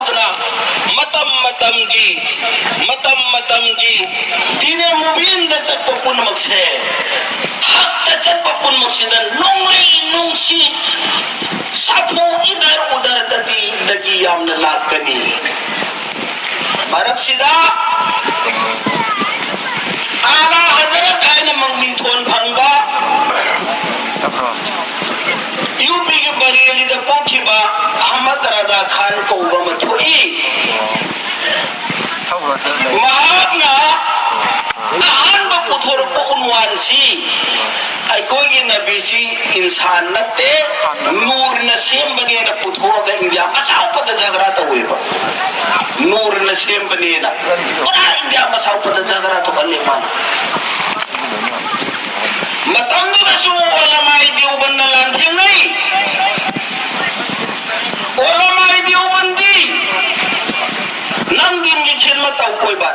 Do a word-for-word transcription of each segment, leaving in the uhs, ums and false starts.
ꯑꯗꯨꯅ ꯃꯇꯝ ꯃꯇꯝꯒꯤ, ꯃꯇꯝ ꯃꯇꯝꯒꯤ ꯗꯤꯅꯦ ꯃꯨꯕꯤꯟꯗ ꯆꯠꯄ ꯄꯨꯝꯅꯃꯛꯁꯦ, ꯍꯛꯇ ꯆꯠꯄ ꯄꯨꯝꯅꯃꯛꯁꯤꯗ ꯅꯣꯡꯂꯩ ꯅꯨꯡꯁꯤꯠ, ꯁꯥꯐꯨ ꯏꯗꯔ ꯎꯗꯔꯗꯒꯤ ꯌꯥꯝꯅ ꯂꯥꯛꯀꯅꯤ꯫ ꯃꯔꯛꯁꯤꯗ ꯑꯥꯂꯥ ꯍꯖꯔꯠ ꯍꯥꯏꯅ ꯃꯃꯤꯡ ꯊꯣꯟ ꯐꯪꯕ, ꯌꯨ ꯄꯤꯒꯤ ꯕꯔꯦꯂꯤꯗ ꯄꯣꯛꯈꯤꯕ ꯑꯍꯃꯗ ꯔꯥꯖꯥ ꯈꯥꯟ ꯀꯧꯕ ꯑꯃ ꯊꯣꯛꯏ꯫ ꯃꯍꯥꯛꯅ ꯑꯍꯥꯟꯕ ꯄꯨꯊꯣꯔꯛꯄ ꯎꯟꯋꯥꯟꯁꯤ ꯑꯩꯈꯣꯏꯒꯤ ꯅꯕꯤꯁꯤ ꯏꯟꯁꯥꯟ ꯅꯠꯇꯦ, ꯅꯨꯔꯅ ꯁꯦꯝꯕꯅꯦꯅ ꯄꯨꯊꯣꯛꯑꯒ ꯏꯟꯗꯤꯌꯥ ꯃꯆꯥꯎꯄꯗ ꯖꯒꯔꯥ ꯇꯧꯋꯦꯕ꯫ ꯅꯨꯔꯅ ꯁꯦꯝꯕꯅꯦꯅ ꯄꯨꯔꯥ ꯏꯟꯗꯤꯌꯥ ꯃꯆꯥꯎꯄꯗ ꯖꯒꯔꯥ ꯊꯣꯛꯍꯜꯂꯦ ꯃꯥꯅ꯫ ꯃꯇꯝꯗꯨꯗꯁꯨ ꯑꯣꯂꯃꯥꯏ ꯗꯤꯌꯣꯕꯟꯅ ꯂꯥꯟꯊꯦꯡꯅꯩ꯫ ꯑꯣꯂꯃꯥꯏ ꯗꯤꯌꯣꯕꯟꯗꯤ ꯅꯪ ꯗꯤꯟꯒꯤ ꯈꯤꯗꯃꯠ ꯇꯧ ꯀꯣꯏꯕ,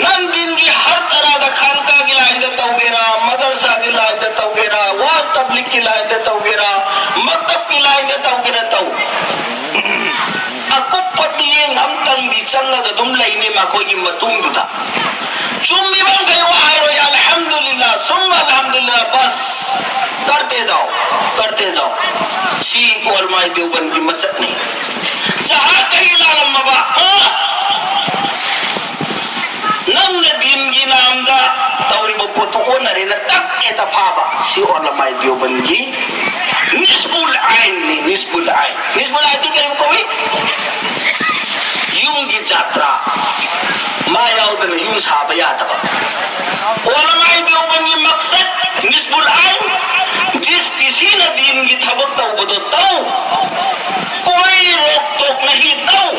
ꯅꯪ ꯗꯤꯟꯒꯤ ꯍꯔ ꯇꯔꯥꯗ ꯈꯥꯟꯀꯥꯒꯤ ꯂꯥꯏꯟꯗ ꯇꯧꯒꯦꯔꯥ, ꯃꯗꯔꯁꯥꯒꯤ ꯂꯥꯏꯟꯗ ꯇꯧꯒꯦꯔꯥ, ꯋꯥꯜ ꯇꯕ꯭ꯂꯤꯛꯀꯤ ꯂꯥꯏꯟꯗ ꯇꯧꯒꯦꯔꯥ, ꯃꯛꯇꯕꯀꯤ ꯂꯥꯏꯟꯗ ꯇꯧꯒꯦꯔꯥ ꯇꯧ꯫ ꯑꯀꯨꯞꯄ ꯃꯤꯠꯌꯦꯡ ꯑꯝꯇꯪꯗꯤ ꯆꯪꯉꯒ ꯑꯗꯨꯝ ꯂꯩꯅꯤ ꯃꯈꯣꯏꯒꯤ ꯃꯇꯨꯡꯗꯨꯗ꯫ ꯆꯨꯝꯃꯤꯕ ꯃꯈꯩ ꯋꯥ ꯍꯥꯏꯔꯣꯏ, ꯑꯜꯍꯝꯗꯨꯂꯤꯜꯂꯥ, ꯁꯨꯝ ꯑꯜꯍꯝꯗꯨꯂꯤꯜꯂꯥ, ꯕꯁ꯫ ꯀꯔꯇꯦ ꯖꯥꯎ, ꯀꯔꯇꯦ ꯖꯥꯎ꯫ ꯁꯤ ꯑꯣꯂꯃꯥꯏ ꯗꯤꯌꯣꯕꯟꯒꯤ ꯃꯆꯠꯅꯤ꯫ ꯖꯍꯥ ꯀꯍꯤ ꯂꯥꯂꯝꯃꯕ, ꯍꯥ? ꯅꯪꯅ ꯗꯤꯟꯒꯤ ꯅꯥꯝꯗ ꯇꯧꯔꯤꯕ ꯄꯣꯠꯇꯨ ꯑꯣꯟꯅꯔꯦꯅ ꯇꯛ ꯍꯦꯛꯇ ꯐꯥꯕ꯫ ꯁꯤ ꯑꯣꯂꯃꯥꯏ ꯗꯤꯌꯣꯕꯟꯒꯤ ꯅꯤꯁꯕꯨꯜ ꯑꯥꯏꯟꯅꯤ, ꯅꯤꯁꯕꯨꯜ ꯑꯥꯏꯟ꯫ ꯅꯤꯁꯕꯨꯜ ꯑꯥꯏꯟꯗꯤ ꯀꯔꯤꯕꯨ ꯀꯧꯏ? ꯌꯨꯝꯒꯤ ꯖꯥꯇ꯭ꯔꯥ꯫ ꯃꯥ ꯌꯥꯎꯗꯅ ꯌꯨꯝ ꯁꯥꯕ ꯌꯥꯗꯕ꯫ ꯑꯣꯂꯃꯥꯏ ꯗꯤꯌꯣꯕꯟꯒꯤ ꯃꯛꯁꯠ ꯅꯤꯁꯕꯨꯜ ꯑꯥꯏꯟ, ꯖꯤꯁ ꯀꯤꯁꯤꯅ ꯗꯤꯟꯒꯤ ꯊꯕꯛ ꯇꯧꯕꯗꯣ ꯇꯧ, ꯀꯣꯏ ꯔꯣꯛ ꯇꯣꯛ ꯅꯍꯤ ꯇꯧ,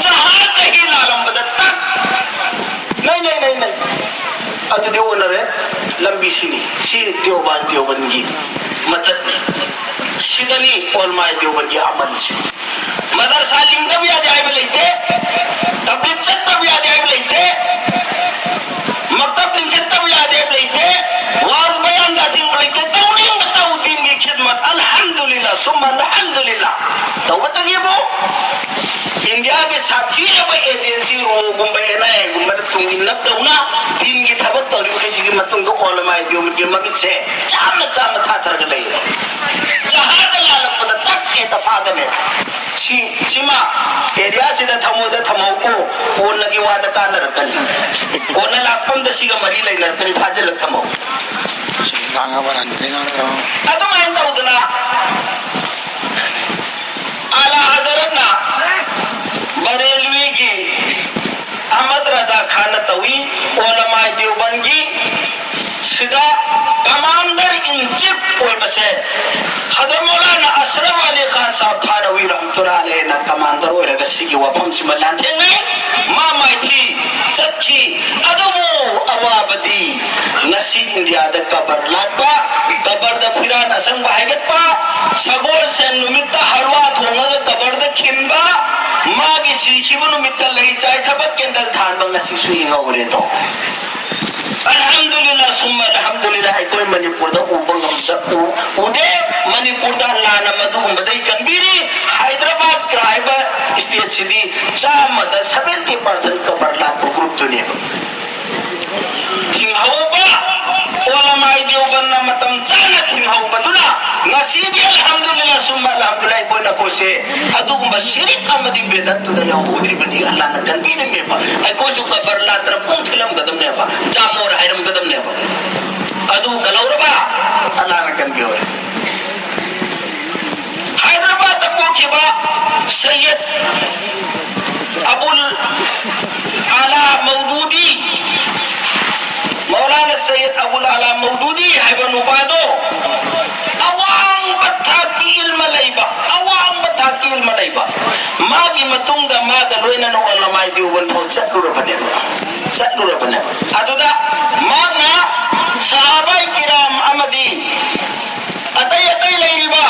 ꯖꯍꯥ ꯀꯍꯤ ꯂꯥꯂꯝꯕꯗ ꯇꯛ꯫ ꯅꯩ, ꯅꯩ, ꯅꯩ, ꯅꯩ꯫ ꯑꯗꯨꯗꯤ ꯑꯣꯟꯅꯔꯦ꯫ ꯂꯝꯕꯤ ꯁꯤꯅꯤ꯫ ꯁꯤ ꯗꯤꯌꯣꯕꯥꯟ ꯗꯤꯌꯣꯕꯟꯒꯤ ꯃꯆꯠꯅꯤ꯫ ꯁꯤꯗꯅꯤ ꯑꯣꯜꯃꯥꯏ ꯗꯤꯌꯣꯕꯟꯒꯤ ꯑꯃꯜꯁꯤ꯫ ꯃꯗꯔꯁꯥ ꯂꯤꯡꯗꯕ ꯌꯥꯗꯦ ꯍꯥꯏꯕ ꯂꯩꯇꯦ꯫ ꯇꯕ꯭ꯂꯤꯒ ꯆꯠꯇꯕ ꯌꯥꯗꯦ ꯍꯥꯏꯕ ꯂꯩꯇꯦ꯫ ꯃꯛꯇꯕ ꯂꯤꯡꯈꯠꯇꯕ ꯌꯥꯗꯦ ꯍꯥꯏꯕ ꯂꯩꯇꯦ꯫ ꯋꯥꯖ ꯕꯌꯥꯟꯗ ꯑꯊꯤꯡꯕ ꯂꯩꯇꯦ꯫ ꯇꯧꯅꯤꯡꯕ ꯇꯧ ꯗꯤꯟꯒꯤ ꯈꯤꯗꯃꯠ꯫ ꯑꯜꯍꯝꯗꯨꯂꯤꯜꯂꯥ, ꯁꯨꯝꯃ ꯑꯜꯍꯝꯗꯨꯂꯤꯜꯂꯥ꯫ ꯇꯧꯕꯇꯒꯤꯕꯨ ꯑꯦꯖꯦꯟꯁꯤ ꯔꯣꯒꯨꯝꯕ, ꯑꯦꯟ ꯑꯥꯏ ꯑꯦꯒꯨꯝꯕꯗ ꯇꯨꯡꯏꯟꯅꯕꯗꯧꯅ ꯗꯤꯟꯒꯤ ꯊꯕꯛ ꯇꯧꯔꯤꯕꯈꯩꯁꯤꯒꯤ ꯃꯇꯨꯡꯗ ꯑꯣꯂꯃꯥꯏ ꯗꯤꯌꯣꯕꯟꯒꯤ ꯃꯃꯤꯠꯁꯦ ꯆꯥꯝꯃ ꯆꯥꯝꯃ ꯊꯥꯊꯔꯒ ꯂꯩꯌꯦꯕ꯫ ꯖꯍꯥꯗ ꯂꯥꯜꯂꯛꯄꯗ ꯇꯛ ꯍꯦꯛꯇ ꯐꯥꯒꯅꯦꯕ꯫ ꯁꯤ, ꯁꯤꯃ ꯑꯦꯔꯤꯌꯥꯁꯤꯗ ꯊꯃꯣꯏꯗ ꯊꯝꯍꯧꯀꯣ꯫ ꯀꯣꯟꯅꯒꯤ ꯋꯥꯗ ꯀꯥꯟꯅꯔꯛꯀꯅꯤ꯫ ꯀꯣꯟꯅ ꯂꯥꯛꯄ ꯑꯃꯗ ꯁꯤꯒ ꯃꯔꯤ ꯂꯩꯅꯔꯛꯀꯅꯤ, ꯐꯥꯖꯤꯜꯂꯒ ꯊꯝꯍꯧ꯫ ꯁꯤ ꯉꯥꯡꯉꯕ ꯔꯟꯗ꯭ꯔꯤ ꯉꯥꯡꯗ꯭ꯔꯣ? ꯑꯗꯨꯃꯥꯏꯅ ꯇꯧꯗꯅ ꯑꯥꯂꯥ ꯍꯖꯔꯠꯅ ꯕꯔꯦꯂꯨꯏꯒꯤ ꯑꯍꯃꯗ ꯔꯖꯥ ꯈꯥꯟꯅ ꯇꯧꯏ꯫ ꯑꯣꯂꯃꯥꯏ ꯗꯤꯌꯣꯕꯟꯒꯤ ꯁꯤꯗ commander in chief ꯑꯣꯏꯕꯁꯦ ꯍꯖꯔꯠ ꯃꯧꯂꯥꯅꯥ ꯑꯁꯔꯐ ꯑꯂꯤ ꯈꯥꯟ ꯁꯥꯍꯕ ꯊꯥꯅꯋꯤ ꯔꯍꯃꯇꯨꯜꯂꯥꯍꯤ ꯑꯂꯩꯍꯤꯅ commander ꯑꯣꯏꯔꯒ ꯁꯤꯒꯤ ꯋꯥꯐꯝꯁꯤꯃ ꯂꯥꯟꯊꯦꯡꯅꯩ꯫ ꯃꯥ ꯃꯥꯏꯊꯤ ꯆꯠꯈꯤ꯫ ꯑꯗꯨꯕꯨ ꯑꯋꯥꯕꯗꯤ ꯉꯁꯤ ꯏꯟꯗꯤꯌꯥꯗ ꯀꯕꯔ ꯂꯥꯠꯄ, ꯀꯕꯔꯗ ꯐꯤꯔꯥꯟ ꯑꯁꯪꯕ ꯍꯥꯏꯒꯠꯄ, ꯁꯒꯣꯜꯁꯦꯟ ꯅꯨꯃꯤꯠꯇ ꯍꯜꯋꯥ ꯊꯣꯡꯉꯒ ꯀꯕꯔꯗ ꯈꯤꯟꯕ, ꯃꯥꯒꯤ ꯁꯤꯈꯤꯕ ꯅꯨꯃꯤꯠꯇ ꯂꯩ ꯆꯥꯏ ꯊꯕꯛ ꯀꯦꯟꯗꯜ ꯊꯥꯟꯕ ꯉꯁꯤꯁꯨ ꯍꯤꯡꯍꯧꯔꯦꯗꯣ꯫ ꯑꯜꯍꯝꯗꯨꯂꯤꯜꯂꯥ ꯁꯨꯝꯃ ꯑꯜꯍꯝꯗꯨꯂꯤꯜꯂꯥ, ꯑꯩꯈꯣꯏ ꯃꯅꯤꯄꯨꯔꯗ ꯎꯕ ꯉꯝꯗ-, ꯎ-, ꯎꯗꯦ꯫ ꯃꯅꯤꯄꯨꯔꯗ ꯑꯜꯂꯥꯅ ꯃꯗꯨꯒꯨꯝꯕꯗꯩ ꯀꯟꯕꯤꯔꯤ꯫ ꯍꯥꯏꯗ꯭ꯔꯕꯥꯗ ꯍꯥꯏꯕ stateꯁꯤꯗꯤ ꯆꯥꯝꯃꯗ seventy percent ꯀꯕꯔ ꯂꯥꯛꯄ groupꯇꯨꯅꯦꯕ꯫ ꯊꯤꯡꯍꯧꯕ, ꯑꯣꯂꯃꯥꯏ ꯗꯤꯌꯣꯕꯟꯅ ꯃꯇꯝ ꯆꯥꯅ ꯊꯤꯡꯍꯧꯕꯗꯨꯅ ꯉꯁꯤꯗꯤ ꯑꯜꯍꯝꯗꯨꯂꯤꯜꯂꯥ ꯁꯨꯝꯃ ꯑꯜꯍꯝꯗꯨꯂꯤꯜꯂꯥ, ꯑꯩꯈꯣꯏꯅ ꯑꯩꯈꯣꯏꯁꯦ ꯑꯗꯨꯒꯨꯝꯕ ꯁꯤꯔꯤꯛ ꯑꯃꯗꯤ ꯕꯦꯗꯠꯇꯨꯗ ꯌꯥꯎꯍꯧꯗ꯭ꯔꯤꯕꯅꯤ꯫ ꯑꯜꯂꯥꯅ ꯀꯟꯕꯤꯔꯝꯃꯦꯕ꯫ ꯑꯩꯈꯣꯏꯁꯨ ꯀꯕꯔ ꯂꯥꯠꯇꯅ ꯄꯨꯡ ꯊꯤꯜꯂꯝꯒꯗꯕꯅꯦꯕ, ꯆꯥꯃꯣꯔ ꯍꯥꯏꯔꯝꯒꯗꯕꯅꯦꯕ꯫ ꯑꯗꯨ ꯀꯜꯍꯧꯔꯕ? ꯑꯜꯂꯥꯅ ꯀꯟꯕꯤꯍꯧꯔꯦ꯫ ꯍꯥꯏꯗ꯭ꯔꯕꯥꯗꯇ ꯄꯣꯛꯈꯤꯕ ꯁꯩꯌꯗ ꯑꯕꯨꯜ ꯑꯂꯥ ꯃꯧꯗꯨꯗꯤ, ꯃꯧꯂꯥꯅꯥ ꯁꯩꯌꯗ ꯑꯕꯨꯜ ꯑꯂꯥ ꯃꯧꯗꯨꯗꯤ ꯍꯥꯏꯕ ꯅꯨꯄꯥꯗꯣ ꯑꯋꯥꯡꯕ ꯊꯥꯛꯀꯤ ꯏꯜꯃ ꯂꯩꯕ, ꯑꯋꯥꯡꯕ ꯊꯥꯛꯀꯤ ꯏꯜꯃ ꯂꯩꯕ, ꯃꯥꯒꯤ ꯃꯇꯨꯡꯗ ꯃꯥꯒ ꯂꯣꯏꯅꯅ ꯑꯣꯂꯃꯥꯏ ꯗꯤꯌꯣꯕꯟ ꯐꯥꯎ ꯆꯠꯂꯨꯔꯕꯅꯦꯕ, ꯆꯠꯂꯨꯔꯕꯅꯦꯕ꯫ ꯑꯗꯨꯗ ꯃꯥꯅ ꯁꯍꯥꯕꯥꯏ ꯀꯤꯔꯥꯝ ꯑꯃꯗꯤ ꯑꯇꯩ ꯑꯇꯩ ꯂꯩꯔꯤꯕ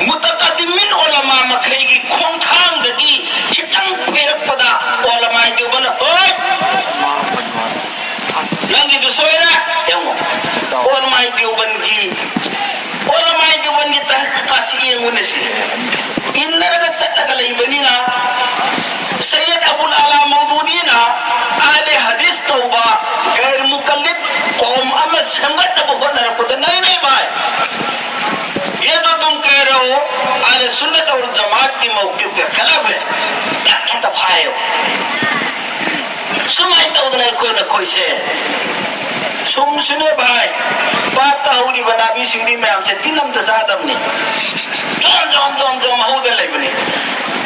ꯃꯨꯇꯀꯗꯤꯃꯤꯟ ꯑꯣꯂꯃꯥ ꯃꯈꯩꯒꯤ ꯈꯣꯡꯊꯥꯡꯗꯒꯤ ꯈꯤꯇꯪ ꯐꯩꯔꯛꯄꯗ ꯑꯣꯂꯃꯥꯏ ꯗꯤꯌꯣꯕꯟꯅ, "ꯍꯣꯏ, ꯅꯪꯒꯤꯗꯨ ꯁꯣꯏꯔꯦ, ꯌꯦꯡꯉꯣ, ꯑꯣꯂꯃꯥꯏ ꯗꯤꯌꯣꯕꯟꯒꯤ, ꯑꯣꯂꯃꯥꯏ ꯗꯤꯌꯣꯕꯟꯒꯤ ꯇꯍꯀꯤꯀꯥꯠꯁꯤ ꯌꯦꯡꯉꯨꯅꯦ ꯁꯤ꯫ ꯏꯟꯅꯔꯒ ꯆꯠꯂꯒ ꯂꯩꯕꯅꯤꯅ ꯁꯦ, ꯁꯨꯝꯁꯨꯅꯦ ꯚꯥꯏ, ꯄꯥꯠꯇ ꯍꯧꯔꯤꯕ ꯅꯥꯄꯤ ꯁꯤꯡꯕꯤ ꯃꯌꯥꯝꯁꯦ ꯇꯤꯟ ꯑꯝꯇ ꯆꯥꯗꯕꯅꯤ꯫ ꯖꯣꯝ ꯖꯣꯝ ꯖꯣꯝ ꯖꯣꯝ ꯍꯧꯗ ꯂꯩꯕꯅꯤ꯫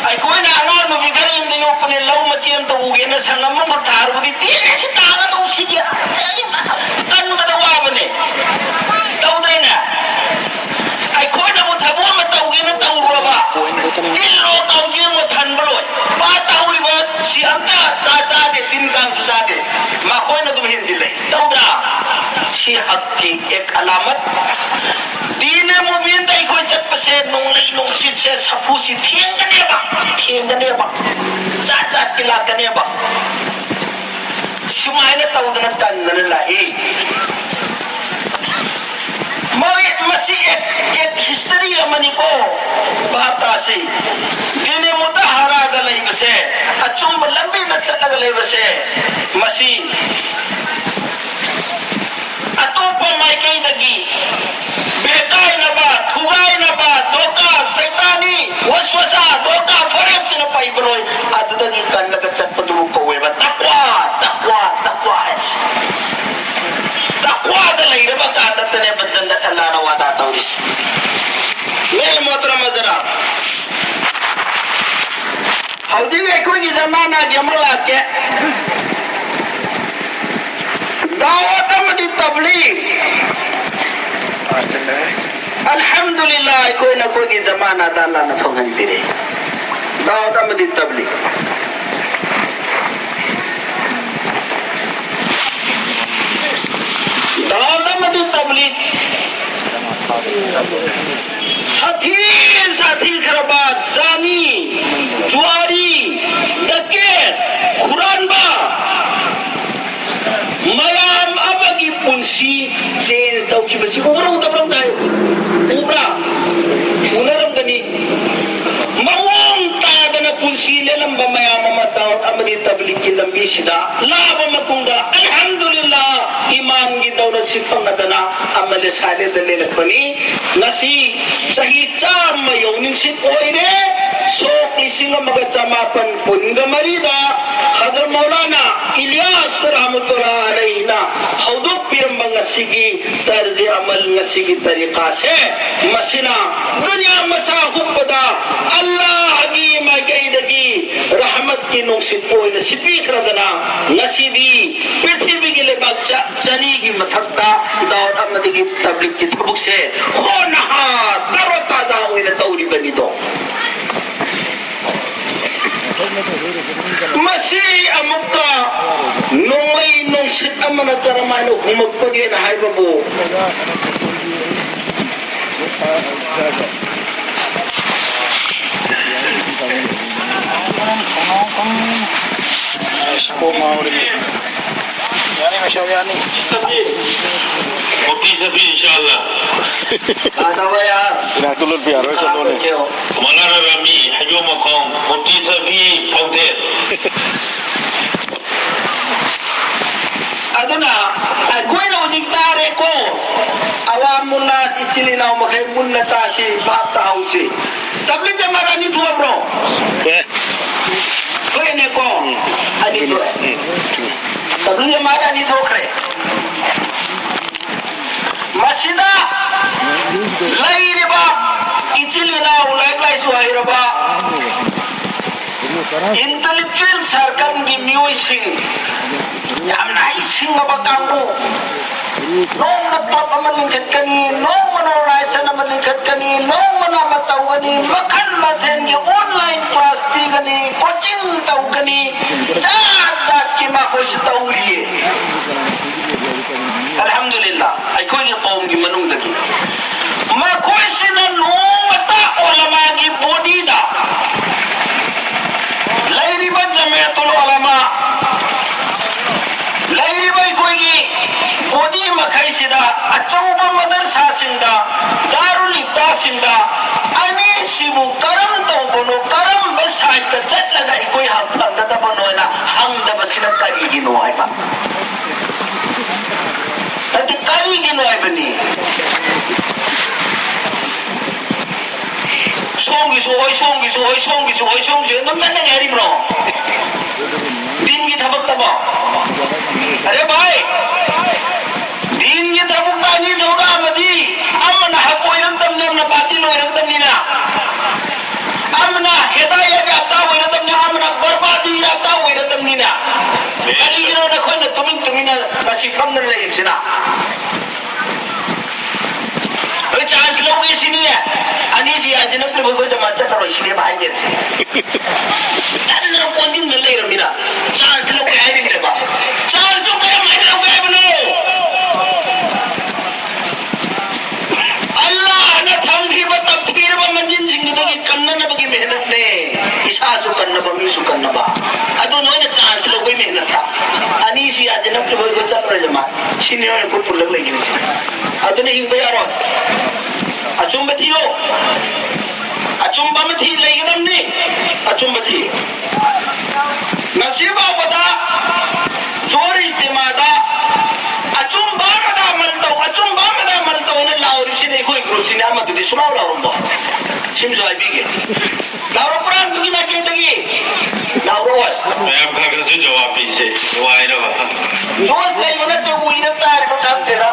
ꯑꯩꯈꯣꯏꯅ ꯑꯉꯥꯡ ꯅꯨꯄꯤ ꯈꯔ ꯌꯨꯝꯗ ꯌꯣꯛꯄꯅꯦ, ꯂꯧ ꯃꯆꯦ ꯑꯃꯇ ꯎꯒꯦꯅ ꯁꯪꯒꯝ ꯑꯃꯈꯛ ꯊꯥꯔꯨꯕꯗꯤ ꯇꯤꯟ ꯑꯁꯤ ꯇꯥꯒꯗꯧ ꯁꯤꯗꯤ ꯀꯟꯕꯗ ꯋꯥꯕꯅꯦ꯫ ꯇꯧꯗ꯭ꯔꯦꯅꯦ? ꯑꯩꯈꯣꯏꯅꯕꯨ ꯊꯕꯛ ꯑꯃ ꯇꯧꯒꯦꯅ ꯇꯧꯔꯨꯔꯕ, ꯇꯤꯜꯂꯣ ꯀꯥꯎꯖꯦꯡꯉꯣ ꯊꯟꯕ ꯂꯣꯏ꯫ ꯄꯥꯠꯇ ꯍꯧꯔꯤꯕ ꯁꯤ ꯑꯝꯇ ꯆꯥ-, ꯆꯥꯗꯦ, ꯇꯤꯟ ꯀꯥꯡꯁꯨ ꯆꯥꯗꯦ꯫ ꯃꯈꯣꯏꯅ ꯑꯗꯨꯝ ꯍꯦꯟꯖꯤꯜꯂꯛꯏ꯫ ꯇꯧꯗ꯭ꯔꯥ? ꯁꯤ ꯍꯛꯀꯤ ꯑꯦꯛ ꯑꯂꯥꯃꯠ꯫ ꯗꯤꯅꯦ ꯃꯨꯕꯤꯟꯗ ꯑꯩꯈꯣꯏ ꯆꯠꯄꯁꯦ ꯅꯣꯡꯂꯩ ꯅꯨꯡꯁꯤꯠꯁꯦ ꯁꯥꯐꯨꯁꯤ ꯊꯦꯡꯒꯅꯦꯕ, ꯊꯦꯡꯒꯅꯦꯕ꯫ ꯖꯥꯠ ꯖꯥꯠꯀꯤ ꯂꯥꯛꯀꯅꯦꯕ꯫ ꯁꯨꯃꯥꯏꯅ ꯇꯧꯗꯅ ꯀꯟꯗꯅ ꯂꯥꯛꯏ꯫ ꯃꯣꯏ ꯃꯁꯤ ꯑꯦꯛ, ꯑꯦꯛ ꯍꯤꯁꯇꯔꯤ ꯑꯃꯅꯤꯀꯣ꯫ ꯚꯥꯞ ꯇꯥꯁꯤ꯫ ꯗꯤꯅꯦ ꯃꯨꯇꯍꯔꯥꯗ ꯂꯩꯕꯁꯦ, ꯑꯆꯨꯝꯕ ꯂꯝꯕꯤꯗ ꯆꯠꯂꯒ ꯂꯩꯕꯁꯦ, ꯃꯁꯤ ꯑꯇꯣꯞꯄ ꯃꯥꯏꯀꯩꯗꯒꯤ ꯕꯦꯀꯥꯏꯅꯕ, ꯊꯨꯒꯥꯏꯅꯕ, ꯗꯣꯀꯥ, ꯁꯩꯇꯥꯅꯤ, ꯋꯁꯋꯁꯥ, ꯗꯣꯀꯥ, ꯐꯔꯦꯞꯁꯤꯅ ꯄꯩꯕ ꯂꯣꯏ꯫ ꯑꯗꯨꯗꯒꯤ ꯀꯜꯂꯒ ꯆꯠꯄꯗꯨꯕꯨ ꯀꯧꯋꯦꯕ ꯇꯛꯋꯥ, ꯇꯛꯋꯥ, ꯇꯛꯋꯥ ꯍꯥꯏꯁꯦ꯫ ꯇꯛꯋꯥꯗ ꯂꯩꯔꯕ ꯀꯥꯟꯗꯇꯅꯦꯕ ꯖꯟꯅꯠ ꯑꯜꯂꯥꯍꯅ ꯋꯥꯗꯥ ꯇꯧꯔꯤꯁꯦ꯫ ꯃꯦꯔꯦ ꯃꯣꯍꯇꯔꯝ ꯍꯖꯔꯥꯠ, ꯍꯧꯖꯤꯛ ꯑꯩꯈꯣꯏꯒꯤ ꯖꯃꯥꯅꯥꯒꯤ ꯑꯃ ꯂꯥꯛꯀꯦ꯫ ꯗꯥꯋꯠ ꯑꯃꯗꯤ ꯇꯕ꯭ꯂꯤꯒ꯫ ꯑꯜꯍꯝꯗꯨꯂꯤꯜꯂꯥꯍ, ꯑꯩꯈꯣꯏ ꯅꯈꯣꯏꯒꯤ ꯖꯃꯥꯅꯥꯗ ꯑꯜꯂꯥꯍꯅ ꯐꯪꯍꯟꯕꯤꯔꯦ꯫ ꯗꯥꯋꯠ ꯑꯃꯗꯤ ꯇꯕ꯭ꯂꯤꯒ꯫ ꯗꯥꯋꯠ ꯑꯃꯗꯤ ꯇꯕ꯭ꯂꯤꯒ꯫ ꯁꯥꯊꯤ ꯁꯥꯊꯤꯈ꯭ꯔꯕ ꯖꯥꯅꯤ, ꯖꯨꯋꯥꯔꯤ, ꯗꯀꯦꯠ, ꯍꯨꯔꯥꯟꯕ, ꯃꯌꯥꯝ ꯑꯃꯒꯤ ꯄꯨꯟꯁꯤ ꯆꯦꯟꯖ ꯇꯧꯈꯤꯕꯁꯤ ꯎꯕ꯭ꯔꯥ ꯎꯗꯕ꯭ꯔꯥ ꯑꯝꯇ ꯍꯥꯏꯌꯨ꯫ ꯎꯕ꯭ꯔꯥ? ꯎꯅꯔꯝꯒꯅꯤ꯫ ꯃꯑꯣꯡ ꯇꯥꯗꯅ ꯄꯨꯟꯁꯤ ꯂꯦꯜꯂꯝꯕ ꯃꯌꯥꯝ ꯑꯃ ꯗꯥꯋꯠ ꯑꯃꯗꯤ ꯇꯕ꯭ꯂꯤꯒꯀꯤ ꯂꯝꯕꯤꯁꯤꯗ ꯂꯥꯛꯑꯕ ꯃꯇꯨꯡꯗ, ꯑꯜꯍꯝꯗꯨꯂꯤꯜꯂꯥꯍ, ꯏꯃꯥ ꯒꯤ ꯗꯧꯅ ꯁꯤ ꯐꯪꯉꯗꯅ ꯑꯃ ꯂꯦꯁꯥꯂꯦꯗ ꯂꯦꯜꯂꯛꯄꯅꯤ꯫ ꯉꯁꯤ ꯆꯍꯤ ꯆꯥꯝꯃ ꯌꯧꯅꯤꯡꯁꯤꯠ ꯑꯣꯏꯔꯦ꯫ ꯁꯣꯛ ꯂꯤꯁꯤꯡ ꯑꯃꯒ ꯆꯃꯥꯄꯟ ꯀꯨꯟꯒ ꯃꯔꯤꯗ ꯍꯖꯔꯠ ꯃꯧꯂꯥꯅꯥ ꯏꯂꯤꯌꯥꯁ ꯔꯍꯃꯇꯨꯜꯂꯥ ꯑꯂꯩꯍꯤꯅ ꯍꯧꯗꯣꯛꯄꯤꯔꯝꯕ ꯉꯁꯤꯒꯤ ꯇꯔꯖꯦ ꯑꯃꯜ, ꯉꯁꯤꯒꯤ ꯇꯔꯤꯀꯥꯁꯦ, ꯃꯁꯤꯅ ꯗꯨꯅꯤꯌꯥ ꯃꯁꯥ ꯍꯨꯞꯄꯗ ꯑꯜꯂꯥꯍꯒꯤ ꯃꯥꯏꯀꯩꯗꯒꯤ ꯔꯍꯃꯠꯀꯤ ꯅꯨꯡꯁꯤꯠ ꯑꯣꯏꯅ ꯁꯤꯠꯄꯤꯈ꯭ꯔꯗꯅ ꯉꯁꯤꯗꯤ ꯄ꯭ꯔꯤꯊꯤꯕꯤꯒꯤ ꯂꯩꯕꯥꯛ ꯆ-, ꯆꯅꯤꯒꯤ ꯃꯊꯛꯇ ꯗꯥꯎꯠ ꯑꯃꯗꯒꯤ ꯇꯕ꯭ꯂꯤꯛꯀꯤ ꯊꯕꯛꯁꯦ ꯍꯣ ꯅꯍꯥ ꯇꯔꯣ ꯇꯥꯖꯥ ꯑꯣꯏꯅ ꯇꯧꯔꯤꯕꯅꯤꯗꯣ꯫ ꯃꯁꯤ ꯑꯃꯨꯛꯀ ꯅꯣꯡꯂꯩ ꯅꯨꯡꯁꯤꯠ ꯑꯃꯅ ꯀꯔꯝꯍꯥꯏꯅ ꯍꯨꯝꯃꯛꯄꯒꯦꯅ ꯍꯥꯏꯕꯕꯨ, ꯑꯁ, ꯀꯣꯛ ꯉꯥꯎꯔꯦ꯫ ꯌꯥꯅꯤ, ꯃꯁꯥ ꯌꯥꯅꯤ꯫ ꯃꯨꯐꯇꯤ ꯁꯐꯤ, ꯏꯟꯁꯥ ꯑꯜꯂꯥ꯫ ꯏꯅꯥꯛꯇ ꯂꯣꯠꯄ ꯌꯥꯔꯣꯏ, ꯆꯠꯂꯣꯅꯦ꯫ ꯃꯧꯂꯥꯅꯥ ꯔꯥꯃꯤ, ꯍꯩꯕꯣꯡ ꯃꯈꯣꯡ, ꯃꯨꯐꯇꯤ ꯁꯐꯤ ꯄꯥꯎꯊꯦꯜ꯫ ꯑꯗꯨꯅ ꯑꯩꯈꯣꯏꯅ ꯍꯧꯖꯤꯛ ꯇꯥꯔꯦꯀꯣ, ꯑꯋꯥ ꯃꯨꯟꯅ, ꯏꯆꯤꯜ ꯏꯅꯥꯎ ꯃꯈꯩ ꯃꯨꯟꯅ ꯇꯥꯁꯤ, ꯚꯥꯞ ꯇꯥꯍꯧꯁꯤ꯫ ꯇꯕ꯭ꯂꯤꯛ ꯖꯃꯥꯠ ꯑꯅꯤ ꯊꯣꯛꯑꯕ꯭ꯔꯣ? ꯊꯣꯛꯑꯦ꯫ ꯊꯣꯛꯑꯦꯅꯦꯀꯣ? ꯎꯝ꯫ ꯑꯅꯤ ꯊꯣꯛꯑꯦ꯫ ꯎꯝ꯫ ꯇꯕ꯭ꯂꯤꯛ ꯖꯃꯥꯠ ꯑꯅꯤ ꯊꯣꯛꯈ꯭ꯔꯦ꯫ ꯃꯁꯤꯗ ꯂꯩꯔꯤꯕ ꯏꯆꯤꯜ ꯏꯅꯥꯎ ꯂꯥꯏꯔꯤꯛ ꯂꯥꯏꯁꯨ ꯍꯩꯔꯕ intellectual circle ꯒꯤ ꯃꯤꯑꯣꯏꯁꯤꯡ, ꯌꯥꯝꯅ ꯍꯩꯁꯤꯡꯉꯕ ꯀꯥꯡꯕꯨ, ꯅꯣꯡꯃ club ꯑꯃ ꯂꯤꯡꯈꯠꯀꯅꯤ, ꯅꯣꯡꯃ organization ꯑꯃ ꯂꯤꯡꯈꯠꯀꯅꯤ, ꯅꯣꯡꯃꯅ ꯑꯃ ꯇꯧꯒꯅꯤ, ꯃꯈꯜ ꯃꯊꯦꯜꯒꯤ online class ꯄꯤꯒꯅꯤ, coaching ꯇꯧꯒꯅꯤ, ꯖꯥꯠ ꯖꯥꯠꯀꯤ ꯃꯈꯣꯏꯁꯨ ꯇꯧꯔꯤꯌꯦ꯫ ꯑꯜꯍꯝꯗꯨꯂꯤꯜꯂꯥ, ꯑꯩꯈꯣꯏꯒꯤ ꯀꯧꯝꯒꯤ ꯃꯅꯨꯡꯗꯒꯤ ꯃꯈꯣꯏꯁꯤꯅ ꯅꯣꯡꯃꯇ ꯎꯂꯃꯥꯒꯤ body ꯗ, ꯂꯩꯔꯤꯕ ꯖꯃꯤꯌꯥꯇꯨꯜ ꯎꯂꯃꯥ, ꯂꯩꯔꯤꯕ ꯑꯩꯈꯣꯏꯒꯤ body ꯃꯈꯩꯁꯤꯗ, ꯑꯆꯧꯕ ꯃꯗꯔꯁꯥꯁꯤꯡꯗ, ꯗꯥꯔꯨꯜ ꯏꯐꯇꯥꯁꯤꯡꯗ, ꯑꯅꯤꯁꯤꯕꯨ ꯀꯔꯝ ꯇꯧꯕꯅꯣ, ꯀꯔꯝꯕ side ꯇ ꯆꯠꯂꯒ ꯑꯩꯈꯣꯏ ꯐꯪꯒꯗꯕꯅꯣ ꯍꯥꯏꯅ ꯍꯪꯗꯕꯁꯤꯅ ꯀꯔꯤꯒꯤꯅꯣ ꯍꯥꯏꯕ꯫ ꯍꯣꯏ ꯁꯣꯝꯒꯤꯁꯨ ꯍꯣꯏ ꯁꯣꯝꯒꯤꯁꯨ ꯍꯣꯏ ꯁꯣꯝꯒꯤꯁꯨ ꯑꯗꯨꯝ ꯆꯠꯅꯒꯦ ꯍꯥꯏꯔꯤꯕ꯭ꯔꯣ? ꯗꯤꯟꯒꯤ ꯊꯕꯛꯇꯕꯣ? ꯑꯔꯦ ꯚꯥꯏ, ꯗꯤꯟꯒꯤ ꯊꯕꯛꯇ ꯑꯅꯤ ꯊꯣꯛꯂꯛꯑꯝꯃꯗꯤ ꯑꯃꯅ ꯍꯛ ꯑꯣꯏꯔꯛꯇꯕꯅꯤ, ꯑꯃꯅ ꯕꯥꯇꯤꯜ ꯑꯣꯏꯔꯛꯇꯕꯅꯤꯅ, ꯑꯃꯅ ꯍꯦꯗꯥꯌꯠ ꯌꯥꯞꯇꯥ ꯑꯣꯏꯔꯛꯇꯕꯅꯤ, ꯑꯃꯅ ꯕꯔꯕꯥꯗꯤ ꯌꯥꯞꯇꯥ ꯑꯣꯏꯔꯛꯇꯕꯅꯤꯅ꯫ ꯀꯔꯤꯒꯤꯅꯣ ꯅꯈꯣꯏꯅ ꯇꯨꯃꯤꯟ ꯇꯨꯃꯤꯟꯅ ꯉꯁꯤ ꯐꯝꯗꯅ ꯂꯩꯔꯤꯕꯁꯤꯅ? ꯑꯩꯈꯣꯏ ꯆꯥꯟꯁ ꯂꯧꯒꯦ ꯁꯤꯅꯤꯅꯦ꯫ ꯑꯅꯤꯁꯤ ꯌꯥꯁꯤꯜꯂꯛꯇ꯭ꯔꯕ ꯑꯩꯈꯣꯏ ꯖꯃꯥꯠ ꯆꯠꯂꯔꯣꯏ ꯁꯤꯅꯦꯕ ꯍꯥꯏꯒꯦꯔꯁꯦ꯫ ꯇꯟꯗꯅ ꯀꯣꯟꯁꯤꯟꯗ ꯂꯩꯔꯝꯃꯤꯅ ꯆꯥꯟꯁ ꯂꯧꯒꯦ ꯍꯥꯏꯔꯤꯕꯅꯦꯕ꯫ ꯆꯥꯟꯁꯇꯣ ꯀꯔꯝꯍꯥꯏꯅ ꯂꯧꯒꯦ ꯍꯥꯏꯕꯅꯣ? ꯑꯜꯂꯥꯍꯅ ꯊꯝꯈꯤꯕ ꯇꯞꯊꯤꯔꯕ ꯃꯟꯖꯤꯟꯁꯤꯡꯗꯨꯗꯒꯤ ꯀꯟꯅꯅꯕꯒꯤ ꯃꯦꯍꯅꯠꯅꯦ꯫ ꯏꯁꯥꯁꯨ ꯀꯟꯅꯕ, ꯃꯤꯁꯨ ꯀꯟꯅꯕ꯫ ꯑꯗꯨ ꯅꯣꯏꯅ ꯆꯥꯟꯁ ꯂꯧꯕꯩ ꯃꯦꯍꯅꯠꯇ꯫ ꯑꯅꯤꯁꯤ ꯌꯥꯁꯤꯜꯂꯛꯇ꯭ꯔꯕ ꯑꯩꯈꯣꯏ ꯆꯠꯂꯔꯣꯏ ꯖꯃꯥꯠ꯫ ꯁꯤꯅꯤ ꯅꯣꯏꯅ ꯈꯨꯠ ꯄꯨꯜꯂꯒ ꯂꯩꯈꯤꯕꯁꯦ꯫ ꯑꯗꯨꯅ ꯍꯤꯡꯕ ꯌꯥꯔꯣꯏ꯫ ꯑꯆꯨꯝꯕ ꯊꯤꯌꯣ꯫ ꯑꯆꯨꯝꯕ ꯑꯃ ꯊꯤ ꯂꯩꯒꯗꯕꯅꯤ꯫ ꯑꯆꯨꯝꯕ ꯊꯤ꯫ ꯉꯁꯤ ꯐꯥꯎꯕꯗ ꯖꯣꯍꯔ ꯏꯖꯇꯤꯃꯥꯗ ꯑꯆꯨꯝꯕ ꯑꯃꯗ ꯑꯃꯜ ꯇꯧ, ꯑꯆꯨꯝꯕ ꯑꯃꯗ ꯑꯃꯜ ꯇꯧꯅ ꯂꯥꯎꯔꯤꯕꯁꯤꯅ ꯑꯩꯈꯣꯏ ꯒ꯭ꯔꯨꯞꯁꯤꯅ ꯑꯃꯗꯨꯗꯤ ꯁꯨꯡꯂꯥꯎ ꯂꯥꯎꯔꯝꯃꯣꯏ꯫ ꯁꯤꯃꯁꯨ ꯍꯥꯏꯕꯤꯒꯦ꯫ ꯂꯥꯎꯔꯛꯄ꯭ꯔꯥ ꯑꯗꯨꯒꯤ ꯃꯥꯏꯀꯩꯗꯒꯤ? ꯂꯥꯎꯔꯛꯑꯣꯏ꯫ ꯃꯌꯥꯝ ꯈꯔ ꯈꯔꯁꯨ ꯖꯋꯥꯕ ꯄꯤꯁꯦ꯫ ꯅꯨꯡꯉꯥꯏꯔꯕ? ꯖꯣꯁ ꯂꯩꯕ ꯅꯠꯇꯦ, ꯎꯏꯔ ꯇꯥꯔꯤꯕ ꯈꯪꯗꯦꯗ꯫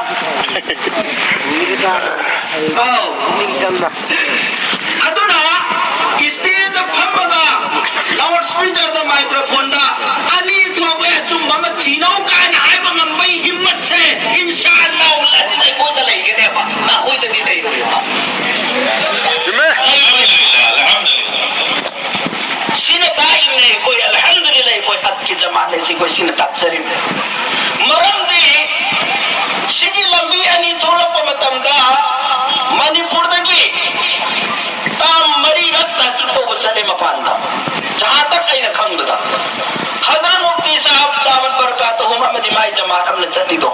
ꯑꯧ꯫ ꯑꯗꯨꯅ ꯏꯁꯇꯦꯖꯇ ꯐꯝꯃꯒ ꯂꯥꯎꯠ ꯁ꯭ꯄꯤꯀꯔꯗ, ꯃꯥꯏꯀ꯭ꯔꯣꯐꯣꯟꯗ "ꯑꯅꯤ ꯊꯣꯛꯂꯦ, ꯑꯆꯨꯝꯕ ꯑꯃ ꯊꯤꯅꯧ" ꯀꯥꯏꯅ ꯍꯥꯏꯕ ꯉꯝꯕꯒꯤ ꯍꯤꯝꯃꯠꯁꯦ, ꯏꯟꯁꯥ ꯑꯜꯂꯥꯍ, ꯑꯁꯤꯗ ꯑꯩꯈꯣꯏꯗ ꯂꯩꯒꯅꯦꯕ, ꯅꯈꯣꯏꯗꯗꯤ ꯂꯩꯔꯣꯏꯕ꯫ ꯆꯨꯝꯃꯦ꯫ ꯂꯩꯔꯣꯏ꯫ ꯁꯤꯅ ꯇꯥꯛꯏꯕꯅꯦ ꯑꯩꯈꯣꯏ, ꯑꯜꯍꯝꯗꯨꯂꯤꯜꯂꯥꯍ, ꯑꯩꯈꯣꯏ ꯍꯛꯀꯤ ꯖꯃꯥꯠꯅꯦ, ꯁꯤ ꯑꯩꯈꯣꯏ ꯁꯤꯅ ꯇꯥꯛꯆꯔꯤꯕꯅꯦ꯫ ꯃꯔꯝꯗꯤ ꯁꯤꯒꯤ ꯂꯝꯕꯤ ꯑꯅꯤ ꯊꯣꯛꯂꯛꯄ ꯃꯇꯝꯗ ꯃꯅꯤꯄꯨꯔꯗꯒꯤ ꯇꯥꯝ ꯃꯔꯤꯔꯛ ꯇꯥꯀꯤꯛ ꯇꯧꯕ ꯆꯠꯂꯦ ꯃꯄꯥꯟꯗ, ꯖꯍꯥ ꯇꯛ ꯑꯩꯅ ꯈꯪꯕꯗ꯫ ꯍꯖꯔꯠ ꯃꯨꯐꯇꯤ ꯁꯥꯍꯕ ꯗꯥꯃꯠ ꯕꯔꯀꯥꯇꯨꯍꯨꯝ ꯑꯃꯗꯤ ꯃꯥꯏ ꯖꯃꯥꯠ ꯑꯃꯅ ꯆꯠꯂꯤꯗꯣ꯫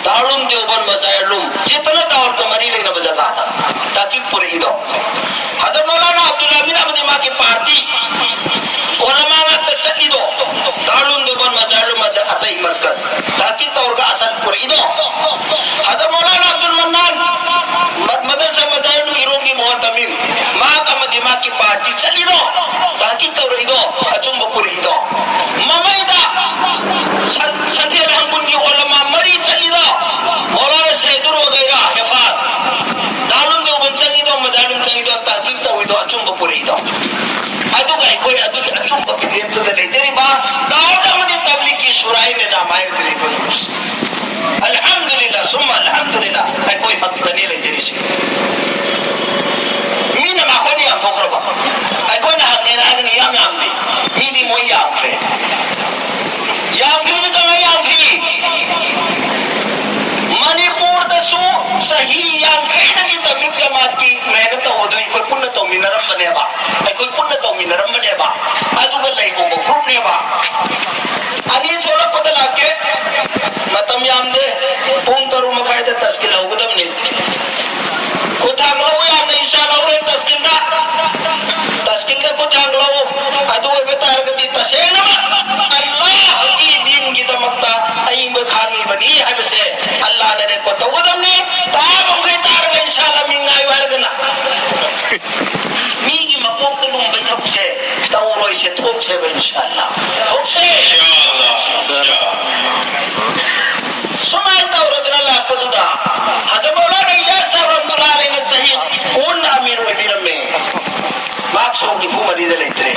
ꯗꯥꯔꯨꯜ ꯗꯦꯋꯕꯟ ꯃꯖꯥꯍꯤꯔ ꯂꯨꯝ, ꯆꯦꯇꯅꯥ ꯗꯥꯎꯔꯒ ꯃꯔꯤ ꯂꯩꯅꯕ ꯖꯒꯥꯗ ꯇꯥꯀꯤꯛ ꯄꯨꯔꯛꯏꯗꯣ꯫ ꯍꯖꯔꯠ ꯃꯧꯂꯥꯅꯥ ꯑꯕꯗꯨꯜ ꯑꯃꯤꯟ ꯑꯃꯗꯤ ꯃꯥꯒꯤ ꯄꯥꯔꯇꯤ ꯑꯣꯂꯃꯥ ꯉꯥꯛꯇ ꯆꯠꯂꯤꯗꯣ꯫ ꯗꯥꯔꯨꯜ ꯗꯦꯋꯕꯟ ꯃꯖꯥꯍꯤꯔ ꯂꯨꯝ ꯑꯗ ꯑꯇꯩ ꯃꯔꯀꯖ ꯇꯥꯀꯤꯛ ꯇꯧꯔꯒ ꯑꯁꯜ ꯄꯨꯔꯛꯏꯗꯣ꯫ ꯍꯖꯔꯠ ꯃꯧꯂꯥꯅꯥ ꯑꯕꯗꯨꯜ ꯃꯟꯅꯥꯟ ꯃ-, ꯃꯗꯔꯁꯥ ꯃꯖꯥꯍꯤꯔ ꯂꯨꯝ ꯏꯔꯣꯡꯒꯤ ꯃꯨꯍꯇꯃꯤꯝ ꯃꯍꯥꯛ ꯑꯃꯗꯤ ꯍꯥꯏꯔꯒꯅꯤ ꯌꯥꯝ ꯌꯥꯝꯗꯦ꯫ ꯃꯤꯗꯤ ꯃꯣꯏ ꯌꯥꯝꯈ꯭ꯔꯦ꯫ ꯌꯥꯝꯈ꯭ꯔꯤꯗꯤ ꯀꯃꯥꯏ ꯌꯥꯝꯈ꯭ꯔꯤ? ꯃꯅꯤꯄꯨꯔꯗꯁꯨ ꯆꯍꯤ ꯌꯥꯡꯈꯩꯗꯒꯤ ꯇꯕ꯭ꯂꯤꯛ ꯖꯃꯥꯠꯀꯤ ꯃꯦꯍꯅꯠ ꯇꯧꯕꯗꯨ ꯑꯩꯈꯣꯏ ꯄꯨꯟꯅ ꯇꯧꯃꯤꯟꯅꯔꯝꯕꯅꯦꯕ꯫ ꯑꯩꯈꯣꯏ ꯄꯨꯟꯅ ꯇꯧꯃꯤꯟꯅꯔꯝꯕꯅꯦꯕ꯫ ꯑꯗꯨꯒ ꯂꯩꯍꯧꯕ ꯒ꯭ꯔꯨꯞꯅꯦꯕ꯫ ꯑꯅꯤ ꯊꯣꯛꯂꯛꯄꯗ ꯂꯥꯛꯀꯦ꯫ ꯃꯇꯝ ꯌꯥꯝꯗꯦ꯫ ꯄꯨꯡ ꯇꯔꯨꯛ ꯃꯈꯥꯏꯗ ꯇꯁꯀꯤꯜ ꯍꯧꯒꯗꯕꯅꯤ꯫ ꯈꯨꯠꯊꯥꯡ ꯂꯧ ꯌꯥꯝꯅ ꯏꯟꯁꯥ ꯂꯧꯔꯦ ꯇꯁꯀꯤꯜꯗ꯫ ꯇꯁꯀꯤꯜꯗ ꯈꯨꯠꯊꯥꯡ ꯂꯧ꯫ ꯑꯗꯨ ꯑꯣꯏꯕ ꯇꯥꯔꯒꯗꯤ ꯇꯁꯦꯡꯅꯃꯛ ꯑꯜꯂꯥꯍꯒꯤ ꯗꯤꯟꯒꯤꯗꯃꯛꯇ ꯑꯏꯪꯕ ꯈꯥꯡꯉꯤꯕꯅꯤ ꯍꯥꯏꯕꯁꯦ ꯑꯜꯂꯥꯍꯅ ꯔꯦꯀꯣꯔꯗ ꯇꯧꯒꯗꯕꯅꯤ꯫ ꯇꯥꯕ ꯃꯈꯩ ꯇꯥꯔꯒ ꯏꯟꯁꯥ ꯑꯜꯂꯥꯍ ꯃꯤ ꯉꯥꯏꯌꯨ ꯍꯥꯏꯔꯒꯅ ꯃꯤꯒꯤ ꯃꯀꯣꯛꯇ ꯂꯨꯝꯕꯩ ꯊꯕꯛꯁꯦ ꯇꯧꯔꯣꯏꯁꯦ, ꯊꯣꯛꯁꯦꯕ ꯏꯟꯁꯥ ꯑꯜꯂꯥꯍ꯫ ꯊꯣꯛꯁꯦ꯫ ꯁꯨꯃꯥꯏꯅ ꯇꯧꯔꯗꯅ ꯂꯥꯛꯄꯗꯨꯗ ꯍꯖꯔꯠ ꯃꯧꯂꯥꯅꯥ ꯏꯂꯤꯌꯥꯁ ꯁꯥꯍꯕ ꯔꯍꯃꯇꯨꯜꯂꯥꯍꯤ ꯑꯂꯩꯍꯤꯅ ꯆꯍꯤ ꯀꯨꯟ ꯑꯃꯤꯔ ꯑꯣꯏꯕꯤꯔꯝꯃꯦ꯫ ꯃꯍꯥꯛ ꯁꯣꯛ ꯅꯤꯐꯨ ꯃꯔꯤꯗ ꯂꯩꯇ꯭ꯔꯦ꯫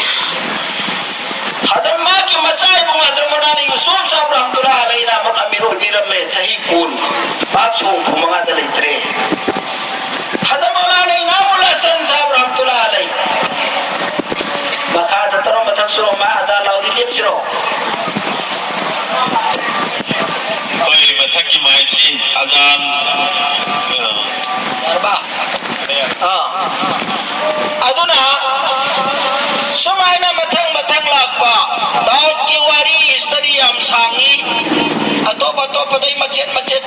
ꯍꯖꯔꯠ ꯃꯍꯥꯛꯀꯤ ꯃꯆꯥ ꯏꯕꯨꯡ ꯍꯖꯔꯠ ꯃꯧꯂꯥꯅꯥ ꯌꯨꯁꯨꯐ ꯁꯥꯍꯕ ꯔꯍꯃꯇꯨꯜꯂꯥꯍꯤ ꯑꯂꯩꯍꯤꯅ ꯑꯃꯨꯛ ꯑꯃꯤꯔ ꯑꯣꯏꯕꯤꯔꯝꯃꯦ, ꯆꯍꯤ ꯀꯨꯟ꯫ ꯃꯍꯥꯛ ꯁꯣꯛ ꯍꯨꯝꯐꯨ ꯃꯉꯥꯗ ꯂꯩꯇ꯭ꯔꯦ꯫ ꯍꯖꯔꯠ ꯃꯧꯂꯥꯅꯥ ꯏꯅꯥꯃꯨꯜ ꯍꯁꯟ ꯁꯥꯍꯕ ꯔꯍꯃꯇꯨꯜꯂꯥꯍꯤ ꯑꯂꯩꯍꯤ꯫ ꯃꯈꯥꯗ ꯇꯔꯣ ꯃꯊꯛ ꯁꯨꯔꯣ ꯃꯥ ꯑꯖꯥ ꯂꯥꯎꯔꯤ ꯂꯦꯞꯁꯤꯔꯣ? ꯑꯩꯈꯣꯏ ꯃꯊꯛꯀꯤ ꯃꯥꯏꯛꯁꯤ ꯑꯖꯥꯟ, ꯑ, ꯌꯥꯔꯕ? ꯑꯥ꯫ ꯑꯗꯨꯅ ꯁꯨꯃꯥꯏꯅ ꯃꯊꯪ ꯃꯊꯪ ꯂꯥꯛꯄ ꯗꯥꯎꯠꯀꯤ ꯋꯥꯔꯤ ꯍꯤꯁꯇꯔꯤ ꯌꯥꯝ ꯁꯥꯡꯉꯤ꯫ ꯑꯇꯣꯞ ꯑꯇꯣꯞꯄꯗꯩ ꯃꯆꯦꯠ ꯃꯆꯦꯠ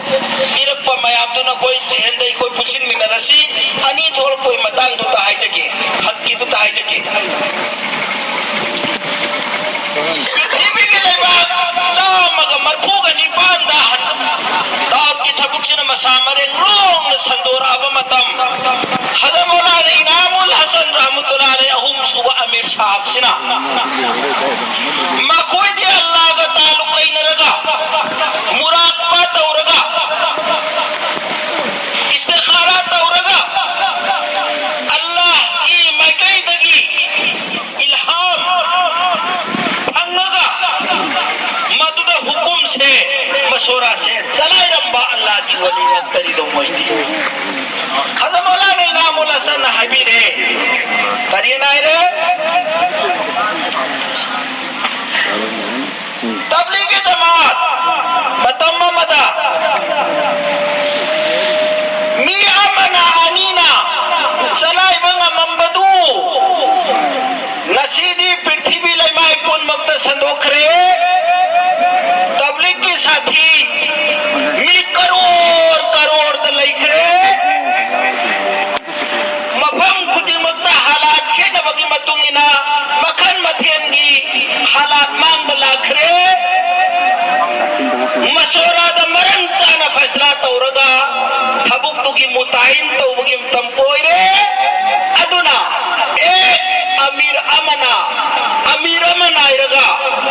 ꯄꯤꯔꯛꯄ ꯃꯌꯥꯝꯗꯨꯅ ꯑꯩꯈꯣꯏ ꯆꯦꯟꯗ ꯑꯩꯈꯣꯏ ꯄꯨꯟꯁꯤꯟꯃꯤꯟꯅꯔꯁꯤ꯫ ꯑꯅꯤ ꯊꯣꯛꯂꯛꯄꯒꯤ ꯃꯇꯥꯡꯗꯨꯗ ꯍꯥꯏꯖꯒꯦ, ꯍꯛꯀꯤꯗꯨꯗ ꯍꯥꯏꯖꯒꯦ꯫ ꯄ꯭ꯔꯤꯊꯤꯕꯤꯒꯤ ꯂꯩꯕꯥꯛ ꯆꯥꯝꯃꯒ ꯃꯔꯐꯨꯒ ꯅꯤꯄꯥꯟꯗ ꯗꯥꯎꯠꯀꯤ ꯊꯕꯛꯁꯤꯅ ꯃꯁꯥ ꯃꯔꯦꯡ ꯂꯣꯡꯅ ꯁꯟꯗꯣꯔꯛꯑꯕ ꯃꯇꯝ, ꯍꯖꯔꯠ ꯃꯧꯂꯥꯅꯥ ꯏꯅꯥꯃꯨꯜ ꯍꯁꯟ ꯔꯍꯃꯇꯨꯜꯂꯥꯍꯤ ꯑꯂꯩꯍꯤ ꯑꯍꯨꯝꯁꯨꯕ ꯑꯃꯤꯔ ꯁꯥꯍꯕꯁꯤꯅ ꯃꯈꯣꯏꯗꯤ ꯑꯜꯂꯥꯍꯒ ꯇꯥꯂꯨꯛ ꯂꯩꯅꯔꯒ, ꯃꯨꯔꯥꯛꯕꯥ ꯇꯧꯔꯒ, ꯏꯁꯇꯤꯈꯥꯔꯥ ꯇꯧꯔꯒ, ꯑꯜꯂꯥꯍꯒꯤ ꯃꯥꯏꯀꯩꯗꯒꯤ ꯏꯜꯍꯥꯝ ꯐꯪꯉꯒ ꯃꯗꯨꯗ ꯍꯨꯀꯨꯝꯁꯦ, ꯃꯁꯣꯔꯥꯁꯦ ꯆꯂꯥꯏꯔꯝꯕ ꯑꯜꯂꯥꯍꯒꯤ ꯋꯥꯂꯤ ꯉꯥꯛꯇꯅꯤꯗꯣ ꯃꯣꯏꯗꯤ꯫ ꯍꯖꯔꯠ ꯃꯧꯂꯥꯅꯥ ꯏꯅꯥꯃꯨꯜ ꯍꯁꯟꯅ ꯍꯥꯏꯕꯤꯔꯦ, ꯀꯔꯤꯅ ꯍꯥꯏꯔꯦ? ꯇꯕ꯭ꯂꯤꯒꯤ ꯖꯃꯥꯠ ꯃꯇꯝ ꯑꯃꯗ ꯃꯤ ꯑꯃꯅ ꯑꯅꯤꯅ ꯆꯂꯥꯏꯕ ꯉꯝꯃꯝꯕꯗꯨ ꯉꯁꯤꯗꯤ ꯄ꯭ꯔꯤꯊꯤꯕꯤ ꯂꯩꯃꯥꯏ ꯄꯨꯝꯅꯃꯛꯇ ꯁꯟꯗꯣꯛꯈ꯭ꯔꯦ꯫ ꯇꯕ꯭ꯂꯤꯒꯀꯤ ꯁꯥꯊꯤ ꯃꯤ ꯀꯔꯣꯔ ꯀꯔꯣꯔꯗ ꯂꯩꯈ꯭ꯔꯦ꯫ ꯃꯐꯝ ꯈꯨꯗꯤꯡꯃꯛꯇ ꯍꯥꯂꯥꯠ ꯈꯦꯠꯅꯕꯒꯤ ꯃꯇꯨꯡ ꯏꯟꯅ ꯃꯈꯜ ꯃꯊꯦꯜꯒꯤ ꯍꯥꯂꯥꯠ ꯃꯥꯡꯗ ꯂꯥꯛꯈ꯭ꯔꯦ꯫ ꯃꯁꯣꯔꯥꯗ ꯃꯔꯝ ꯆꯥꯅ ꯐꯩꯁꯂꯥ ꯇꯧꯔꯒ ꯊꯕꯛꯇꯨꯒꯤ ꯃꯨꯇꯥꯏꯟ ꯇꯧꯕꯒꯤ ꯃꯇꯝ ꯑꯣꯏꯔꯦ꯫ ꯑꯗꯨꯅ ꯑꯦꯛ ꯑꯃꯤꯔ ꯑꯃꯅ, ꯑꯃꯤꯔ ꯑꯃ ꯅꯥꯏꯔꯒ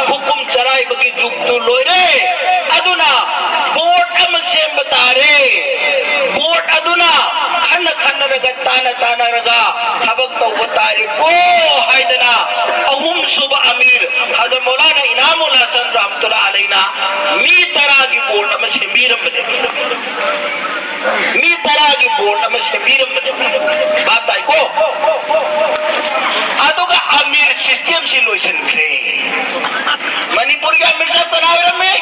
ꯍꯨꯀꯨꯝ ꯆꯂꯥꯏꯕꯒꯤ ꯖꯨꯛꯇꯨ ꯂꯣꯏꯔꯦ꯫ ꯑꯗꯨꯅ ꯕꯣꯔꯠ ꯑꯃ ꯁꯦꯝꯕ ꯇꯥꯔꯦ꯫ ꯕꯣꯔꯠ ꯑꯗꯨꯅ ꯈꯟꯅ ꯈꯟꯅꯔꯒ, ꯇꯥꯟꯅ ꯇꯥꯟꯅꯔꯒ ꯊꯕꯛ ꯇꯧꯕ ꯇꯥꯔꯦꯀꯣ ꯍꯥꯏꯗꯅ ꯑꯍꯨꯝꯁꯨꯕ ꯑꯃꯤꯔ ꯍꯖꯔꯠ ꯃꯧꯂꯥꯅꯥ ꯏꯅꯥꯃꯨꯜ ꯍꯁꯟ ꯔꯍꯃꯇꯨꯜꯂꯥꯍꯤ ꯑꯂꯩꯅ ꯃꯤ ꯇꯔꯥꯒꯤ ꯕꯣꯔꯠ ꯑꯃ ꯁꯦꯝꯕꯤꯔꯝꯕꯅꯦ꯫ ꯃꯤ ꯇꯔꯥꯒꯤ ꯕꯣꯔꯠ ꯑꯃ ꯁꯦꯝꯕꯤꯔꯝꯕꯅꯦ꯫ ꯚꯥꯞ ꯇꯥꯏꯀꯣ? ꯑꯗꯨꯒ ꯑꯃꯤꯔ ꯁꯤꯁꯇꯦꯝꯁꯤ ꯂꯣꯏꯁꯤꯟꯈ꯭ꯔꯦ꯫ ꯃꯅꯤꯄꯨꯔꯒꯤ ꯑꯃꯤꯔ ꯁꯥꯍꯕ ꯀꯅꯥ ꯑꯣꯏꯔꯝꯃꯤ?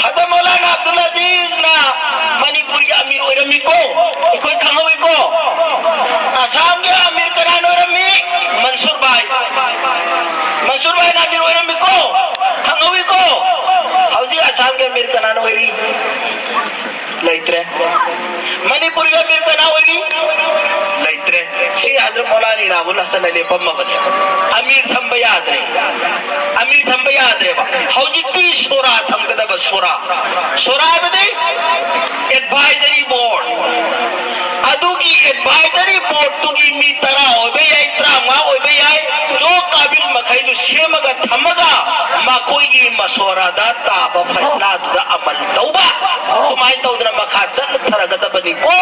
ꯍꯖꯔꯠ ꯃꯧꯂꯥꯅꯥ ꯑꯕꯗꯨꯜ ꯑꯖꯤꯖꯅ ꯃꯅꯤꯄꯨꯔꯒꯤ ꯑꯃꯤꯔ ꯑꯣꯏꯔꯝꯃꯤꯀꯣ? ꯑꯩꯈꯣꯏ ꯈꯪꯍꯧꯋꯤꯀꯣ? ꯑꯁꯥꯝꯒꯤ ꯑꯃꯤꯔ ꯀꯅꯥꯅ ꯑꯣꯏꯔꯝꯃꯤ? ꯃꯟꯁꯨꯔ ꯚꯥꯏ꯫ ꯃꯟꯁꯨꯔ ꯚꯥꯏꯅ ꯑꯃꯤꯔ ꯑꯣꯏꯔꯝꯃꯤꯀꯣ? ꯈꯪꯍꯧꯋꯤꯀꯣ? ꯍꯧꯖꯤꯛ ꯑꯁꯥꯝꯒꯤ ꯑꯃꯤꯔ ꯀꯅꯥꯅ ꯑꯣꯏꯔꯤ? ꯂꯩꯇ꯭ꯔꯦ꯫ ꯃꯅꯤꯄꯨꯔꯒꯤ ꯑꯃꯤꯔ ꯀꯅꯥ ꯑꯣꯏꯔꯤ? ꯂꯩꯇ꯭ꯔꯦ꯫ ꯁꯤ ꯍꯖꯔꯠ ꯃꯧꯂꯥꯅꯥ ꯏꯅꯥꯃꯨꯜ ꯍꯁꯟꯅ ꯂꯦꯞꯄꯝꯃꯕꯅꯦ꯫ ꯑꯃꯤꯔ ꯊꯝꯕ ꯌꯥꯗ꯭ꯔꯦ꯫ ꯑꯃꯤꯔ ꯊꯝꯕ ꯌꯥꯗ꯭ꯔꯦꯕ꯫ ꯍꯧꯖꯤꯛꯇꯤ ꯁꯣꯔꯥ ꯊꯝꯒꯗꯕ, ꯁꯣꯔꯥ꯫ ꯁꯣꯔꯥ ꯍꯥꯏꯕꯗꯤ ꯑꯦꯗꯚꯥꯏꯖꯔꯤ ꯕꯣꯔꯗ꯫ ꯑꯗꯨꯒꯤ ꯑꯦꯗꯚꯥꯏꯖꯔꯤ ꯕꯣꯔꯗꯇꯨꯒꯤ ꯃꯤ ꯇꯔꯥ ꯑꯣꯏꯕ ꯌꯥꯏ, ꯇꯔꯥꯃꯉꯥ ꯑꯣꯏꯕ ꯌꯥꯏ, ꯖꯣ ꯀꯥꯕꯤꯜ ꯃꯈꯩꯗꯨ ꯁꯦꯝꯃꯒ ꯊꯝꯃꯒ ꯃꯈꯣꯏꯒꯤ ꯃꯁꯣꯔꯥꯗ ꯇꯥꯕ ꯐꯩꯁꯂꯥꯗꯨꯗ ꯑꯃꯜ ꯇꯧꯕ꯫ ꯁꯨꯃꯥꯏꯅ ꯇꯧꯗꯅ ꯃꯈꯥ ꯆꯠꯊꯔꯒꯗꯕꯅꯤꯀꯣ꯫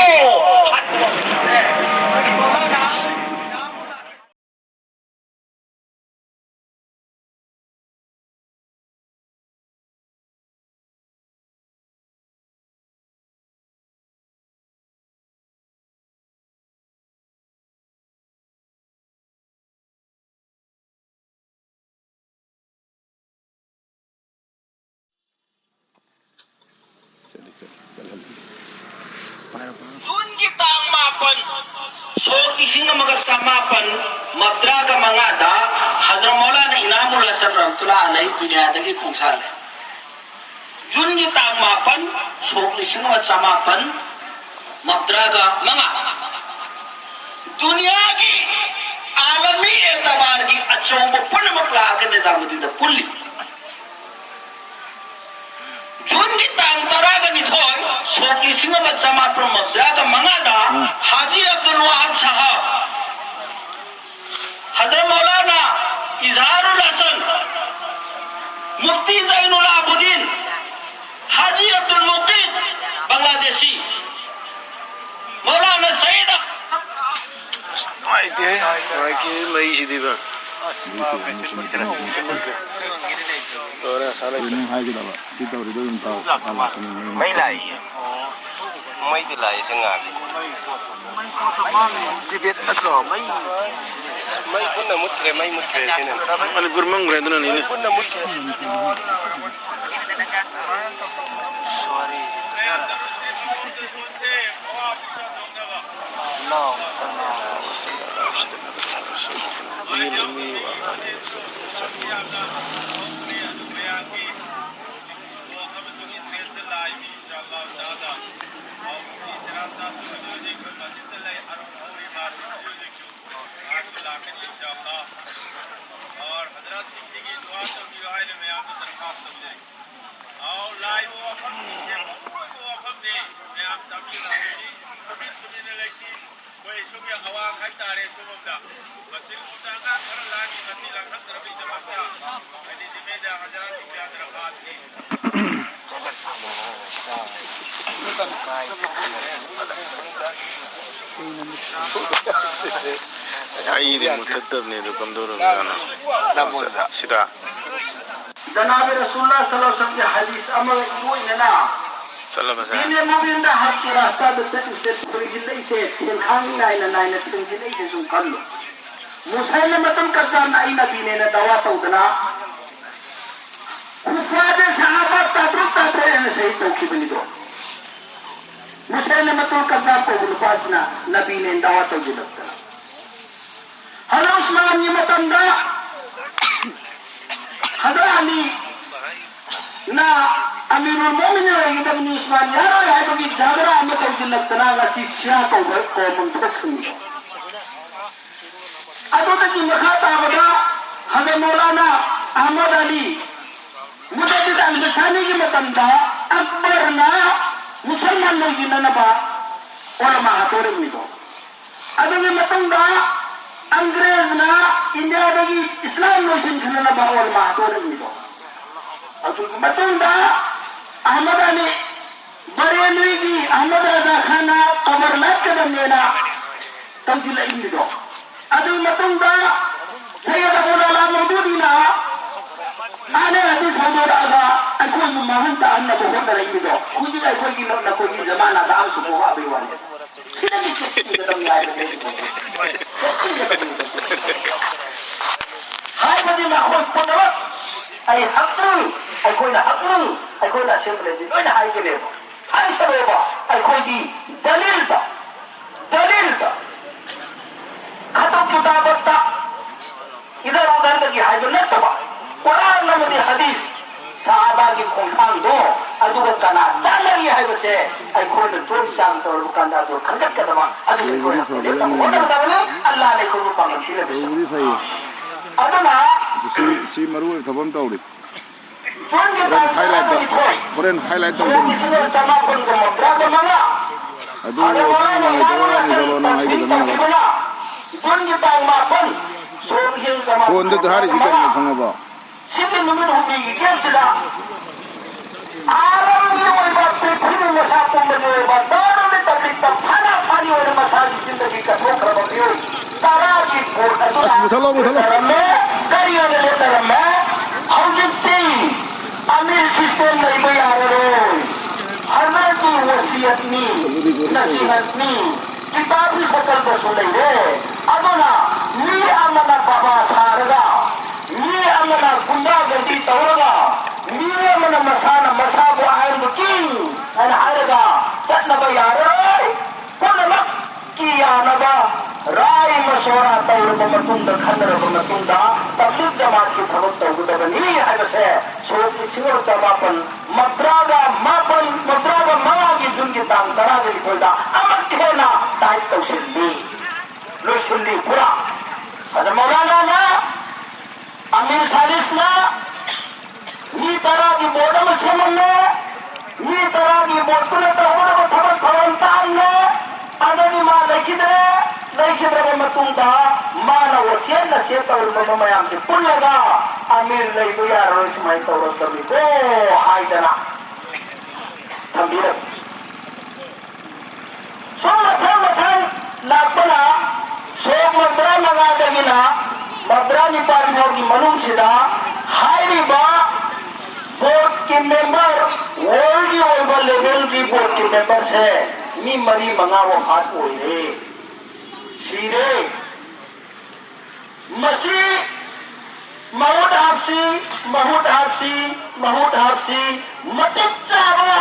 ꯖꯨꯟꯒꯤ ꯇꯥꯡ ꯃꯥꯄꯟ, ꯁꯣꯛ ꯂꯤꯁꯤꯡ ꯑꯃꯒ ꯆꯃꯥꯄꯟ ꯃꯧꯗ꯭ꯔꯥꯒ ꯃꯉꯥꯗ ꯍꯖꯔꯠ ꯃꯧꯂꯥꯅꯥ ꯏꯅꯥꯃꯨꯜ ꯍꯁꯟ ꯔꯍꯃꯇꯨꯜꯂꯥꯍꯤ ꯑꯂꯩꯍꯤ ꯗꯨꯅꯤꯌꯥꯗꯒꯤ ꯈꯣꯡꯁꯥꯜꯂꯦ꯫ ꯖꯨꯟꯒꯤ ꯇꯥꯡ ꯃꯥꯄꯟ, ꯁꯣꯛ ꯂꯤꯁꯤꯡ ꯑꯃ ꯆꯃꯥꯄꯟ ꯃꯧꯗ꯭ꯔꯥꯒ ꯃꯉꯥ꯫ ꯗꯨꯅꯤꯌꯥꯒꯤ ꯑꯥꯂꯃꯤ ꯑꯦꯇꯕꯥꯔꯒꯤ ꯑꯆꯧꯕ ꯄꯨꯝꯅꯃꯛ ꯂꯥꯛꯑꯒ ꯅꯤꯖꯥꯃꯨꯗꯗꯤꯟꯗ ꯄꯨꯜꯂꯤ꯫ ꯖꯨꯟꯒꯤ ꯇꯥꯡ ꯇꯔꯥꯒ ꯅꯤꯊꯣꯏ, ꯁꯣꯛ ꯂꯤꯁꯤꯡ ꯑꯃ ꯆꯃꯥꯄꯟ ꯃꯧꯗ꯭ꯔꯥꯒ ꯃꯉꯥꯗ ꯍꯥꯖꯤ ꯑꯕꯗꯨꯜ ꯋꯥꯍꯥꯕ ꯁꯥꯍꯕ, ꯍꯖꯔꯠ ꯃꯧꯂꯥꯅꯥ ꯏꯖꯍꯥꯔꯨꯜ ꯍꯁꯟ, ꯃꯨꯐꯇꯤ ꯖꯩꯅꯨꯜ ꯑꯥꯕꯨꯗꯤꯟ, ꯍꯥꯖꯤ ꯑꯕꯗꯨꯜ ꯃꯨꯀꯤꯠ, ꯕꯪꯒ꯭ꯂꯥꯗꯦꯁꯤ, ꯃꯧꯂꯥꯅꯥ ꯁꯌꯤꯗ꯫ ꯑꯁ, ꯅꯨꯡꯉꯥꯏꯇꯦꯍꯦ, ꯅꯨꯡꯉꯥꯏꯇꯦ, ꯃꯩꯁꯤꯗꯤꯕ꯫ ꯂꯣꯏꯔꯦ, ꯑꯁꯥ ꯂꯩꯇ꯭ꯔꯦ꯫ ꯅꯪ ꯍꯥꯏꯒꯗꯕ ꯁꯤ ꯇꯧꯔꯤꯗꯣ ꯑꯗꯨꯝ ꯇꯧ꯫ ꯃꯩ ꯂꯥꯛꯏꯌꯦ꯫ ꯃꯩꯗꯤ ꯂꯥꯛꯏꯁꯦ ꯉꯥꯜꯂꯤ꯫ ꯇꯤꯕꯦꯠ ꯅꯠꯇ꯭ꯔꯣ? ꯃꯩ ꯃꯩ ꯄꯨꯟꯅ ꯃꯨꯠꯈ꯭ꯔꯦ, ꯃꯩ ꯃꯨꯠꯈ꯭ꯔꯦ ꯁꯤꯅ꯫ ꯃꯅꯤꯄꯨꯔ ꯃꯝꯈ꯭ꯔꯦ ꯑꯗꯨꯅꯅꯤꯅꯦ꯫ ꯄꯨꯟꯅ ꯃꯨꯠꯈ꯭ꯔꯦ꯫ ꯁꯣꯔꯤ꯫ ꯂꯥꯛꯀꯅꯤ ꯏꯟꯁꯥ ꯑꯜꯂꯥꯍ꯫ ꯑꯣꯔ ꯍꯖꯔꯠꯁꯤꯡꯁꯤꯒꯤ ꯗꯨꯋꯥ ꯇꯧꯕꯤꯌꯨ ꯍꯥꯏꯅ ꯃꯌꯥꯝꯗ ꯗꯔꯈꯥꯁ ꯇꯧꯖꯔꯤ꯫ ꯑꯧ, ꯂꯥꯛꯏꯕ ꯋꯥꯐꯝꯁꯤꯡꯁꯦ ꯃꯔꯨꯑꯣꯏꯕ ꯋꯥꯐꯝꯅꯤ꯫ ꯃꯌꯥꯝ ꯇꯥꯕꯤꯌꯨ ꯂꯥꯛꯄꯤꯔꯤ꯫ ꯇꯨꯃꯤꯟ ꯇꯨꯃꯤꯟꯅ ꯂꯩꯁꯤ꯫ ꯑꯩꯈꯣꯏ ꯁꯣꯝꯒꯤ ꯑꯋꯥꯡ ꯍꯥꯏꯇꯥꯔꯦ, ꯁꯣꯝꯂꯣꯝꯗ꯫ ꯃꯁꯤꯒꯤ ꯃꯇꯥꯡꯗ ꯈꯔ ꯂꯥꯡꯉꯤ, ꯃꯁꯤ ꯂꯥꯡꯍꯟꯗꯅꯕꯒꯤꯗꯃꯛꯇ ꯍꯥꯏꯗꯤ ꯅꯨꯃꯤꯠ ꯍꯖꯔꯠꯁꯤꯡꯁꯦ ꯗꯔꯈꯥꯁꯅꯤ꯫ ꯑꯩꯗꯤ ꯃꯨꯊꯠꯇꯕꯅꯦ, ꯑꯗꯨ ꯀꯝꯗꯧꯔꯕꯖꯥꯠꯅꯣ? ꯅꯝꯕꯣꯜꯗ꯫ ꯁꯤꯗ꯫ ꯖꯅꯥꯕꯤ ꯔꯁꯨꯜꯂꯥ ꯁꯜꯂꯜꯂꯥꯍꯨ ꯑꯂꯥꯏꯍꯤ ꯋꯥꯁꯜꯂꯝꯒꯤ ꯍꯗꯤꯁ ꯑꯃꯒ ꯏꯃꯣꯏꯅꯅ ꯆꯠꯂꯕꯁꯦ꯫ ꯗꯤꯅꯦ ꯃꯨꯕꯤꯟꯗ ꯍꯛꯀꯤ ꯔꯥꯁꯇꯥꯗ ꯆꯠꯂꯤꯁꯦ ꯊꯦꯡꯖꯤꯜꯂꯛꯏꯁꯦ, ꯊꯦꯡꯈꯥꯡ ꯅꯥꯏꯅ ꯅꯥꯏꯅ ꯊꯦꯡꯖꯤꯜꯂꯛꯏꯁꯦ ꯁꯨꯝ ꯈꯜꯂꯨ꯫ ꯃꯨꯁꯥꯏꯂꯃꯇꯨꯜ ꯀꯖꯥꯕꯅ ꯑꯩ ꯅꯕꯤꯅꯦꯅ ꯗꯋꯥ ꯇꯧꯗꯅ ꯈꯨꯐꯥꯗ ꯁꯍꯥꯕꯥ ꯆꯥꯇ꯭ꯔꯨꯛ ꯆꯥꯇ꯭ꯔꯦꯠ ꯍꯦꯟꯅ ꯁꯍꯤꯗ ꯇꯧꯈꯤꯕꯅꯤꯗꯣ꯫ ꯃꯨꯁꯩꯂꯃꯇꯨꯜ ꯀꯖꯥꯕ ꯀꯧꯕ ꯅꯨꯄꯥꯁꯤꯅ ꯅꯕꯤꯅꯦꯅ ꯗꯥꯋꯥ ꯇꯧꯁꯤꯜꯂꯛꯇꯅ, ꯍꯖꯔꯠ ꯎꯁꯃꯥꯟꯒꯤ ꯃꯇꯝꯗ ꯍꯖꯔꯠ ꯑꯂꯤꯅ ꯑꯃꯤꯔꯨꯜ ꯃꯣꯃꯤꯅꯤꯟ ꯑꯣꯏꯒꯗꯕꯅꯤ, ꯎꯁꯃꯥꯟ ꯌꯥꯔꯣꯏ ꯍꯥꯏꯕꯒꯤ ꯖꯒꯔꯥ ꯑꯃ ꯇꯧꯁꯤꯜꯂꯛꯇꯅ ꯉꯁꯤ ꯁꯤꯌꯥ ꯀꯧꯕ ꯀꯧꯝ ꯑꯃ ꯊꯣꯛꯈ꯭ꯔꯤꯅꯤ꯫ ꯑꯗꯨꯗꯒꯤ ꯃꯈꯥ ꯇꯥꯕꯗ ꯍꯖꯔꯠ ꯃꯧꯂꯥꯅꯥ ꯑꯍꯃꯗ ꯑꯂꯤ ꯃꯨꯖꯗꯤꯗ ꯑꯜ ꯕꯤꯁꯥꯅꯤꯒꯤ ꯃꯇꯝꯗ ꯑꯛꯕꯔꯅ ꯃꯨꯁꯜꯃꯥꯟ ꯂꯣꯏꯁꯤꯟꯅꯅꯕ ꯑꯣꯂꯃꯥ ꯍꯥꯠꯇꯣꯔꯛꯏꯕꯅꯤꯗꯣ꯫ ꯑꯗꯨꯒꯤ ꯃꯇꯨꯡꯗ ꯑꯪꯒ꯭ꯔꯦꯖꯅ ꯏꯟꯗꯤꯌꯥꯗꯒꯤ ꯏꯁꯂꯥꯝ ꯂꯣꯏꯁꯤꯟꯈꯤꯅꯅꯕ ꯑꯣꯂꯃꯥ ꯍꯥꯠꯇꯣꯔꯛꯏꯕꯅꯤꯗꯣ꯫ ꯑꯗꯨꯒꯤ ꯃꯇꯨꯡꯗ ꯑꯍꯃꯗ ꯑꯂꯤ ꯕꯔꯦꯂꯤꯒꯤ ꯑꯍꯃꯗ ꯔꯖꯥ ꯈꯥꯟꯅ ꯀꯕꯔ ꯂꯥꯠꯀꯗꯕꯅꯦꯅ ꯇꯧꯁꯤꯜꯂꯛꯏꯕꯅꯤꯗꯣ꯫ ꯑꯗꯨꯒꯤ ꯃꯇꯨꯡꯗ ꯁꯩꯌꯗ ꯑꯕꯨꯜ ꯑꯂꯥ ꯃꯧꯗꯨꯗꯤꯅ ꯑꯥꯅꯦ ꯍꯗꯤꯁ ꯍꯧꯗꯣꯔꯛꯑꯒ ꯑꯩꯈꯣꯏꯕꯨ ꯃꯥꯡꯍꯟ ꯇꯥꯍꯟꯅꯕ ꯍꯣꯠꯅꯔꯛꯏꯕꯗꯣ, ꯍꯧꯖꯤꯛ ꯑꯩꯈꯣꯏꯒꯤ ꯅꯈꯣꯏꯒꯤ ꯖꯃꯥꯅꯥꯗ ꯑꯃꯁꯨ ꯄꯣꯛꯂꯛꯑꯕꯩ ꯋꯥꯅꯤ꯫ ꯁꯤꯗꯒꯤ ꯆꯦꯛꯁꯤꯟꯒꯗꯕꯅꯤ ꯍꯥꯏꯕ ꯂꯩꯔꯤꯕ ꯆꯦꯛꯁꯤꯟꯒꯗꯕꯅꯤ꯫ ꯍꯥꯏꯕꯗꯤ ꯃꯈꯣꯏ ꯄꯨꯝꯅꯃꯛ ꯑꯩ ꯍꯛꯅꯤ, ꯑꯩꯈꯣꯏꯅ ꯍꯛꯅꯤ, ꯑꯩꯈꯣꯏꯅ ꯑꯁꯦꯡꯕ ꯂꯩꯇꯦ ꯂꯣꯏꯅ ꯍꯥꯏꯒꯅꯦꯕ꯫ ꯍꯥꯏꯁꯅꯨꯕ, ꯑꯩꯈꯣꯏꯗꯤ ꯗꯂꯤꯜꯗ, ꯗꯂꯤꯜꯗ ꯈꯇꯣ ꯀꯤꯇꯥꯕꯠꯇ ꯏꯗꯔ ꯎꯗꯔꯗꯒꯤ ꯍꯥꯏꯕ ꯅꯠꯇꯕ, ꯀꯨꯔꯥꯟ ꯑꯃꯗꯤ ꯍꯗꯤꯁ, ꯁꯍꯥꯕꯥꯒꯤ ꯈꯣꯡꯊꯥꯡꯗꯣ ꯑꯗꯨꯒ ꯀꯅꯥ ꯆꯥꯟꯅꯔꯤ ꯍꯥꯏꯕꯁꯦ ꯑꯩꯈꯣꯏꯅ ꯆꯣꯏ ꯆꯥꯡ ꯇꯧꯔꯕ ꯀꯥꯟꯗ ꯑꯗꯨ ꯈꯟꯒꯠꯀꯗꯕ, ꯑꯗꯨ ꯑꯩꯈꯣꯏꯅ ꯍꯧꯖꯤꯛ ꯐꯕ ꯍꯣꯠꯅꯕ ꯌꯥꯝꯅ ꯇꯥꯕꯅꯤ꯫ ꯑꯜꯂꯥꯍꯅ ꯑꯩꯈꯣꯏꯕꯨ ꯄꯥꯡꯒꯜ ꯄꯤꯔꯕꯁꯨ꯫ ꯇꯧꯕꯗꯤ ꯐꯩꯌꯦ꯫ ꯑꯗꯨꯅ ꯑꯗꯨ ꯁꯤ, ꯁꯤ ꯃꯔꯨ ꯑꯣꯏꯕ ꯊꯕꯛ ꯑꯃ ꯇꯧꯔꯤ꯫ ꯖꯨꯟꯒꯤ ꯍꯣꯔꯦꯟ ꯇꯥꯡ ꯍꯥꯏꯂꯥꯏꯠꯇ, ꯇꯔꯥꯅꯤꯊꯣꯏ, ꯍꯣꯔꯦꯟ ꯍꯥꯏꯂꯥꯏꯠ ꯁꯣꯛ ꯇꯧꯗꯣꯏꯅꯤ꯫ ꯂꯤꯁꯤꯡ ꯑꯃ ꯆꯃꯥꯄꯟꯒ ꯃꯧꯗ꯭ꯔꯥꯒ ꯃꯉꯥ, ꯑꯗꯨ ꯍꯖꯔꯠ ꯃꯧꯂꯥꯅꯥ ꯅꯨꯡꯉꯥꯏꯇꯕ ꯋꯥꯅꯤ, ꯏꯃꯥꯝ ꯆꯠꯂꯣ ꯅꯪ ꯍꯥꯁꯟ ꯍꯥꯏꯒꯗꯕꯅꯤ ꯇꯛꯐꯤꯔ ꯍꯥꯏꯕ꯫ ꯇꯧꯈꯤꯕꯅ ꯖꯨꯟꯒꯤ ꯇꯥꯡ ꯃꯥꯄꯟ, ꯁꯣꯛ ꯂꯤꯁꯤꯡ ꯑꯃ ꯆꯃꯥꯄꯟꯒ ꯐꯣꯟꯗ ꯊꯥꯔꯤꯁꯤ ꯃꯧꯗ꯭ꯔꯥꯒ ꯃꯉꯥ꯫ ꯀꯩꯅꯣ ꯈꯪꯉꯕꯣ? ꯁꯤꯒꯤ ꯅꯨꯃꯤꯠ ꯍꯨꯝꯅꯤꯒꯤ ꯒꯦꯞꯁꯤꯗ ꯑꯥꯂꯝꯒꯤ ꯑꯣꯏꯕ, ꯄ꯭ꯔꯤꯊꯤꯕꯤ ꯃꯁꯥ ꯄꯨꯝꯕꯒꯤ ꯑꯣꯏꯕ ꯗꯥꯔꯨꯜ ꯇꯕ꯭ꯂꯤꯛꯇ ꯐꯅ ꯐꯅꯤ ꯑꯣꯏꯅ ꯃꯁꯥꯒꯤ ꯆꯤꯟꯗꯒꯤ ꯀꯠꯊꯣꯛꯈ꯭ꯔꯕ ꯃꯤꯑꯣꯏ ꯇꯔꯥꯒꯤ ꯚꯣꯠ ꯑꯗꯨꯅ ꯑꯁ, ꯃꯨꯊꯠꯂꯣ, ꯃꯨꯊꯠꯂꯣ꯫ ꯂꯦꯞꯅꯔꯝꯃꯦ꯫ ꯀꯔꯤ ꯑꯣꯏꯅ ꯂꯦꯞꯅꯔꯝꯃꯦ? ꯍꯧꯖꯤꯛꯇꯤ ꯑꯃꯤꯔ ꯁꯤꯁꯇꯦꯝ ꯂꯩꯕ ꯌꯥꯔꯔꯣꯏ꯫ ꯍꯖꯔꯠꯀꯤ ꯋꯁꯤꯌꯠꯅꯤ, ꯅꯁꯤꯍꯠꯅꯤ, ꯀꯤꯇꯥꯕꯤ ꯁꯀꯜꯗꯁꯨ ꯂꯩꯔꯦ꯫ ꯑꯗꯨꯅ ꯃꯤ ꯑꯃꯅ ꯕꯕꯥ ꯁꯥꯔꯒ, ꯃꯤ ꯑꯃꯅ ꯒꯨꯟꯗꯥꯒꯔꯗꯤ ꯇꯧꯔꯒ, ꯃꯤ ꯑꯃꯅ ꯃꯁꯥꯅ ꯃꯁꯥꯕꯨ "I am the king" ꯍꯥꯏꯅ ꯍꯥꯏꯔꯒ ꯆꯠꯅꯕ ꯌꯥꯔꯔꯣꯏ꯫ ꯄꯨꯝꯅꯃꯛꯀꯤ ꯌꯥꯅꯕ ꯔꯥꯏ ꯃꯁꯣꯔꯥ ꯇꯧꯔꯕ ꯃꯇꯨꯡꯗ, ꯈꯟꯅꯔꯕ ꯃꯇꯨꯡꯗ ꯇꯕ꯭ꯂꯤꯒ ꯖꯃꯥꯠꯀꯤ ꯊꯕꯛ ꯇꯧꯒꯗꯕꯅꯤ ꯍꯥꯏꯕꯁꯦ ꯁꯣꯛ ꯂꯤꯁꯤꯡ ꯑꯃ ꯆꯃꯥꯄꯟ ꯃꯧꯗ꯭ꯔꯥꯒ ꯃꯥꯄꯟ, ꯃꯧꯗ꯭ꯔꯥꯒ ꯃꯉꯥꯒꯤ ꯖꯨꯟꯒꯤ ꯇꯥꯡ ꯇꯔꯥꯒ ꯅꯤꯊꯣꯏꯗ ꯑꯃꯨꯛ ꯍꯦꯟꯅ ꯇꯥꯏꯠ ꯇꯧꯁꯤꯜꯂꯤ, ꯂꯣꯏꯁꯤꯜꯂꯤ ꯄꯨꯔꯥ꯫ ꯑꯗ ꯃꯧꯂꯥꯅꯥꯅ, ꯑꯃꯤꯔ ꯁꯥꯂꯤꯁꯅ ꯃꯤ ꯇꯔꯥꯒꯤ ꯕꯣꯔꯗ ꯑꯃ ꯁꯦꯝꯍꯜꯂꯦ꯫ ꯃꯤ ꯇꯔꯥꯒꯤ ꯕꯣꯔꯗꯇꯨꯅ ꯇꯧꯒꯗꯕ ꯊꯕꯛ ꯊꯧꯔꯝ ꯇꯥꯍꯜꯂꯦ꯫ ꯑꯗꯒꯤ ꯃꯥ ꯂꯩꯈꯤꯗ꯭ꯔꯦ꯫ ꯂꯩꯈꯤꯗ꯭ꯔꯕ ꯃꯇꯨꯡꯗ ꯃꯥꯅ ꯋꯥꯁꯤꯌꯠ ꯅꯁꯤꯌꯠ ꯇꯧꯔꯝꯕ ꯃꯌꯥꯝꯁꯦ ꯄꯨꯜꯂꯒ ꯑꯃꯤꯔ ꯂꯩꯕ ꯌꯥꯔꯔꯣꯏ, ꯁꯨꯃꯥꯏꯅ ꯇꯧꯔꯛꯀꯅꯤꯀꯣ ꯍꯥꯏꯗꯅ ꯊꯝꯕꯤꯔꯝꯃꯤ꯫ ꯁꯨꯝ ꯃꯊꯪ ꯃꯊꯪ ꯂꯥꯛꯄꯅ ꯁꯣꯛ ꯃꯧꯗ꯭ꯔꯥ ꯃꯉꯥꯗꯒꯤꯅ ꯃꯧꯗ꯭ꯔꯥ ꯅꯤꯄꯥꯟ ꯐꯥꯎꯒꯤ ꯃꯅꯨꯡꯁꯤꯗ ꯍꯥꯏꯔꯤꯕ ꯕꯣꯔꯗꯀꯤ ꯃꯦꯝꯕꯔ, ꯋꯥꯔꯜꯒꯤ ꯑꯣꯏꯕ ꯂꯦꯚꯦꯜꯒꯤ ꯕꯣꯔꯗꯀꯤ ꯃꯦꯝꯕꯔꯁꯦ ꯃꯤ ꯃꯔꯤ ꯃꯉꯥ ꯋꯐꯥꯠ ꯑꯣꯏꯔꯦ, ꯁꯤꯔꯦ꯫ ꯃꯁꯤ ꯃꯍꯨꯠ ꯍꯥꯞꯁꯤ, ꯃꯍꯨꯠ ꯍꯥꯞꯁꯤ, ꯃꯍꯨꯠ ꯍꯥꯞꯁꯤ꯫ ꯃꯇꯤꯛ ꯆꯥꯕ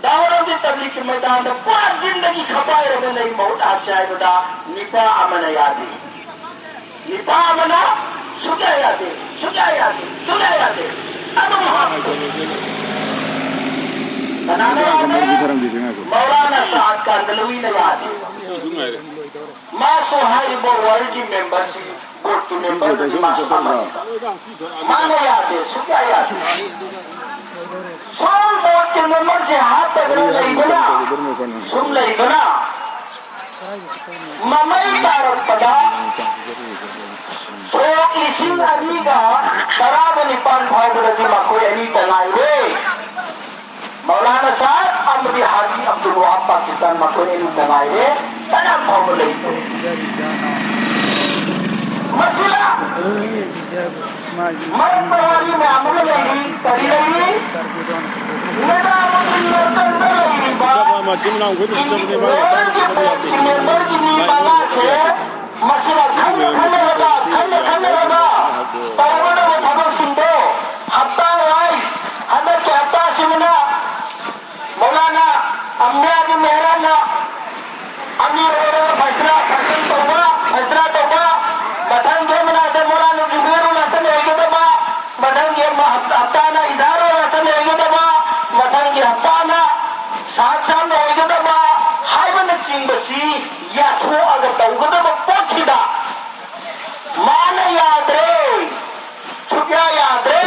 ꯗꯥꯎꯔꯝꯗꯤ ꯇꯕ꯭ꯂꯤꯛꯀꯤ ꯃꯩꯗꯥꯟꯗ ꯄꯨꯔꯥ ꯖꯤꯟꯗꯒꯤ ꯈꯄꯥꯏꯔꯒ ꯂꯩ꯫ ꯃꯍꯨꯠ ꯍꯥꯞꯁꯤ ꯍꯥꯏꯕꯗ ꯅꯤꯄꯥ ꯑꯃꯅ ꯌꯥꯗꯦ, ꯅꯤꯄꯥ ꯑꯃꯅ ꯁꯨꯛꯌꯥ ꯌꯥꯗꯦ, ꯁꯨꯛꯌꯥ ꯌꯥꯗꯦ, ꯁꯨꯛꯌꯥ ꯌꯥꯗꯦ꯫ ꯑꯗꯨꯝ ꯍꯥꯞꯄꯤ꯫ ꯀꯅꯥꯅ ꯌꯥꯗꯦ? ꯃꯧꯂꯥꯅꯥ ꯁꯥꯗ ꯀꯥꯟꯗꯂꯋꯤꯅ ꯌꯥꯗꯦ꯫ ꯃꯥꯁꯨ ꯍꯥꯏꯔꯤꯕ ꯋꯥꯔꯜꯒꯤ ꯃꯦꯝꯕꯔꯁꯤ, ꯕꯣꯔꯗꯀꯤ ꯃꯦꯝꯕꯔꯗꯨꯗꯤ ꯃꯥꯁꯨ ꯑꯃꯅꯤ꯫ ꯃꯥꯅ ꯌꯥꯗꯦ, ꯁꯨꯛꯌꯥ ꯌꯥꯗꯦ꯫ ꯁꯨꯝ ꯕꯣꯔꯗꯀꯤ ꯃꯦꯝꯕꯔꯁꯤ ꯍꯥꯞꯇꯗꯅ ꯂꯩꯕꯅ, ꯁꯨꯝ ꯂꯩꯕꯅ, ꯃꯃꯩ ꯇꯥꯔꯛꯄꯗ ꯁꯣꯛ ꯂꯤꯁꯤꯡ ꯑꯅꯤꯒ ꯇꯔꯥꯒ ꯅꯤꯄꯥꯟ ꯐꯥꯎꯕꯗꯗꯤ ꯃꯈꯣꯏ ꯑꯅꯤꯇ ꯉꯥꯏꯔꯦ꯫ ꯃꯧꯂꯥꯅꯥ ꯁꯥꯗ ꯑꯃꯗꯤ ꯍꯥꯖꯤ ꯑꯕꯗꯨꯜ ꯋꯥꯍꯥꯕ ꯄꯥꯀꯤꯁꯇꯥꯟ ꯃꯈꯣꯏ ꯑꯅꯤꯇ ꯉꯥꯏꯔꯦ, ꯀꯅꯥ ꯐꯥꯎꯕ ꯂꯩꯇ꯭ꯔꯦ꯫ ꯃꯁꯤꯗ ꯃꯔꯛꯇ ꯋꯥꯔꯤ ꯃꯌꯥꯝ ꯑꯃ ꯂꯩꯔꯤ꯫ ꯀꯔꯤ ꯂꯩꯔꯤ? ꯅꯤꯖꯥꯃꯨꯗꯗꯤꯟ ꯃꯔꯀꯖꯗ ꯂꯩꯔꯤꯕ ꯃꯆꯤꯟ ꯃꯅꯥꯎ ꯈꯣꯏꯗꯤ ꯁꯤꯖꯕꯅꯦ, ꯃꯥꯒꯤ ꯃꯆꯥꯅꯨꯄꯤ ꯋꯥꯔꯜꯒꯤ ꯕꯣꯔꯗꯀꯤ ꯃꯦꯝꯕꯔꯒꯤ ꯃꯤ ꯃꯉꯥꯁꯦ ꯃꯁꯤꯅ ꯈꯟꯅ ꯈꯟꯅꯔꯒ, ꯈꯟꯅ ꯈꯟꯅꯔꯒ ꯇꯧꯒꯗꯕ ꯊꯕꯛꯁꯤꯡꯗꯣ ꯍꯞꯇꯥ ꯋꯥꯏ, ꯍꯟꯗꯛꯀꯤ ꯍꯞꯇꯥꯁꯤꯃꯅ ꯃꯧꯂꯥꯅꯥ ꯑꯃꯤꯌꯥꯒꯤ ꯍꯞꯇꯥꯅ ꯏꯖꯥꯔ ꯂꯣꯏꯔꯒ ꯂꯣꯏꯒꯗꯕ, ꯃꯊꯪꯒꯤ ꯍꯞꯇꯥꯅ ꯁꯥꯠ ꯁꯥꯠ ꯂꯣꯏꯒꯗꯕ ꯍꯥꯏꯕꯅꯆꯤꯡꯕꯁꯤ ꯌꯥꯊꯣꯛꯑꯒ ꯇꯧꯒꯗꯕ ꯄꯣꯠꯁꯤꯗ ꯃꯥꯅ ꯌꯥꯗ꯭ꯔꯦ, ꯁꯨꯛꯌꯥ ꯌꯥꯗ꯭ꯔꯦ,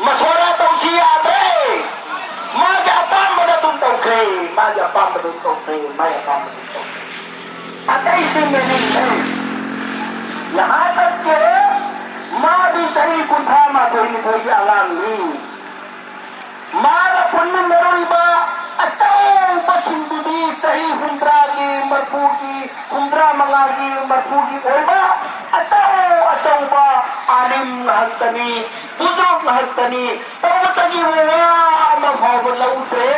ꯃꯁꯣꯔꯥ ꯇꯧꯁꯤ ꯌꯥꯗ꯭ꯔꯦ, ꯃꯥꯒꯤ ꯑꯄꯥꯝꯕꯗ ꯑꯗꯨꯝ ꯇꯧꯈ꯭ꯔꯦ, ꯃꯥꯒꯤ ꯑꯄꯥꯝꯕꯗ ꯑꯗꯨꯝ ꯇꯧꯈ꯭ꯔꯦ, ꯃꯥꯒꯤ ꯑꯄꯥꯝꯕꯗ ꯑꯗꯨꯝ ꯇꯧꯈ꯭ꯔꯦ꯫ ꯑꯇꯩꯁꯤꯡ ꯃꯤꯅꯤꯡ ꯂꯩ꯫ ꯌꯍꯥꯟ ꯇꯛ ꯀꯦ ꯃꯥꯗꯤ ꯆꯍꯤ ꯀꯨꯟꯊ꯭ꯔꯥ ꯃꯥꯊꯣꯏ ꯅꯤꯊꯣꯏꯒꯤ ꯑꯉꯥꯡꯅꯤ꯫ ꯃꯥꯒ ꯄꯨꯟꯃꯤꯟꯅꯔꯨꯔꯤꯕ ꯑꯆꯧꯕꯁꯤꯡꯗꯨꯗꯤ ꯆꯍꯤ ꯍꯨꯝꯗ꯭ꯔꯥꯒꯤ, ꯃꯔꯐꯨꯒꯤ, ꯍꯨꯝꯗ꯭ꯔꯥ ꯃꯉꯥꯒꯤ, ꯃꯔꯐꯨꯒꯤ ꯑꯣꯏꯕ ꯑꯆꯧ ꯑꯆꯧꯕ ꯑꯥꯂꯤꯝ ꯉꯥꯛꯇꯅꯤ, ꯕꯨꯖꯨꯔꯒ ꯉꯥꯛꯇꯅꯤ꯫ ꯇꯧꯕꯇꯒꯤ ꯋꯥ ꯑꯃ ꯐꯥꯎꯕ ꯂꯧꯗ꯭ꯔꯦ꯫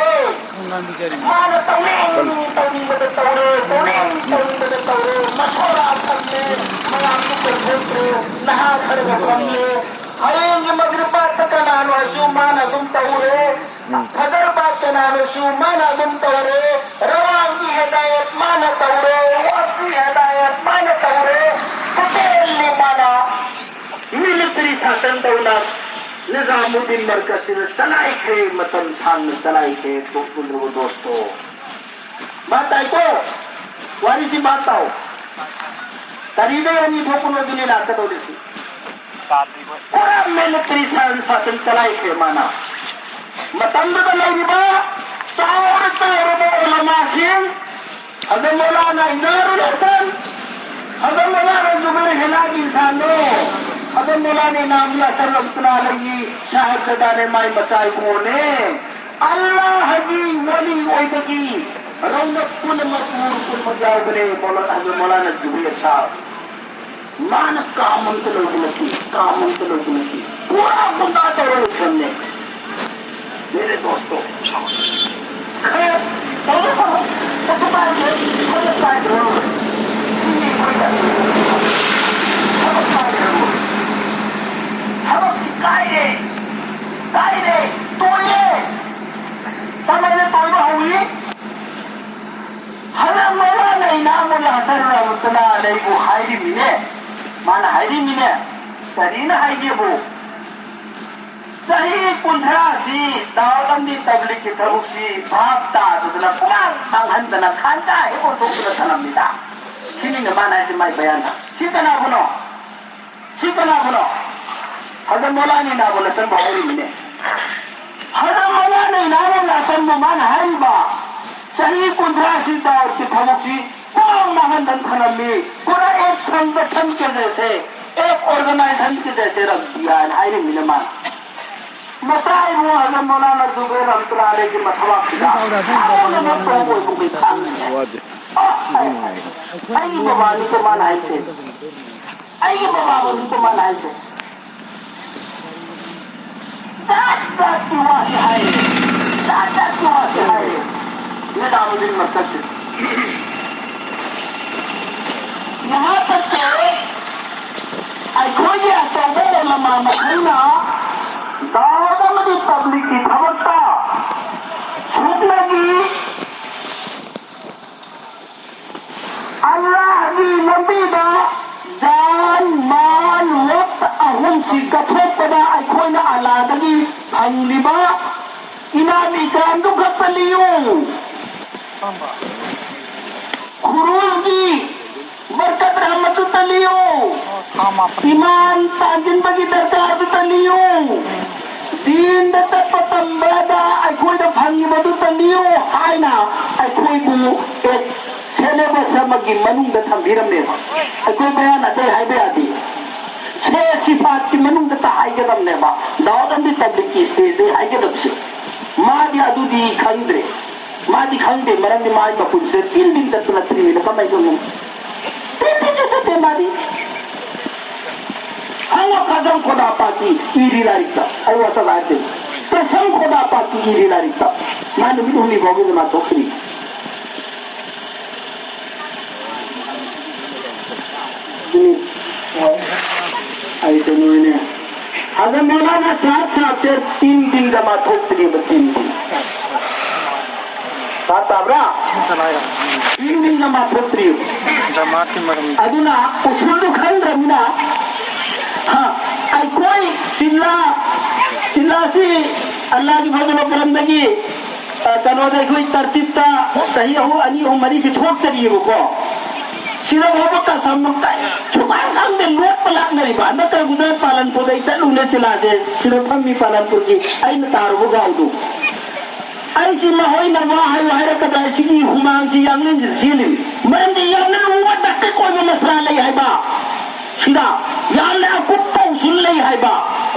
ꯃꯥꯅ ꯇꯧꯅꯤꯡ ꯇꯧꯅꯤꯡꯕꯗ ꯇꯧꯔꯦ, ꯇꯧꯅꯤꯡ ꯇꯧꯅꯤꯡꯕꯗ ꯇꯧꯔꯦ꯫ ꯃꯁꯣꯔꯥ ꯐꯪꯂꯦ, ꯃꯌꯥꯝꯁꯨ ꯀꯣꯏꯊꯣꯛꯇ꯭ꯔꯦ, ꯅꯍꯥ ꯈꯔꯒ ꯐꯪꯂꯦ꯫ ꯍꯌꯦꯡꯒꯤ ꯃꯒ꯭ꯔꯤꯕꯥꯠꯇ ꯀꯅꯥꯅꯣ ꯍꯥꯏꯁꯨ ꯃꯥꯅ ꯑꯗꯨꯝ ꯇꯧꯔꯦ꯫ ꯐꯖꯔꯕꯥꯠ ꯀꯅꯥꯅꯁꯨ ꯃꯥꯅ ꯑꯗꯨꯝ ꯇꯧꯔꯦ꯫ ꯔꯋꯥꯡꯒꯤ ꯍꯦꯗꯥꯌꯠ ꯃꯥꯅ ꯇꯧꯔꯦ꯫ ꯋꯥꯞꯁꯤ ꯍꯦꯗꯥꯌꯠ ꯃꯥꯅ ꯇꯧꯔꯦ꯫ ꯇꯣꯇꯦꯜꯂꯤ ꯃꯥꯅ ꯃꯤꯂꯤꯇꯔꯤ ꯁꯥꯁꯟ ꯇꯧꯅ ꯅꯤꯖꯥꯃꯨꯗꯗꯤꯟ ꯃꯔꯀꯖꯁꯤꯗ ꯆꯂꯥꯏꯈ꯭ꯔꯦ꯫ ꯃꯇꯝ ꯁꯥꯡꯅ ꯆꯂꯥꯏꯈ꯭ꯔꯦ꯫ ꯄꯨꯟꯗ꯭ꯔꯕ ꯗꯣꯁꯇꯣ, ꯚꯥꯞ ꯇꯥꯏꯀꯣ? ꯋꯥꯔꯤꯁꯤ ꯚꯥꯞ ꯇꯥꯎ꯫ ꯀꯔꯤꯗ ꯑꯅꯤ ꯊꯣꯛꯄꯅꯣ ꯑꯗꯨꯅꯤ ꯂꯥꯛꯀꯗꯧꯔꯤꯁꯤ꯫ ꯄꯨꯔꯥ ꯃꯤꯂꯤꯇꯔꯤ ꯁꯥ-, ꯁꯥꯁꯟ ꯆꯂꯥꯏꯈ꯭ꯔꯦ ꯃꯥꯅ꯫ ꯃꯇꯝꯗꯨꯗ ꯂꯩꯔꯤꯕ ꯆꯥꯎꯔ ꯆꯥꯎꯔꯕ ꯎꯂꯃꯥꯁꯤꯡ, ꯍꯖꯔꯠ ꯃꯧꯂꯥꯅꯥ ꯏꯖꯥꯔꯨꯜ ꯍꯁꯟ, ꯍꯖꯔꯠ ꯃꯧꯂꯥꯅꯥ ꯖꯨꯕꯩꯔ ꯍꯤꯂꯥꯜꯒꯤ ꯏꯟꯁꯥꯟꯗꯣ, ꯍꯖꯔꯠ ꯃꯧꯂꯥꯅꯥ ꯏꯅꯥꯃꯨꯜ ꯍꯁꯟ ꯔꯍꯃꯇꯨꯜꯂꯥꯍꯤ ꯑꯂꯩꯍꯤ ꯁꯥꯍꯤꯕꯖꯥꯗꯥꯅꯦ, ꯃꯥꯏ ꯃꯆꯥ ꯏꯕꯨꯡꯉꯣꯅꯦ꯫ ꯑꯜꯂꯥꯍꯒꯤ ꯋꯥꯂꯤ ꯑꯣꯏꯕꯒꯤ ꯔꯧꯅꯛ ꯄꯨꯝꯅꯃꯛ, ꯅꯨꯔ ꯄꯨꯝꯅꯃꯛ ꯌꯥꯎꯕꯅꯦ ꯃꯧꯂꯥꯅꯥ, ꯍꯖꯔꯠ ꯃꯧꯂꯥꯅꯥ ꯖꯨꯕꯩꯔ ꯁꯥꯍꯕ꯫ ꯃꯥꯅ ꯀꯥꯝ ꯑꯝꯇ ꯂꯧꯕ ꯅꯠꯇꯦ, ꯀꯥꯝ ꯑꯝꯇ ꯂꯧꯕ ꯅꯠꯇꯦ꯫ ꯄꯨꯔꯥ ꯒꯨꯟꯗꯥ ꯇꯧꯔ ꯂꯩꯈ꯭ꯔꯕꯅꯦ꯫ ꯃꯦꯔꯦ ꯗꯣꯁꯇꯣ, ꯈꯔ ꯇꯧꯔꯣ, ꯇꯧꯔꯣ꯫ ꯀꯩꯁꯨ ꯀꯥꯏꯗꯦ, ꯀꯩꯁꯨ ꯀꯥꯏꯗ꯭ꯔꯣ? ꯁꯤꯅꯤ ꯑꯩꯈꯣꯏꯗ ꯊꯕꯛ ꯀꯥꯏꯗ꯭ꯔꯣ? ꯊꯕꯛꯁꯤ ꯀꯥꯏꯔꯦ, ꯀꯥꯏꯔꯦ, ꯇꯣꯏꯔꯦ꯫ ꯀꯃꯥꯏꯅ ꯇꯣꯏꯕ ꯍꯧꯏ? ꯍꯖꯔꯠ ꯃꯧꯂꯥꯅꯥ ꯏꯅꯥꯃꯨꯜ ꯍꯁꯟ ꯔꯍꯃꯇꯨꯜꯂꯥꯍꯤ ꯑꯂꯩꯍꯤꯕꯨ ꯍꯥꯏꯔꯤꯃꯤꯅꯦ꯫ ꯃꯥꯅ ꯍꯥꯏꯔꯤꯃꯤꯅꯦ꯫ ꯀꯔꯤꯅ ꯍꯥꯏꯒꯦꯕꯨ? ꯆꯍꯤ ꯀꯨꯟꯊ꯭ꯔꯥꯁꯤ ꯗꯥꯎꯠ ꯑꯃꯗꯤ ꯇꯕ꯭ꯂꯤꯛꯀꯤ ꯊꯕꯛꯁꯤ ꯚꯥꯞ ꯇꯥꯗꯗꯅ ꯄꯨꯃꯥꯡ ꯃꯥꯡꯍꯟꯗꯅ ꯈꯥꯟꯖꯥ ꯍꯦꯛ ꯑꯣꯟꯊꯣꯛꯇꯨꯅ ꯊꯝꯂꯝꯃꯤꯗ꯫ ꯁꯤꯅꯤꯅ ꯃꯥꯅ ꯍꯥꯏꯁꯦ ꯃꯥꯏ ꯕꯌꯥꯟꯗ꯫ ꯁꯤ ꯀꯅꯥꯕꯨꯅꯣ? ꯁꯤ ꯀꯅꯥꯕꯨꯅꯣ? ꯍꯖꯔꯠ ꯃꯧꯂꯥꯅꯥ ꯏꯅꯥꯕꯨꯜ ꯍꯁꯟꯕꯨ ꯍꯥꯏꯔꯤꯕꯅꯦ꯫ ꯍꯖꯔꯠ ꯃꯧꯂꯥꯅꯥ ꯏꯅꯥꯕꯨꯜ ꯍꯁꯟꯕꯨ ꯃꯥꯅ ꯍꯥꯏꯔꯤꯕ ꯆꯍꯤ ꯀꯨꯟꯊ꯭ꯔꯥꯁꯤ ꯗꯥꯎꯠꯀꯤ ꯊꯕꯛꯁꯤ ꯄꯨꯃꯥꯡ ꯃꯥꯡꯍꯟꯗꯅ ꯊꯝꯂꯝꯃꯤ꯫ ꯄꯨꯔꯥ ꯑꯦꯛ ꯁꯪꯒꯊꯟ ꯀꯦ ꯖꯩꯁꯦ, ꯑꯦꯛ ꯑꯣꯔꯒꯅꯥꯏꯖꯦꯁꯟ ꯀꯦ ꯖꯩꯁꯦ ꯔꯛ ꯗꯤꯌꯥ ꯍꯥꯏꯅ ꯍꯥꯏꯔꯤꯕꯅꯤꯅ ꯃꯥꯅ꯫ ꯃꯆꯥ ꯏꯕꯨꯡꯉꯣ ꯍꯖꯔꯠ ꯃꯧꯂꯥꯅꯥ ꯖꯨꯕꯦꯔ ꯔꯍꯃꯇꯨꯜꯂꯥꯍꯤ ꯑꯂꯩꯍꯤꯒꯤ ꯃꯊꯕꯥꯛꯁꯤꯗ ꯁꯥꯎꯅ ꯅꯣꯛꯇꯧꯕ ꯑꯣꯏꯕ ꯑꯩꯈꯣꯏ ꯈꯪꯉꯤꯅꯦ꯫ ꯑ, ꯍꯥꯏ, ꯍꯥꯏ꯫ ꯑꯩꯒꯤ ꯕꯕꯥꯅꯤꯀꯣ ꯃꯥꯅ ꯍꯥꯏꯁꯦ꯫ ꯑꯩꯒꯤ ꯕꯕꯥꯕꯨꯅꯤꯀꯣ ꯃꯥꯅ ꯍꯥꯏꯁꯦ꯫ ꯖꯥꯠ ꯖꯥꯠꯀꯤ ꯋꯥꯁꯤ ꯍꯥꯏꯔꯦ꯫ ꯖꯥꯠ ꯖꯥꯠꯀꯤ ꯋꯥꯁꯤ ꯍꯥꯏꯔꯦ꯫ ꯅꯤꯖꯥꯃꯨꯗꯗꯤꯟ ꯃꯔꯀꯖꯁꯤ꯫ ꯌꯍꯥ ꯇꯛ ꯀꯦ ꯑꯩꯈꯣꯏꯒꯤ ꯑꯆꯧꯕ ꯎꯂꯃꯥ ꯃꯈꯩꯅ ꯗꯥꯋꯠ ꯑꯃꯗꯤ ꯇꯕ꯭ꯂꯤꯒꯀꯤ ꯊꯕꯛꯇ ꯁꯨꯞꯅꯒꯤ ꯑꯜꯂꯥꯍꯒꯤ ꯂꯝꯕꯤꯗ ꯖꯥꯟ, ꯃꯥꯜ, ꯋꯛꯠ ꯑꯍꯨꯝꯁꯤ ꯀꯠꯊꯣꯛꯄꯗ ꯑꯩꯈꯣꯏꯅ ꯑꯜꯂꯥꯍꯗꯒꯤ ꯐꯪꯂꯤꯕ ꯏꯅꯥꯝ ꯏꯀ꯭ꯔꯥꯝꯗꯨ ꯈꯛꯇ ꯂꯤꯌꯨ꯫ ꯈꯨꯔꯨꯖꯒꯤ ꯕꯔꯀꯠ ꯔꯍꯃꯠꯇꯨ ꯇꯜꯂꯤꯌꯨ꯫ ꯏꯃꯥꯟ ꯇꯥꯟꯁꯤꯟꯕꯒꯤ ꯗꯔꯀꯥꯔꯗꯨ ꯇꯜꯂꯤꯌꯨ꯫ ꯗꯤꯟꯗ ꯆꯠꯄ ꯇꯝꯕꯗ ꯑꯩꯈꯣꯏꯗ ꯐꯪꯉꯤꯕꯗꯨ ꯇꯜꯂꯤꯌꯨ ꯍꯥꯏꯅ ꯑꯩꯈꯣꯏꯕꯨ ꯑꯦ, ꯁꯦꯂꯦꯕꯁ ꯑꯃꯒꯤ ꯃꯅꯨꯡꯗ ꯊꯝꯕꯤꯔꯝꯃꯦꯕ꯫ ꯑꯩꯈꯣꯏ ꯕꯌꯥꯟ ꯑꯇꯩ ꯍꯥꯏꯕ ꯌꯥꯗꯦ꯫ ꯁꯦ ꯁꯤꯐꯥꯠꯀꯤ ꯃꯅꯨꯡꯗ ꯇ ꯍꯥꯏꯒꯗꯕꯅꯦꯕ꯫ ꯗꯥꯎꯠ ꯑꯃꯗꯤ ꯇꯕ꯭ꯂꯤꯛꯀꯤ ꯁ꯭ꯇꯦꯖꯇꯩ ꯍꯥꯏꯒꯗꯕꯁꯦ꯫ ꯃꯥꯗꯤ ꯑꯗꯨꯗꯤ ꯈꯪꯗ꯭ꯔꯦ꯫ ꯃꯥꯗꯤ ꯈꯪꯗꯦ, ꯃꯔꯝꯗꯤ ꯃꯥꯒꯤ ꯃꯄꯨꯟꯁꯤꯗ ꯇꯤꯟ ꯇꯤꯟ ꯆꯠꯄ ꯅꯠꯇ꯭ꯔꯤꯉꯩꯗ ꯀꯃꯥꯏꯅ ꯇꯧꯅꯤ? ꯇꯤꯟ ꯇꯤꯟꯁꯨ ꯆꯠꯇꯦ ꯃꯥꯗꯤ꯫ ꯍꯪꯉꯣ ꯀꯖꯝ ꯈꯣꯗꯥ ꯄꯥꯀꯤ ꯏꯔꯤ ꯂꯥꯏꯔꯤꯛꯇ꯫ ꯑꯩ ꯋꯥꯁꯛ ꯍꯥꯏꯔꯛꯀꯦ꯫ ꯀꯁꯝ ꯈꯣꯗꯥ ꯄꯥꯀꯤ ꯏꯔꯤ ꯂꯥꯏꯔꯤꯛꯇ꯫ ꯃꯥ ꯅꯨꯃꯤꯠ ꯍꯨꯝꯅꯤ ꯐꯥꯎꯕꯒꯤ ꯃꯥ ꯊꯣꯛꯇ꯭ꯔꯤ꯫ ꯑꯗꯨꯅꯤ꯫ ꯑꯩꯁꯦ ꯅꯣꯏꯅꯦ꯫ ꯍꯖꯔꯠ ꯃꯧꯂꯥꯅꯥ ꯁꯥꯠ ꯁꯥꯠꯁꯦ ꯇꯤꯟ ꯇꯤꯟ ꯖꯃꯥ ꯊꯣꯛꯇ꯭ꯔꯤꯕ ꯇꯤꯟ ꯇꯤꯟ꯫ ꯚꯥꯞ ꯇꯥꯕ꯭ꯔꯥ? ꯇꯤꯟ ꯇꯤꯟ ꯖꯃꯥ ꯊꯣꯛꯇ꯭ꯔꯤꯕ꯫ ꯖꯃꯥꯠꯀꯤ ꯃꯔꯝ꯫ ꯑꯗꯨꯅ ꯎꯁꯨꯜꯗꯨ ꯈꯪꯗ꯭ꯔꯕꯅꯤꯅ, ꯍꯥ, ꯑꯩꯈꯣꯏ ꯆꯤꯜꯂꯥ ꯑꯁꯤ ꯑꯜꯂꯥꯒꯤ ꯐꯖꯂ ꯀꯔꯝꯗꯒꯤ, ꯑ, ꯀꯩꯅꯣꯗ ꯑꯩꯈꯣꯏ ꯇꯔꯇꯤꯞꯇ ꯆꯍꯤ ꯑꯍꯨꯝ, ꯑꯅꯤ, ꯑꯍꯨꯝ, ꯃꯔꯤꯁꯤ ꯊꯣꯛꯆꯔꯤꯑꯕꯀꯣ꯫ ꯁꯤꯗ ꯐꯥꯎꯕ ꯀꯁꯝ ꯁꯨꯛꯈꯪ ꯈꯪꯗꯦ, ꯂꯣꯠꯄ ꯂꯥꯛꯅꯔꯤꯕ꯫ ꯍꯟꯗꯛ ꯀꯔꯤꯒꯨꯝꯕ ꯄꯥꯂꯟꯄꯨꯔꯗ ꯑꯩ ꯆꯠꯂꯨꯅꯦ ꯆꯤꯂꯥꯁꯦ, ꯁꯤꯗ ꯐꯝꯃꯤ ꯄꯥꯂꯟꯄꯨꯔꯒꯤ ꯑꯩꯅ ꯇꯥꯔꯨꯕ ꯒꯥꯎꯗꯨ꯫ ꯑꯩꯁꯤ ꯃꯈꯣꯏꯅ ꯋꯥ ꯍꯥꯏꯌꯨ ꯍꯥꯏꯔꯛꯀꯗ꯭ꯔꯥ ꯍꯥꯏ, ꯁꯤꯒꯤ ꯍꯨꯃꯥꯡꯁꯤ ꯌꯥꯡꯂꯦꯟꯁꯤꯗ ꯆꯦꯜꯂꯤꯅꯤ꯫ ꯃꯔꯝꯗꯤ ꯌꯥꯝꯅ ꯂꯨꯕ ꯇꯥꯛꯇꯤꯛ ꯑꯣꯏꯕ ꯃꯁꯂꯥ ꯂꯩ ꯍꯥꯏꯕ꯫ ꯁꯤꯗ ꯌꯥꯝꯅ ꯑꯀꯨꯞꯄ ꯎꯁꯨꯜ ꯂꯩ ꯍꯥꯏꯕ,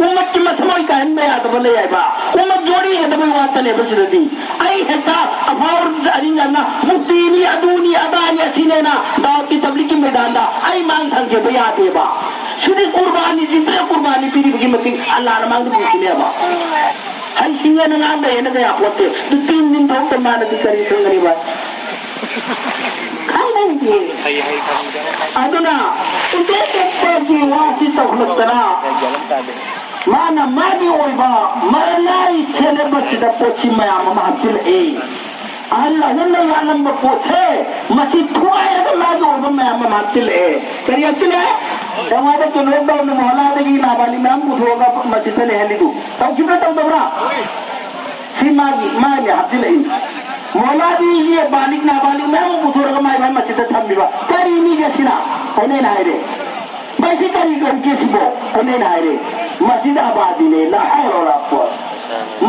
ꯎꯃꯠꯀꯤ ꯃꯊꯃꯣꯏ ꯀꯥꯏꯍꯟꯕ ꯌꯥꯗꯕ ꯂꯩ ꯍꯥꯏꯕ, ꯎꯃꯠ ꯖꯣꯔꯤꯒꯗꯕꯒꯤ ꯋꯥꯇꯅꯦꯕ꯫ ꯁꯤꯗꯗꯤ ꯑꯩ ꯍꯦꯛꯇ ꯑꯐꯥꯎꯔ ꯑꯔꯤꯡꯖꯅ ꯃꯨꯐꯇꯤꯅꯤ, ꯑꯗꯨꯅꯤ, ꯑꯗꯥꯅꯤ, ꯑꯁꯤꯅꯦꯅ ꯗꯥꯎꯠꯀꯤ ꯇꯕ꯭ꯂꯤꯛꯀꯤ ꯃꯩꯗꯥꯟꯗ ꯑꯩ ꯃꯥꯡ ꯊꯝꯒꯦꯕ ꯌꯥꯗꯦꯕ꯫ ꯁꯤꯗꯤ ꯀꯨꯔꯕꯥꯅꯤ, ꯖꯤꯟꯗ꯭ꯔ ꯀꯨꯔꯕꯥꯅꯤ ꯄꯤꯔꯤꯕꯒꯤ ꯃꯇꯤꯛ ꯑꯜꯂꯥꯅ ꯃꯥꯡꯗ ꯄꯨꯈꯤꯅꯦꯕ꯫ ꯍꯩꯁꯤꯡꯉꯦꯅ ꯉꯥꯡꯕ ꯍꯦꯟꯅ ꯀꯌꯥ ꯄꯣꯠꯇꯦ꯫ ꯑꯗꯨ ꯇꯤꯟ ꯅꯤꯡꯊꯧꯇ ꯃꯥꯅꯗꯤ ꯀꯔꯤ ꯈꯪꯒꯅꯤꯕ? ꯈꯪꯗꯦ꯫ ꯑꯗꯨꯅ ꯎꯗꯦ ꯎꯞꯄꯒꯤ ꯋꯥꯁꯤ ꯇꯧꯈꯠꯂꯛꯇꯅ ꯃꯥꯅ ꯃꯥꯒꯤ ꯑꯣꯏꯕ ꯃꯔꯅꯥꯏ ꯁꯦꯂꯦꯕꯁꯁꯤꯗ ꯄꯣꯠꯁꯤ ꯃꯌꯥꯝ ꯑꯃ ꯍꯥꯞꯆꯤꯜꯂꯛꯏ꯫ ꯑꯍꯜ ꯑꯍꯨꯝꯅ ꯌꯥꯜꯂꯝꯕ ꯄꯣꯠꯁꯦ ꯃꯁꯤ ꯊꯨꯒꯥꯏꯔꯒ ꯃꯥꯒꯤ ꯑꯣꯏꯕ ꯃꯌꯥꯝ ꯑꯃ ꯍꯥꯞꯆꯤꯜꯂꯛꯑꯦ꯫ ꯀꯔꯤ ꯍꯥꯞꯆꯤꯜꯂꯛꯑꯦ? ꯀꯃꯥꯏꯅ ꯀꯩꯅꯣ ꯇꯧꯅ ꯃꯣꯍꯂꯥꯗꯒꯤ ꯅꯥꯕꯥꯂꯤ ꯃꯌꯥꯝ ꯄꯨꯊꯣꯛꯑꯒ ꯃꯁꯤꯗ ꯂꯩꯍꯜꯂꯤꯗꯨ? ꯇꯧꯈꯤꯕ꯭ꯔꯥ ꯇꯧꯗꯕ꯭ꯔꯥ? ꯁꯤ ꯃꯥꯒꯤ, ꯃꯥꯅꯦ ꯍꯥꯞꯆꯤꯜꯂꯛꯏ꯫ ꯃꯣꯂꯥꯗꯤꯒꯤ ꯕꯥꯂꯤꯛ ꯅꯥꯕꯥꯂꯤꯛ ꯃꯌꯥꯝ ꯑꯃ ꯄꯨꯊꯣꯔꯒ ꯃꯥꯏ ꯃꯥꯏ ꯃꯁꯤꯗ ꯊꯝꯃꯤꯕ꯫ ꯀꯔꯤ ꯃꯤꯒꯦ ꯁꯤꯅ? ꯑꯩꯅ ꯑꯩꯅ ꯍꯥꯏꯔꯦ꯫ ꯃꯁꯤ ꯀꯔꯤ ꯀꯧꯒꯦ ꯁꯤꯕꯣ? ꯑꯩꯅ ꯑꯩꯅ ꯍꯥꯏꯔꯦ꯫ ꯃꯁꯤꯗ ꯑꯕꯥꯗꯤꯅꯦ, ꯂꯥ ꯍꯥꯏꯔꯣ ꯂꯥꯛꯄꯣ꯫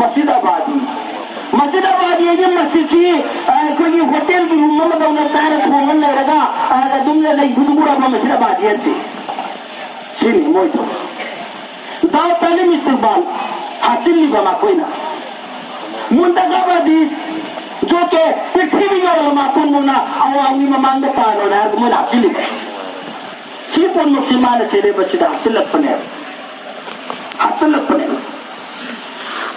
ꯃꯁꯤꯗ ꯑꯕꯥꯗꯤ꯫ ꯃꯁꯤꯗ ꯑꯕꯥꯗꯤ ꯍꯥꯏꯗꯤ ꯃꯁꯤꯁꯤ, ꯑ, ꯑꯩꯈꯣꯏꯒꯤ ꯍꯣꯇꯦꯜꯒꯤ ꯔꯨꯝ ꯑꯃꯗꯧꯅ ꯆꯥꯔ ꯊꯣꯡꯉ ꯂꯩꯔꯒ, ꯑ, ꯑꯗꯨꯝ ꯂꯩ ꯈꯨꯗꯨꯝ ꯎꯔꯕ ꯃꯁꯤꯗ ꯑꯕꯥꯗꯤ ꯍꯥꯏꯁꯤ꯫ ꯁꯤꯅꯤ ꯃꯣꯏꯗꯣ꯫ ꯗꯥꯎ ꯇꯥꯂꯤꯝ ꯏꯁꯇꯤꯛꯕꯥꯜ ꯍꯥꯞꯆꯤꯜꯂꯤꯕ ꯃꯈꯣꯏꯅ꯫ ꯃꯨꯟꯇꯈꯕ ꯍꯗꯤꯁ ꯖꯣ ꯀꯦ ꯄ꯭ꯔꯤꯊꯤꯕꯤꯒꯤ ꯑꯣꯂꯃꯥ ꯄꯨꯝꯅꯃꯛꯅ ꯑꯋꯥꯡꯒꯤ ꯃꯃꯥꯡꯗ ꯄꯥꯜꯂꯣꯅ ꯍꯥꯏꯔꯒ ꯃꯣꯏꯅ ꯍꯥꯞꯆꯤꯜꯂꯤꯕ꯫ ꯁꯤ ꯄꯨꯝꯅꯃꯛꯁꯤ ꯃꯥꯅ ꯁꯦꯂꯦꯕꯁꯁꯤꯗ ꯍꯥꯞꯆꯤꯜꯂꯛꯄꯅꯦꯕ꯫ ꯍꯥꯞꯆꯤꯜꯂꯛꯄꯅꯦꯕ꯫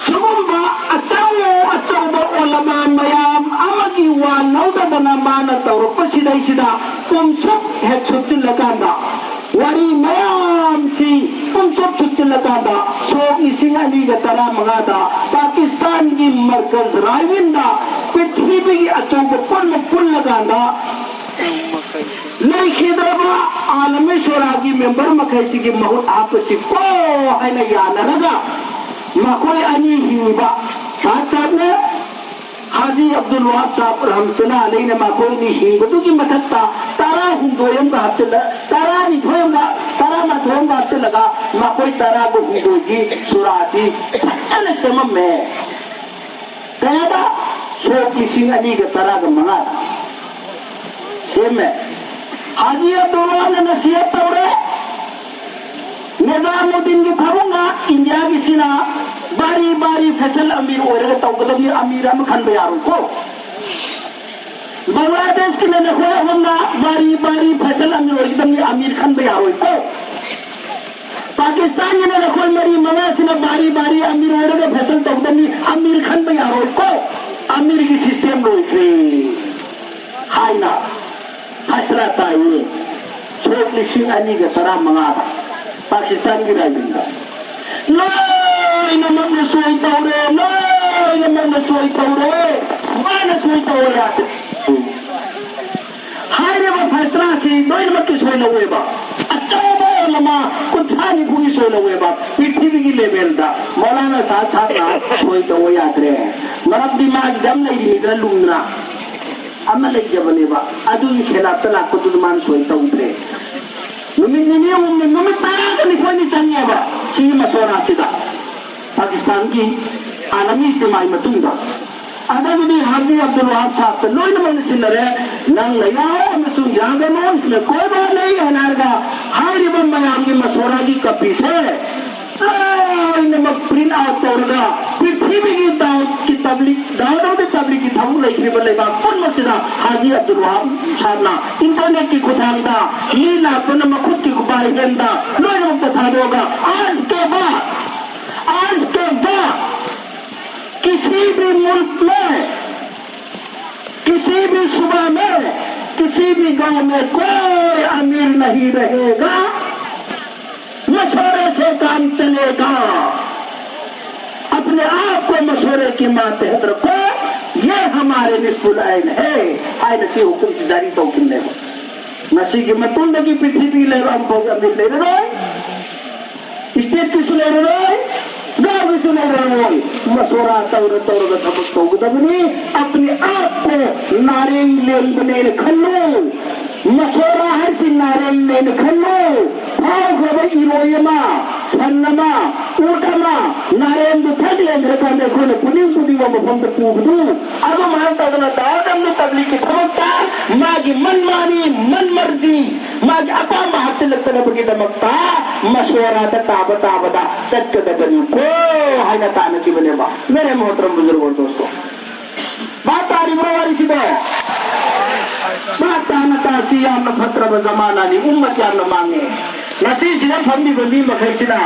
ꯁꯤꯒꯨꯝꯕ ꯑꯆꯧ ꯑꯆꯧꯕ ꯑꯣꯂꯃꯥ ꯃꯌꯥꯝ ꯑꯃꯒꯤ ꯋꯥ ꯂꯧꯗꯗꯅ ꯃꯥꯅ ꯇꯧꯔꯛꯄꯁꯤꯗꯩꯁꯤꯗ ꯄꯨꯝꯁꯨꯞ ꯍꯦꯛ ꯁꯨꯞꯆꯤꯜꯂꯀꯥꯟꯗ ꯋꯥꯔꯤ ꯃꯌꯥꯝꯁꯤ ꯄꯨꯝꯁꯨꯞ ꯁꯨꯞꯆꯤꯜꯂꯀꯥꯟꯗ ꯁꯣꯛ ꯂꯤꯁꯤꯡ ꯑꯅꯤꯒ ꯇꯔꯥꯃꯉꯥꯗ ꯄꯥꯀꯤꯁꯇꯥꯟꯒꯤ ꯃꯔꯀꯖ ꯔꯥꯏꯋꯤꯟꯗ ꯄ꯭ꯔꯤꯊꯤꯕꯤꯒꯤ ꯑꯆꯧꯕ ꯄꯨꯟꯕ ꯄꯨꯜꯂꯀꯥꯟꯗ ꯂꯩꯈꯤꯗ꯭ꯔꯕ ꯑꯥꯂꯃꯤ ꯁꯣꯔꯥꯒꯤ ꯃꯦꯝꯕꯔ ꯃꯈꯩꯁꯤꯒꯤ ꯃꯍꯨꯠ ꯍꯥꯞꯄꯁꯤ ꯀꯣ ꯍꯥꯏꯅ ꯌꯥꯅꯔꯒ ꯃꯈꯣꯏ ꯑꯅꯤ ꯍꯤꯡꯕ, ꯁꯥꯠ ꯁꯥꯠꯅ ꯍꯥꯖꯤ ꯑꯕꯗꯨꯜ ꯋꯥꯍꯥꯕ ꯁꯥꯍꯕ ꯔꯍꯃꯇꯨꯜꯂꯥꯍꯤ ꯑꯂꯩꯅ ꯃꯈꯣꯏ ꯑꯅꯤ ꯍꯤꯡꯕꯗꯨꯒꯤ ꯃꯊꯛꯇ ꯇꯔꯥꯍꯨꯝꯗꯣꯏ ꯑꯃꯒ ꯍꯥꯞꯆꯤꯜꯂ, ꯇꯔꯥꯅꯤꯊꯣꯏ ꯑꯃꯒ, ꯇꯔꯥꯃꯥꯊꯣꯏ ꯑꯃꯒ ꯍꯥꯞꯆꯤꯜꯂꯒ ꯃꯈꯣꯏ ꯇꯔꯥꯒ ꯍꯨꯝꯗꯣꯏꯒꯤ ꯁꯨꯔꯥꯁꯤ ꯐꯖꯅ ꯁꯦꯝꯃꯝꯃꯦ꯫ ꯀꯌꯥꯗ? ꯁꯣꯛ ꯂꯤꯁꯤꯡ ꯑꯅꯤꯒ ꯇꯔꯥꯒ ꯃꯉꯥꯗ ꯁꯦꯝꯃꯦ꯫ ꯍꯥꯖꯤ ꯑꯕꯗꯨꯜ ꯋꯥꯍꯥꯕꯅ ꯅꯁꯤꯍꯠ ꯇꯧꯔꯦ꯫ ꯅꯤꯖꯥꯃꯨꯗꯗꯤꯟꯒꯤ ꯊꯕꯛꯅ ꯏꯟꯗꯤꯌꯥꯒꯤꯁꯤꯅ ꯕꯥꯔꯤ ꯕꯥꯔꯤ ꯐꯦꯁꯜ ꯑꯃꯤꯔ ꯑꯣꯏꯔꯒ ꯇꯧꯒꯗꯕꯅꯤ, ꯑꯃꯤꯔ ꯑꯃ ꯈꯟꯕ ꯌꯥꯔꯣꯏꯀꯣ꯫ ꯕꯪꯒ꯭ꯂꯥꯗꯦꯁꯀꯤꯅ ꯅꯈꯣꯏ ꯑꯍꯨꯝꯅ ꯕꯥꯔꯤ ꯕꯥꯔꯤ ꯐꯦꯁꯜ ꯑꯃꯤꯔ ꯑꯣꯏꯒꯗꯕꯅꯤ, ꯑꯃꯤꯔ ꯈꯟꯕ ꯌꯥꯔꯣꯏꯀꯣ꯫ ꯄꯥꯀꯤꯁꯇꯥꯟꯒꯤꯅ ꯅꯈꯣꯏ ꯃꯔꯤ ꯃꯉꯥꯁꯤꯅ ꯕꯥꯔꯤ ꯕꯥꯔꯤ ꯑꯃꯤꯔ ꯑꯣꯏꯔꯒ ꯐꯦꯁꯜ ꯇꯧꯒꯗꯕꯅꯤ, ꯑꯃꯤꯔ ꯈꯟꯕ ꯌꯥꯔꯣꯏꯀꯣ꯫ ꯑꯃꯤꯔꯒꯤ ꯁꯤꯁꯇꯦꯝ ꯂꯣꯏꯈ꯭ꯔꯦ ꯍꯥꯏꯅ ꯐꯩꯁꯂꯥ ꯇꯥꯏꯌꯦ꯫ ꯁꯣꯛ ꯂꯤꯁꯤꯡ ꯑꯅꯤꯒ ꯇꯔꯥꯃꯉꯥꯗ ꯄꯥꯀꯤꯁꯇꯥꯟꯒꯤ ꯔꯥꯏꯖꯤꯡꯗ ꯂꯣꯏꯅꯃꯛꯅ ꯁꯣꯏ ꯇꯧꯔꯦ, ꯂꯣꯏꯅꯃꯛꯅ ꯁꯣꯏ ꯇꯧꯔꯦ, ꯃꯥꯅ ꯁꯣꯏ ꯇꯧꯔꯦ ꯌꯥꯗꯦ꯫ ꯍꯥꯏꯔꯤꯕ ꯐꯩꯁꯂꯥꯁꯤ ꯂꯣꯏꯅꯃꯛꯀꯤ ꯁꯣꯏ ꯂꯧꯋꯦꯕ꯫ ꯑꯆꯧꯕ ꯑꯣꯂꯃꯥ ꯀꯨꯟꯊ꯭ꯔꯥ ꯅꯤꯐꯨꯒꯤ ꯁꯣꯏ ꯂꯧꯋꯦꯕ꯫ ꯄ꯭ꯔꯤꯊꯤꯕꯤꯒꯤ ꯂꯦꯚꯦꯜꯗ ꯃꯧꯂꯥꯅꯥ ꯁꯥꯍ ꯁꯥꯍꯕꯅ ꯁꯣꯏ ꯇꯧꯕ ꯌꯥꯗ꯭ꯔꯦ꯫ ꯃꯔꯝꯗꯤ ꯃꯥꯒꯤꯗꯤ ꯑꯃ ꯂꯩꯔꯤꯉꯩꯗꯅ ꯂꯨꯝꯗꯅ ꯑꯃ ꯂꯩꯖꯕꯅꯦꯕ꯫ ꯑꯗꯨꯒꯤ ꯈꯦꯂꯥꯞꯇ ꯂꯥꯛꯄꯗꯨꯗ ꯃꯥꯅ ꯁꯣꯏ ꯇꯧꯗ꯭ꯔꯦ꯫ ꯅꯨꯃꯤꯠ ꯅꯤꯅꯤ ꯍꯨꯝꯅꯤ, ꯅꯨꯃꯤꯠ ꯇꯔꯥꯒ ꯅꯤꯊꯣꯏꯅꯤ ꯆꯪꯉꯦꯕ ꯁꯤꯒꯤ ꯃꯁꯣꯔꯥꯁꯤꯗ꯫ ꯄꯥꯀꯤꯁꯇꯥꯟꯒꯤ ꯑꯥꯂꯃꯤ ꯏꯖꯇꯤꯃꯥꯒꯤ ꯃꯇꯨꯡꯗ꯫ ꯑꯗꯒꯤꯗꯤ ꯍꯥꯖꯤ ꯑꯕꯗꯨꯜ ꯋꯥꯍꯥꯕ ꯁꯥꯍꯕꯇ ꯂꯣꯏꯅꯃꯛꯅ ꯁꯤꯟꯅꯔꯦ꯫ ꯅꯪ ꯂꯩꯌꯥꯎ ꯑꯃꯁꯨꯡ ꯌꯥꯒꯅꯨ, ꯏꯁꯃꯦ ꯀꯣꯏ ꯕꯥꯠ ꯅꯍꯤ ꯍꯥꯏꯅ ꯍꯥꯏꯔꯒ ꯍꯥꯏꯔꯤꯕ ꯃꯌꯥꯝꯒꯤ ꯃꯁꯣꯔꯥꯒꯤ ꯀꯄꯤꯁꯦ ꯂꯣꯏꯅꯃꯛ ꯄ꯭ꯔꯤꯟꯠ ꯑꯥꯎꯠ ꯇꯧꯔꯒ ꯄ꯭ꯔꯤꯊꯤꯕꯤꯒꯤ ꯗꯥꯎꯠꯀꯤ ꯇꯕ꯭ꯂꯤꯛ, ꯗꯥꯎꯠ ꯑꯃꯗꯤ ꯇꯕ꯭ꯂꯤꯛꯀꯤ ꯊꯕꯛ ꯂꯩꯈ꯭ꯔꯤꯕ ꯂꯩꯕꯥꯛ ꯄꯨꯝꯅꯃꯛꯁꯤꯗ ꯍꯥꯖꯤ ꯑꯕꯗꯨꯜ ꯋꯥꯍꯥꯕ ꯁꯥꯍꯕꯅ ꯏꯟꯇꯔꯅꯦꯠꯀꯤ ꯈꯨꯠꯊꯥꯡꯗ ꯃꯤ ꯂꯥꯛꯄꯅ ꯃꯈꯨꯠꯀꯤ ꯈꯨꯄꯥꯏ ꯍꯦꯟꯗ ꯂꯣꯏꯅꯃꯛꯇ ꯊꯥꯗꯣꯛꯑꯒ आज के बाद, आज के बाद किसी भी मुल्क में, किसी भी सूबा में, किसी भी गांव में कोई अमीर नहीं रहेगा। मशवरे से काम चलेगा। अपने आप को मशवरे की मातहत रखो। ये हमारे निस्फुल ऐन है꯫ ꯑꯩꯅ ꯁꯤ ꯍꯨꯀꯨꯝꯁꯤ ꯖꯥꯔꯤ ꯇꯧꯈꯤꯕꯅꯦꯕ꯫ ꯉꯁꯤꯒꯤ ꯃꯇꯨꯡꯗꯒꯤ ꯄ꯭ꯔꯤꯊꯤꯕꯤꯒꯤ ꯂꯩꯕꯥꯛ ꯑꯃꯐꯥꯎ ꯑꯃꯤꯔ ꯂꯩꯔꯔꯣꯏ, ꯁ꯭ꯇꯦꯠꯀꯤꯁꯨ ꯂꯩꯔꯔꯣꯏ, ꯒꯥꯎꯒꯤꯁꯨ ꯇꯧꯔꯣꯏ꯫ ꯃꯁꯣꯔꯥ ꯇꯧꯔ ꯇꯧꯔꯒ ꯊꯕꯛ ꯇꯧꯒꯗꯕꯅꯤ꯫ ꯑꯄꯅꯤ ꯑꯥꯞꯀꯣ ꯅꯥꯔꯦꯡ ꯂꯦꯡꯕꯅꯦꯅ ꯈꯜꯂꯨ꯫ ꯃꯁꯣꯔꯥ ꯍꯥꯏꯁꯤ ꯅꯥꯔꯦꯡꯅꯦꯅ ꯈꯜꯂꯨ꯫ ꯐꯥꯎꯈ꯭ꯔꯕ ꯏꯔꯣꯏ ꯑꯃ, ꯁꯟ ꯑꯃ, ꯎꯠ ꯑꯃ, ꯅꯥꯔꯦꯡꯗꯨ ꯊꯛ ꯂꯦꯡꯈ꯭ꯔꯀꯥꯟꯗ ꯑꯩꯈꯣꯏꯅ ꯄꯨꯅꯤꯡ ꯄꯨꯅꯤꯡꯕ ꯃꯐꯝꯗ ꯄꯨꯕꯗꯨ, ꯑꯗꯨꯃꯥꯏꯅ ꯇꯧꯗꯅ ꯗꯥꯗꯝꯅ ꯇꯕ꯭ꯂꯤꯛꯀꯤ ꯊꯕꯛꯇ ꯃꯥꯒꯤ ꯃꯟꯃꯥꯅꯤ, ꯃꯟꯃꯔꯖꯤ, ꯃꯥꯒꯤ ꯑꯄꯥꯝꯕ ꯍꯥꯞꯆꯤꯜꯂꯛꯇꯅꯕꯒꯤꯗꯃꯛꯇ ꯃꯁꯣꯔꯥꯗ ꯇꯥꯕ ꯇꯥꯕꯗ ꯆꯠꯀꯗꯕꯅꯤꯀꯣ ꯍꯥꯏꯅ ꯇꯥꯟꯅꯈꯤꯕꯅꯦꯕ꯫ ꯃꯦꯔꯦ ꯃꯣꯍꯇꯔꯝ ꯕꯨꯖꯨꯔꯒꯣ ꯗꯣꯁꯇꯣ, ꯚꯥꯞ ꯇꯥꯔꯤꯕ꯭ꯔꯣ ꯋꯥꯔꯤꯁꯤꯕꯣ? ꯚꯥꯞ ꯇꯥꯅ ꯇꯥꯁꯤ꯫ ꯌꯥꯝꯅ ꯐꯠꯇ꯭ꯔꯕ ꯖꯃꯥꯅꯥꯅꯤ, ꯎꯝꯃꯠ ꯌꯥꯝꯅ ꯃꯥꯡꯉꯦ꯫ ꯉꯁꯤꯁꯤꯗ ꯐꯝꯂꯤꯕ ꯃꯤ ꯃꯈꯩꯁꯤꯅ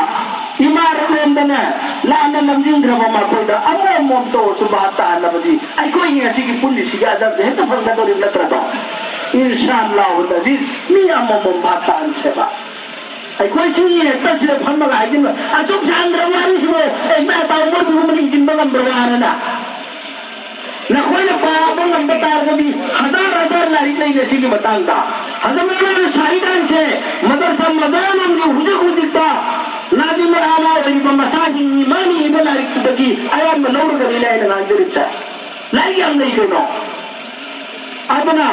ꯏꯃꯥꯔꯣꯝꯗꯅꯦ ꯂꯥꯟꯅ ꯂꯝꯖꯤꯡꯈ꯭ꯔꯕ ꯃꯈꯣꯏꯗ ꯑꯃꯣꯝ ꯑꯃꯣꯝꯇ ꯑꯣꯏꯔꯁꯨ ꯚꯥꯞ ꯇꯥꯍꯟꯅꯕꯗꯤ ꯑꯩꯈꯣꯏꯒꯤ ꯉꯁꯤꯒꯤ ꯄꯨꯟꯁꯤꯁꯤꯒꯤ ꯑꯖꯔꯗ ꯍꯦꯛꯇ ꯐꯪꯒꯗꯧꯔꯤꯕ ꯅꯠꯇ꯭ꯔꯗꯣ? ꯏꯟꯁꯥ ꯑꯜꯂꯥꯍꯨꯜ ꯑꯖꯤꯖ, ꯃꯤ ꯑꯃꯃꯝ ꯚꯥꯞ ꯇꯥꯍꯟꯁꯦꯕ꯫ ꯑꯩꯈꯣꯏ ꯁꯤ ꯍꯦꯛꯇ ꯁꯤꯗ ꯐꯝꯃꯒ ꯍꯥꯏꯖꯤꯟꯕ, "ꯑꯁꯨꯛ ꯁꯥꯡꯗ꯭ꯔꯕ ꯋꯥꯔꯤꯁꯤꯕꯨ ꯑꯩ ꯏꯃꯥ ꯏꯄꯥ ꯃꯣꯏꯕꯨ ꯃꯅꯤꯡ ꯆꯤꯟꯕ ꯉꯝꯕ꯭ꯔꯕꯅ?" ꯅꯈꯣꯏꯅ ꯄꯥꯕ ꯉꯝꯕ ꯇꯥꯔꯒꯗꯤ ꯍꯖꯥꯔ ꯍꯖꯥꯔ ꯂꯥꯏꯔꯤꯛ ꯂꯩꯔꯦ ꯁꯤꯒꯤ ꯃꯇꯥꯡꯗ꯫ ꯍꯖꯔꯠ ꯃꯧꯂꯥꯅꯥ ꯁꯥꯍꯤꯗꯥꯟꯁꯦ ꯃꯗꯔꯁꯥ ꯃꯖꯥꯅꯨꯝꯒꯤ ꯍꯧꯖꯤꯛ ꯍꯧꯖꯤꯛꯇ ꯅꯥꯖꯤꯃꯨꯜ ꯑꯥꯂꯥ ꯑꯣꯏꯔꯤꯕ ꯃꯁꯥꯒꯤ ꯃꯥꯅ ꯏꯕ ꯂꯥꯏꯔꯤꯛꯇꯨꯗꯒꯤ ꯑꯌꯥꯝꯕ ꯂꯧꯔꯒꯅꯤꯅ ꯑꯩꯅ ꯉꯥꯡꯖꯔꯤꯕꯁꯦ꯫ ꯂꯥꯏꯔꯤꯛ ꯌꯥꯝ ꯂꯩ ꯀꯩꯅꯣ꯫ ꯑꯗꯨꯅ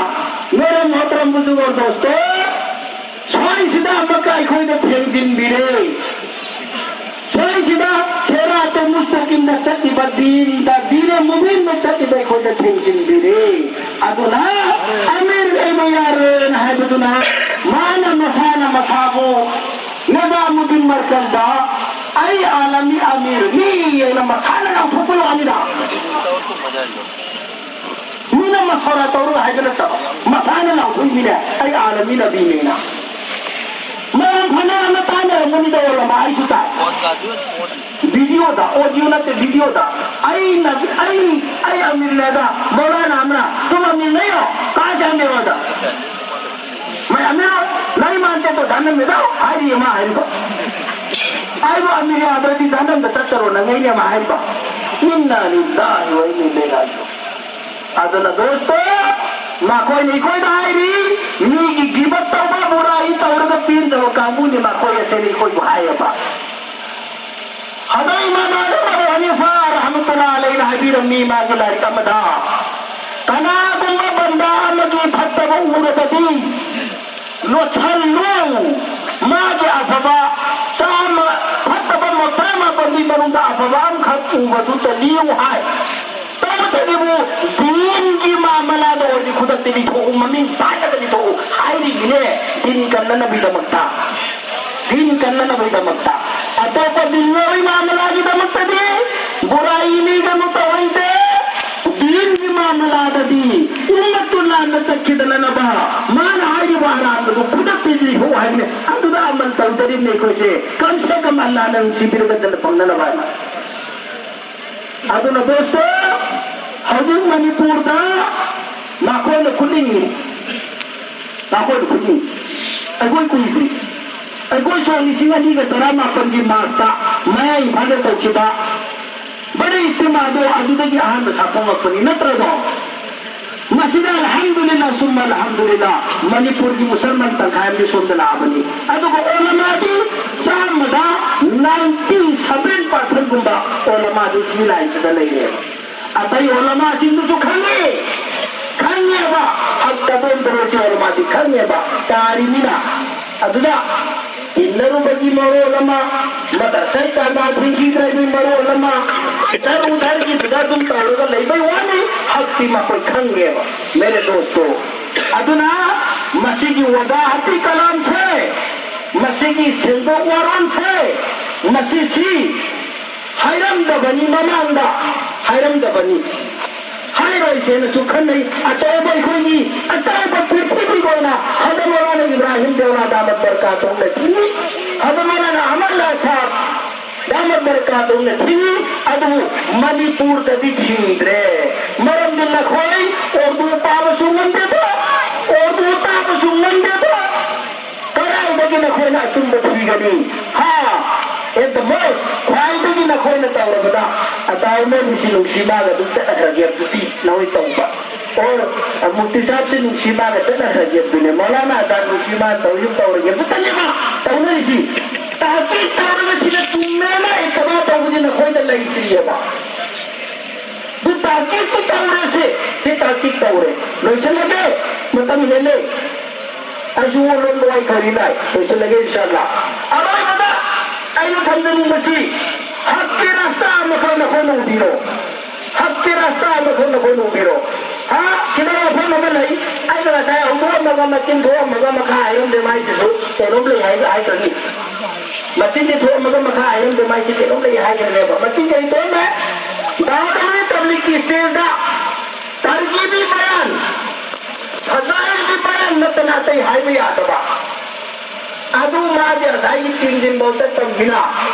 ꯃꯦꯔꯦ ꯃꯣꯍꯇꯔꯝ ꯕꯨꯖꯨꯔꯒꯣ ꯗꯣꯁꯇꯣ, ꯁ꯭ꯋꯥꯏꯁꯤꯗ ꯑꯃꯨꯛꯀ ꯑꯩꯈꯣꯏꯗ ꯊꯦꯡꯖꯤꯟꯕꯤꯔꯦ꯫ ꯁ꯭ꯋꯥꯏꯁꯤꯗ ꯁꯦꯔꯥꯇꯨ ꯃꯨꯁꯇꯀꯤꯝꯗ ꯆꯠꯂꯤꯕ ꯗꯤꯟꯗ, ꯗꯤꯅꯦ ꯃꯨꯕꯤꯟꯗ ꯆꯠꯂꯤꯕ ꯑꯩꯈꯣꯏꯗ ꯊꯦꯡꯖꯤꯟꯕꯤꯔꯦ꯫ ꯑꯗꯨꯅ ꯑꯃꯤꯔ ꯂꯩꯕ ꯌꯥꯔꯣꯏꯅ ꯍꯥꯏꯕꯗꯨꯅ ꯃꯥꯅ ꯃꯁꯥꯅ ꯃꯁꯥꯕꯨ ꯅꯤꯖꯥꯃꯨꯗꯤꯟ ꯃꯔꯀꯖꯗ ꯑꯩ ꯑꯥꯂꯃꯤ ꯑꯃꯤꯔꯅꯤ ꯍꯥꯏꯅ ꯃꯁꯥꯅ ꯂꯥꯎꯊꯣꯛꯄ ꯋꯥꯅꯤꯗ꯫ ꯃꯤꯅ ꯃꯁꯣꯔꯥ ꯇꯧꯔꯒ ꯍꯥꯏꯕ ꯅꯠꯇꯕ, ꯃꯁꯥꯅ ꯂꯥꯎꯊꯣꯛꯏꯅꯤꯅꯦ, "ꯑꯩ ꯑꯥꯂꯃꯤ ꯅꯕꯤꯅꯦꯅ"꯫ ꯃꯌꯥꯝ ꯐꯅꯌꯥꯝꯅ ꯇꯥꯟꯅꯔꯝꯒꯅꯤꯗ, ꯑꯣꯂꯃꯥ, ꯑꯩꯁꯨ ꯇꯥꯏ꯫ ꯚꯤꯗꯤꯑꯣꯗ, ꯑꯣꯗꯤꯑꯣ ꯅꯠꯇꯦ, ꯚꯤꯗꯤꯑꯣꯗ, "ꯑꯩ ꯅꯕꯤ, ꯑꯩ, ꯑꯩ ꯑꯃꯤꯔꯅꯦꯗ", ꯃꯧꯂꯥꯅꯥ ꯑꯃꯅ, "ꯇꯨꯝ ꯑꯃꯤꯔ ꯅꯩꯌꯣ, ꯀꯥꯁꯦ ꯑꯃꯤꯔ ꯍꯣꯏꯗ?" "ꯃꯩ ꯑꯃꯤꯔ ꯅꯩ ꯃꯥꯟꯇꯦ ꯇꯣ ꯙꯅꯝ ꯃꯦ ꯖꯥꯎ" ꯍꯥꯏꯔꯤ ꯃꯥ ꯍꯥꯏꯔꯤꯕ꯫ "ꯑꯩꯕꯨ ꯑꯃꯤꯔ ꯌꯥꯗ꯭ꯔꯗꯤ ꯙꯅꯝꯗ ꯆꯠꯆꯔꯣ ꯅꯉꯩꯅꯦ" ꯃꯥ ꯍꯥꯏꯔꯤꯕ꯫ ꯏꯟꯅꯥ ꯂꯤꯜꯂꯥꯍꯤ ꯋꯥ ꯏꯟꯅꯥ ꯏꯂꯩꯍꯤ ꯔꯥꯖꯤꯎꯟ꯫ ꯑꯗꯨꯅ ꯗꯣꯁꯇꯣ, ꯃꯈꯣꯏꯅ ꯑꯩꯈꯣꯏꯗ ꯍꯥꯏꯔꯤ, ꯃꯤꯒꯤ ꯒꯤꯕꯠ ꯇꯧꯕ, ꯕꯨꯔꯥꯏ ꯇꯧꯔꯒ ꯄꯦꯟꯖꯕ ꯀꯥꯡꯕꯨꯅꯤ ꯃꯈꯣꯏ ꯑꯁꯦꯅ ꯑꯩꯈꯣꯏꯕꯨ ꯍꯥꯏꯌꯦꯕ꯫ ꯑꯗꯣ ꯏꯃꯥꯟꯅꯕ ꯍꯅꯤꯐꯥ ꯔꯍꯃꯇꯨꯜꯂꯥꯍꯤ ꯑꯂꯩꯍꯤꯅ ꯍꯥꯏꯕꯤꯔꯝꯃꯤ ꯃꯥꯒꯤ ꯂꯥꯏꯔꯤꯛ ꯑꯃꯗ, "ꯀꯅꯥꯒꯨꯝꯕ ꯕꯟꯗꯥ ꯑꯃꯒꯤ ꯐꯠꯇꯕ ꯎꯔꯕꯗꯤ ꯂꯣꯠꯁꯜꯂꯨ, ꯃꯥꯒꯤ ꯑꯐꯕ ꯆꯥꯝꯃ, ꯐꯠꯇꯕ ꯆꯥꯝꯃꯥꯄꯟꯒꯤ ꯃꯅꯨꯡꯗ ꯑꯐꯕ ꯑꯃꯈꯛ ꯎꯕꯗꯨ ꯆꯠꯂꯤꯌꯨ" ꯍꯥꯏ꯫ ꯇꯧꯕꯇꯕꯨ ꯗꯤꯟꯒꯤ ꯃꯥꯃꯂꯥꯗ ꯑꯣꯏꯔꯗꯤ ꯈꯨꯗꯛꯇ ꯂꯤꯊꯣꯛꯎ, ꯃꯃꯤꯡ ꯄꯥꯜꯂꯒ ꯂꯤꯊꯣꯛꯎ ꯍꯥꯏꯔꯤꯅꯤꯅꯦ, ꯗꯤꯟ ꯀꯟꯅꯅꯕꯒꯤꯗꯃꯛꯇ꯫ ꯗꯤꯟ ꯀꯟꯅꯅꯕꯒꯤꯗꯃꯛꯇ꯫ ꯑꯇꯣꯞꯄ ꯗꯤꯟꯒꯤ ꯃꯥꯃꯂꯥꯒꯤꯗꯃꯛꯇꯗꯤ ꯕꯨꯔꯥꯏ ꯂꯤꯒꯅꯨ ꯇꯧꯍꯩꯗꯦ꯫ ꯗꯤꯟꯒꯤ ꯃꯥꯃꯂꯥꯗꯗꯤ ꯎꯝꯃꯠꯇꯨ ꯂꯥꯟꯅ ꯆꯠꯈꯤꯗꯅꯅꯕ ꯃꯥꯅ ꯍꯥꯏꯔꯤꯕ ꯑꯔꯥꯟꯕꯗꯨ ꯈꯨꯗꯛꯇ ꯂꯤꯊꯣꯛꯎ ꯍꯥꯏꯕꯅꯤ꯫ ꯑꯗꯨꯗ ꯑꯃꯜ ꯇꯧꯖꯔꯤꯕꯅꯤ ꯑꯩꯈꯣꯏꯁꯦ꯫ ꯀꯝ ꯁꯦ ꯀꯝ ꯑꯜꯂꯥꯅ ꯅꯨꯡꯁꯤꯕꯤꯔꯒꯗꯅ ꯐꯪꯅꯅꯕ ꯍꯥꯏꯅ꯫ ꯑꯗꯨꯅ ꯗꯣꯁꯇꯣ, ꯍꯧꯖꯤꯛ ꯃꯅꯤꯄꯨꯔꯗ ꯃꯈꯣꯏꯅ ꯈꯨꯠꯂꯤꯡꯉꯤ, ꯃꯈꯣꯏꯅ ꯈꯨꯠꯂꯤꯡꯉꯤ꯫ ꯑꯩꯈꯣꯏ ꯀꯨꯏꯗ꯭ꯔꯤ, ꯑꯩꯈꯣꯏ ꯁꯣꯛ ꯂꯤꯁꯤꯡ ꯑꯅꯤꯒ ꯇꯔꯥꯃꯥꯄꯟꯒꯤ ꯃꯥꯔꯆꯇ ꯃꯌꯥꯡ ꯏꯝꯐꯥꯜꯗ ꯇꯧꯈꯤꯕ ꯕꯔꯤ ꯏꯁꯇꯤꯃꯥꯗꯣ ꯑꯗꯨꯗꯒꯤ ꯑꯍꯥꯟꯕ ꯁꯥꯐꯣꯡꯂꯛꯄꯅꯤ ꯅꯠꯇ꯭ꯔꯗꯣ? ꯃꯁꯤꯗ ꯑꯜꯍꯝꯗꯨꯂꯤꯜꯂꯥ ꯁꯨꯝꯃ ꯑꯜꯍꯝꯗꯨꯂꯤꯜꯂꯥ, ꯃꯅꯤꯄꯨꯔꯒꯤ ꯃꯨꯁꯜꯃꯥꯟ ꯇꯪꯈꯥꯏ ꯑꯃꯗꯤ ꯁꯣꯝꯗ ꯂꯥꯛꯑꯕꯅꯤ꯫ ꯑꯗꯨꯒ ꯑꯣꯂꯃꯥꯗꯤ ꯆꯥꯝꯃꯗ ninety seven percent ꯒꯨꯝꯕ ꯑꯣꯂꯃꯥꯗꯤ ꯁꯤ ꯂꯥꯏꯟꯁꯤꯗ ꯂꯩꯔꯦꯕ꯫ ꯑꯇꯩ ꯑꯣꯂꯃꯥꯁꯤꯡꯗꯨꯁꯨ ꯈꯪꯉꯦ, ꯈꯪꯉꯦꯕ, ꯍꯛ ꯇꯗꯣꯟ ꯇꯔꯣꯁꯤ ꯑꯣꯂꯃꯥꯗꯤ ꯈꯪꯉꯦꯕ, ꯇꯥꯔꯤꯃꯤꯅ꯫ ꯑꯗꯨꯗ ꯏꯟꯅꯔꯨꯕꯒꯤ ꯃꯔꯣꯜ ꯑꯃ, ꯃꯗꯔꯁꯥ ꯆꯥꯟꯗꯥ ꯊꯤꯡꯈꯤꯗ꯭ꯔꯕꯒꯤ ꯃꯔꯣꯜ ꯑꯃ, ꯏꯗꯔ ꯎꯗꯔꯒꯤꯗꯨꯗ ꯑꯗꯨꯝ ꯇꯧꯔꯒ ꯂꯩꯕꯩ ꯋꯥꯅꯤ, ꯍꯛꯇꯤ ꯃꯈꯣꯏ ꯈꯪꯉꯦꯕ꯫ ꯃꯦꯔꯦ ꯗꯣꯁꯇꯣ, ꯑꯗꯨꯅ ꯃꯁꯤꯒꯤ ꯋꯖꯥꯍꯇꯤ ꯀꯂꯥꯝꯁꯦ, ꯃꯁꯤꯒꯤ ꯁꯦꯡꯗꯣꯛ ꯋꯥꯔꯣꯜꯁꯦ, ꯃꯁꯤꯁꯤ ꯍꯥꯏꯔꯝꯗꯕꯅꯤ, ꯃꯃꯥꯡꯗ ꯍꯥꯏꯔꯝꯗꯕꯅꯤ꯫ ꯍꯥꯏꯔꯣꯏꯁꯦꯅꯁꯨ ꯈꯟꯅꯩ꯫ ꯑꯆꯧꯕ ꯑꯩꯈꯣꯏꯒꯤ ꯑꯆꯧꯕ ꯄ꯭ꯔꯤꯊꯤꯕꯤꯒꯤ ꯑꯣꯏꯅ ꯍꯖꯔꯠ ꯃꯧꯂꯥꯅꯥ ꯏꯕ꯭ꯔꯥꯍꯤꯝ ꯗꯦꯎꯂꯥ ꯗꯥꯃꯠ ꯕꯔꯀꯥꯇꯨꯍꯨꯝꯅ ꯊꯤꯡꯉꯤ, ꯍꯖꯔꯠ ꯃꯧꯂꯥꯅꯥ ꯑꯍꯃꯗ ꯁꯥꯍꯕ ꯗꯥꯃꯠ ꯕꯔꯀꯥꯇꯨꯍꯨꯝꯅ ꯊꯤꯡꯉꯤ꯫ ꯑꯗꯨꯕꯨ ꯃꯅꯤꯄꯨꯔꯗꯗꯤ ꯊꯤꯡꯗ꯭ꯔꯦ꯫ ꯃꯔꯝꯗꯤ ꯅꯈꯣꯏ ꯎꯔꯗꯨ ꯄꯥꯕꯁꯨ ꯉꯝꯗꯦꯗꯣ, ꯎꯔꯗꯨ ꯇꯥꯕꯁꯨ ꯉꯝꯗꯦꯗꯣ꯫ ꯀꯗꯥꯏꯗꯒꯤ ꯅꯈꯣꯏꯅ ꯑꯆꯨꯝꯕ ꯊꯤꯒꯅꯤ? ꯍꯥ? At the most, ꯈ꯭ꯋꯥꯏꯗꯒꯤ ꯅꯈꯣꯏꯅ ꯇꯧꯔꯕꯗ, ꯑꯇꯥꯎ ꯃꯣꯏꯕꯨꯁꯤ ꯅꯨꯡꯁꯤ ꯃꯥꯒ ꯑꯗꯨꯝ ꯆꯠꯅꯈ꯭ꯔꯒꯦ, ꯑꯗꯨꯗꯤ ꯅꯈꯣꯏ ꯇꯧꯕ꯫ Or, ꯃꯨꯐꯇꯤ ꯁꯥꯍꯕꯁꯤ ꯅꯨꯡꯁꯤ ꯃꯥꯒ ꯆꯠꯅꯈ꯭ꯔꯒꯦ, ꯑꯗꯨꯅꯦ꯫ ꯃꯧꯂꯥꯅꯥ ꯑꯗꯥ ꯅꯨꯡꯁꯤ ꯃꯥꯒ ꯇꯧꯔꯤ ꯇꯧꯔꯒꯦ, ꯑꯗꯨꯇꯅꯦꯕ ꯇꯧꯅꯔꯤꯁꯤ꯫ ꯇꯍꯀꯤꯛ ꯇꯧꯔꯒ ꯁꯤꯗ ꯆꯨꯝꯃꯦꯅ ꯑꯦꯇꯕꯥ ꯇꯧꯕꯗꯤ ꯅꯈꯣꯏꯗ ꯂꯩꯇ꯭ꯔꯤꯑꯕ꯫ ꯑꯗꯨ ꯇꯥꯀꯤꯛꯇꯤ ꯇꯧꯔꯁꯦ꯫ ꯁꯤ ꯇꯥꯀꯤꯛ ꯇꯧꯔꯦ꯫ ꯂꯣꯏꯁꯤꯜꯂꯒꯦ꯫ ꯃꯇꯝ ꯍꯦꯜꯂꯦ꯫ ꯑꯩꯁꯨ ꯑꯣꯜꯂꯣꯝꯗ ꯋꯥꯏ ꯈꯔꯤ ꯂꯥꯏ꯫ ꯂꯣꯏꯁꯤꯜꯂꯒꯦ ꯏꯟꯁꯥꯜꯂꯥ꯫ ꯑꯔꯣꯏꯕꯗ ꯑꯩꯅ ꯊꯝꯖꯅꯤꯡꯕꯁꯤ ꯍꯛꯀꯤ ꯔꯥꯁꯇꯥ ꯑꯃꯈꯛ ꯅꯈꯣꯏꯅ ꯎꯕꯤꯔꯣ꯫ ꯍꯛꯀꯤ ꯔꯥꯁꯇꯥ ꯑꯃꯈꯛ ꯅꯈꯣꯏꯅ ꯎꯕꯤꯔꯣ꯫ ꯍꯥ? ꯁꯤꯗ ꯋꯥꯐꯝ ꯑꯃ ꯂꯩ꯫ ꯑꯩꯅ ꯉꯁꯥꯏ ꯍꯧꯗꯣꯛꯑꯝꯃꯒ ꯃꯆꯤꯟ ꯊꯣꯛꯑꯝꯃꯒ ꯃꯈꯥ ꯍꯥꯏꯔꯝꯗꯦ ꯃꯥꯏꯁꯤꯁꯨ ꯀꯩꯅꯣꯝ ꯂꯩ ꯍꯥꯏ-, ꯍꯥꯏꯈ꯭ꯔꯅꯤ꯫ ꯃꯆꯤꯟꯗꯤ ꯊꯣꯛꯑꯝꯃꯒ ꯃꯈꯥ ꯍꯥꯏꯔꯝꯗꯦ ꯃꯥꯏꯁꯤ ꯀꯩꯅꯣꯝ ꯂꯩ ꯍꯥꯏꯈ꯭ꯔꯅꯦꯕ꯫ ꯃꯆꯤꯟ ꯀꯔꯤ ꯊꯣꯛꯑꯝꯃꯦ? ꯗꯥꯎꯗꯧꯔꯤ ꯇꯕ꯭ꯂꯤꯛꯀꯤ ꯁ꯭ꯇꯦꯖꯇ ꯇꯔꯒꯤꯕꯤ ꯕꯌꯥꯟ, ꯐꯖꯥꯏꯜꯒꯤ ꯕꯌꯥꯟ ꯅꯠꯇꯅ ꯑꯇꯩ ꯍꯥꯏꯕ ꯌꯥꯗꯕ꯫ ꯑꯗꯨ ꯃꯥꯗꯤ ꯉꯁꯥꯏꯒꯤ ꯇꯤꯟꯖꯤꯟꯐꯧ ꯆꯠꯇꯕꯅꯤꯅ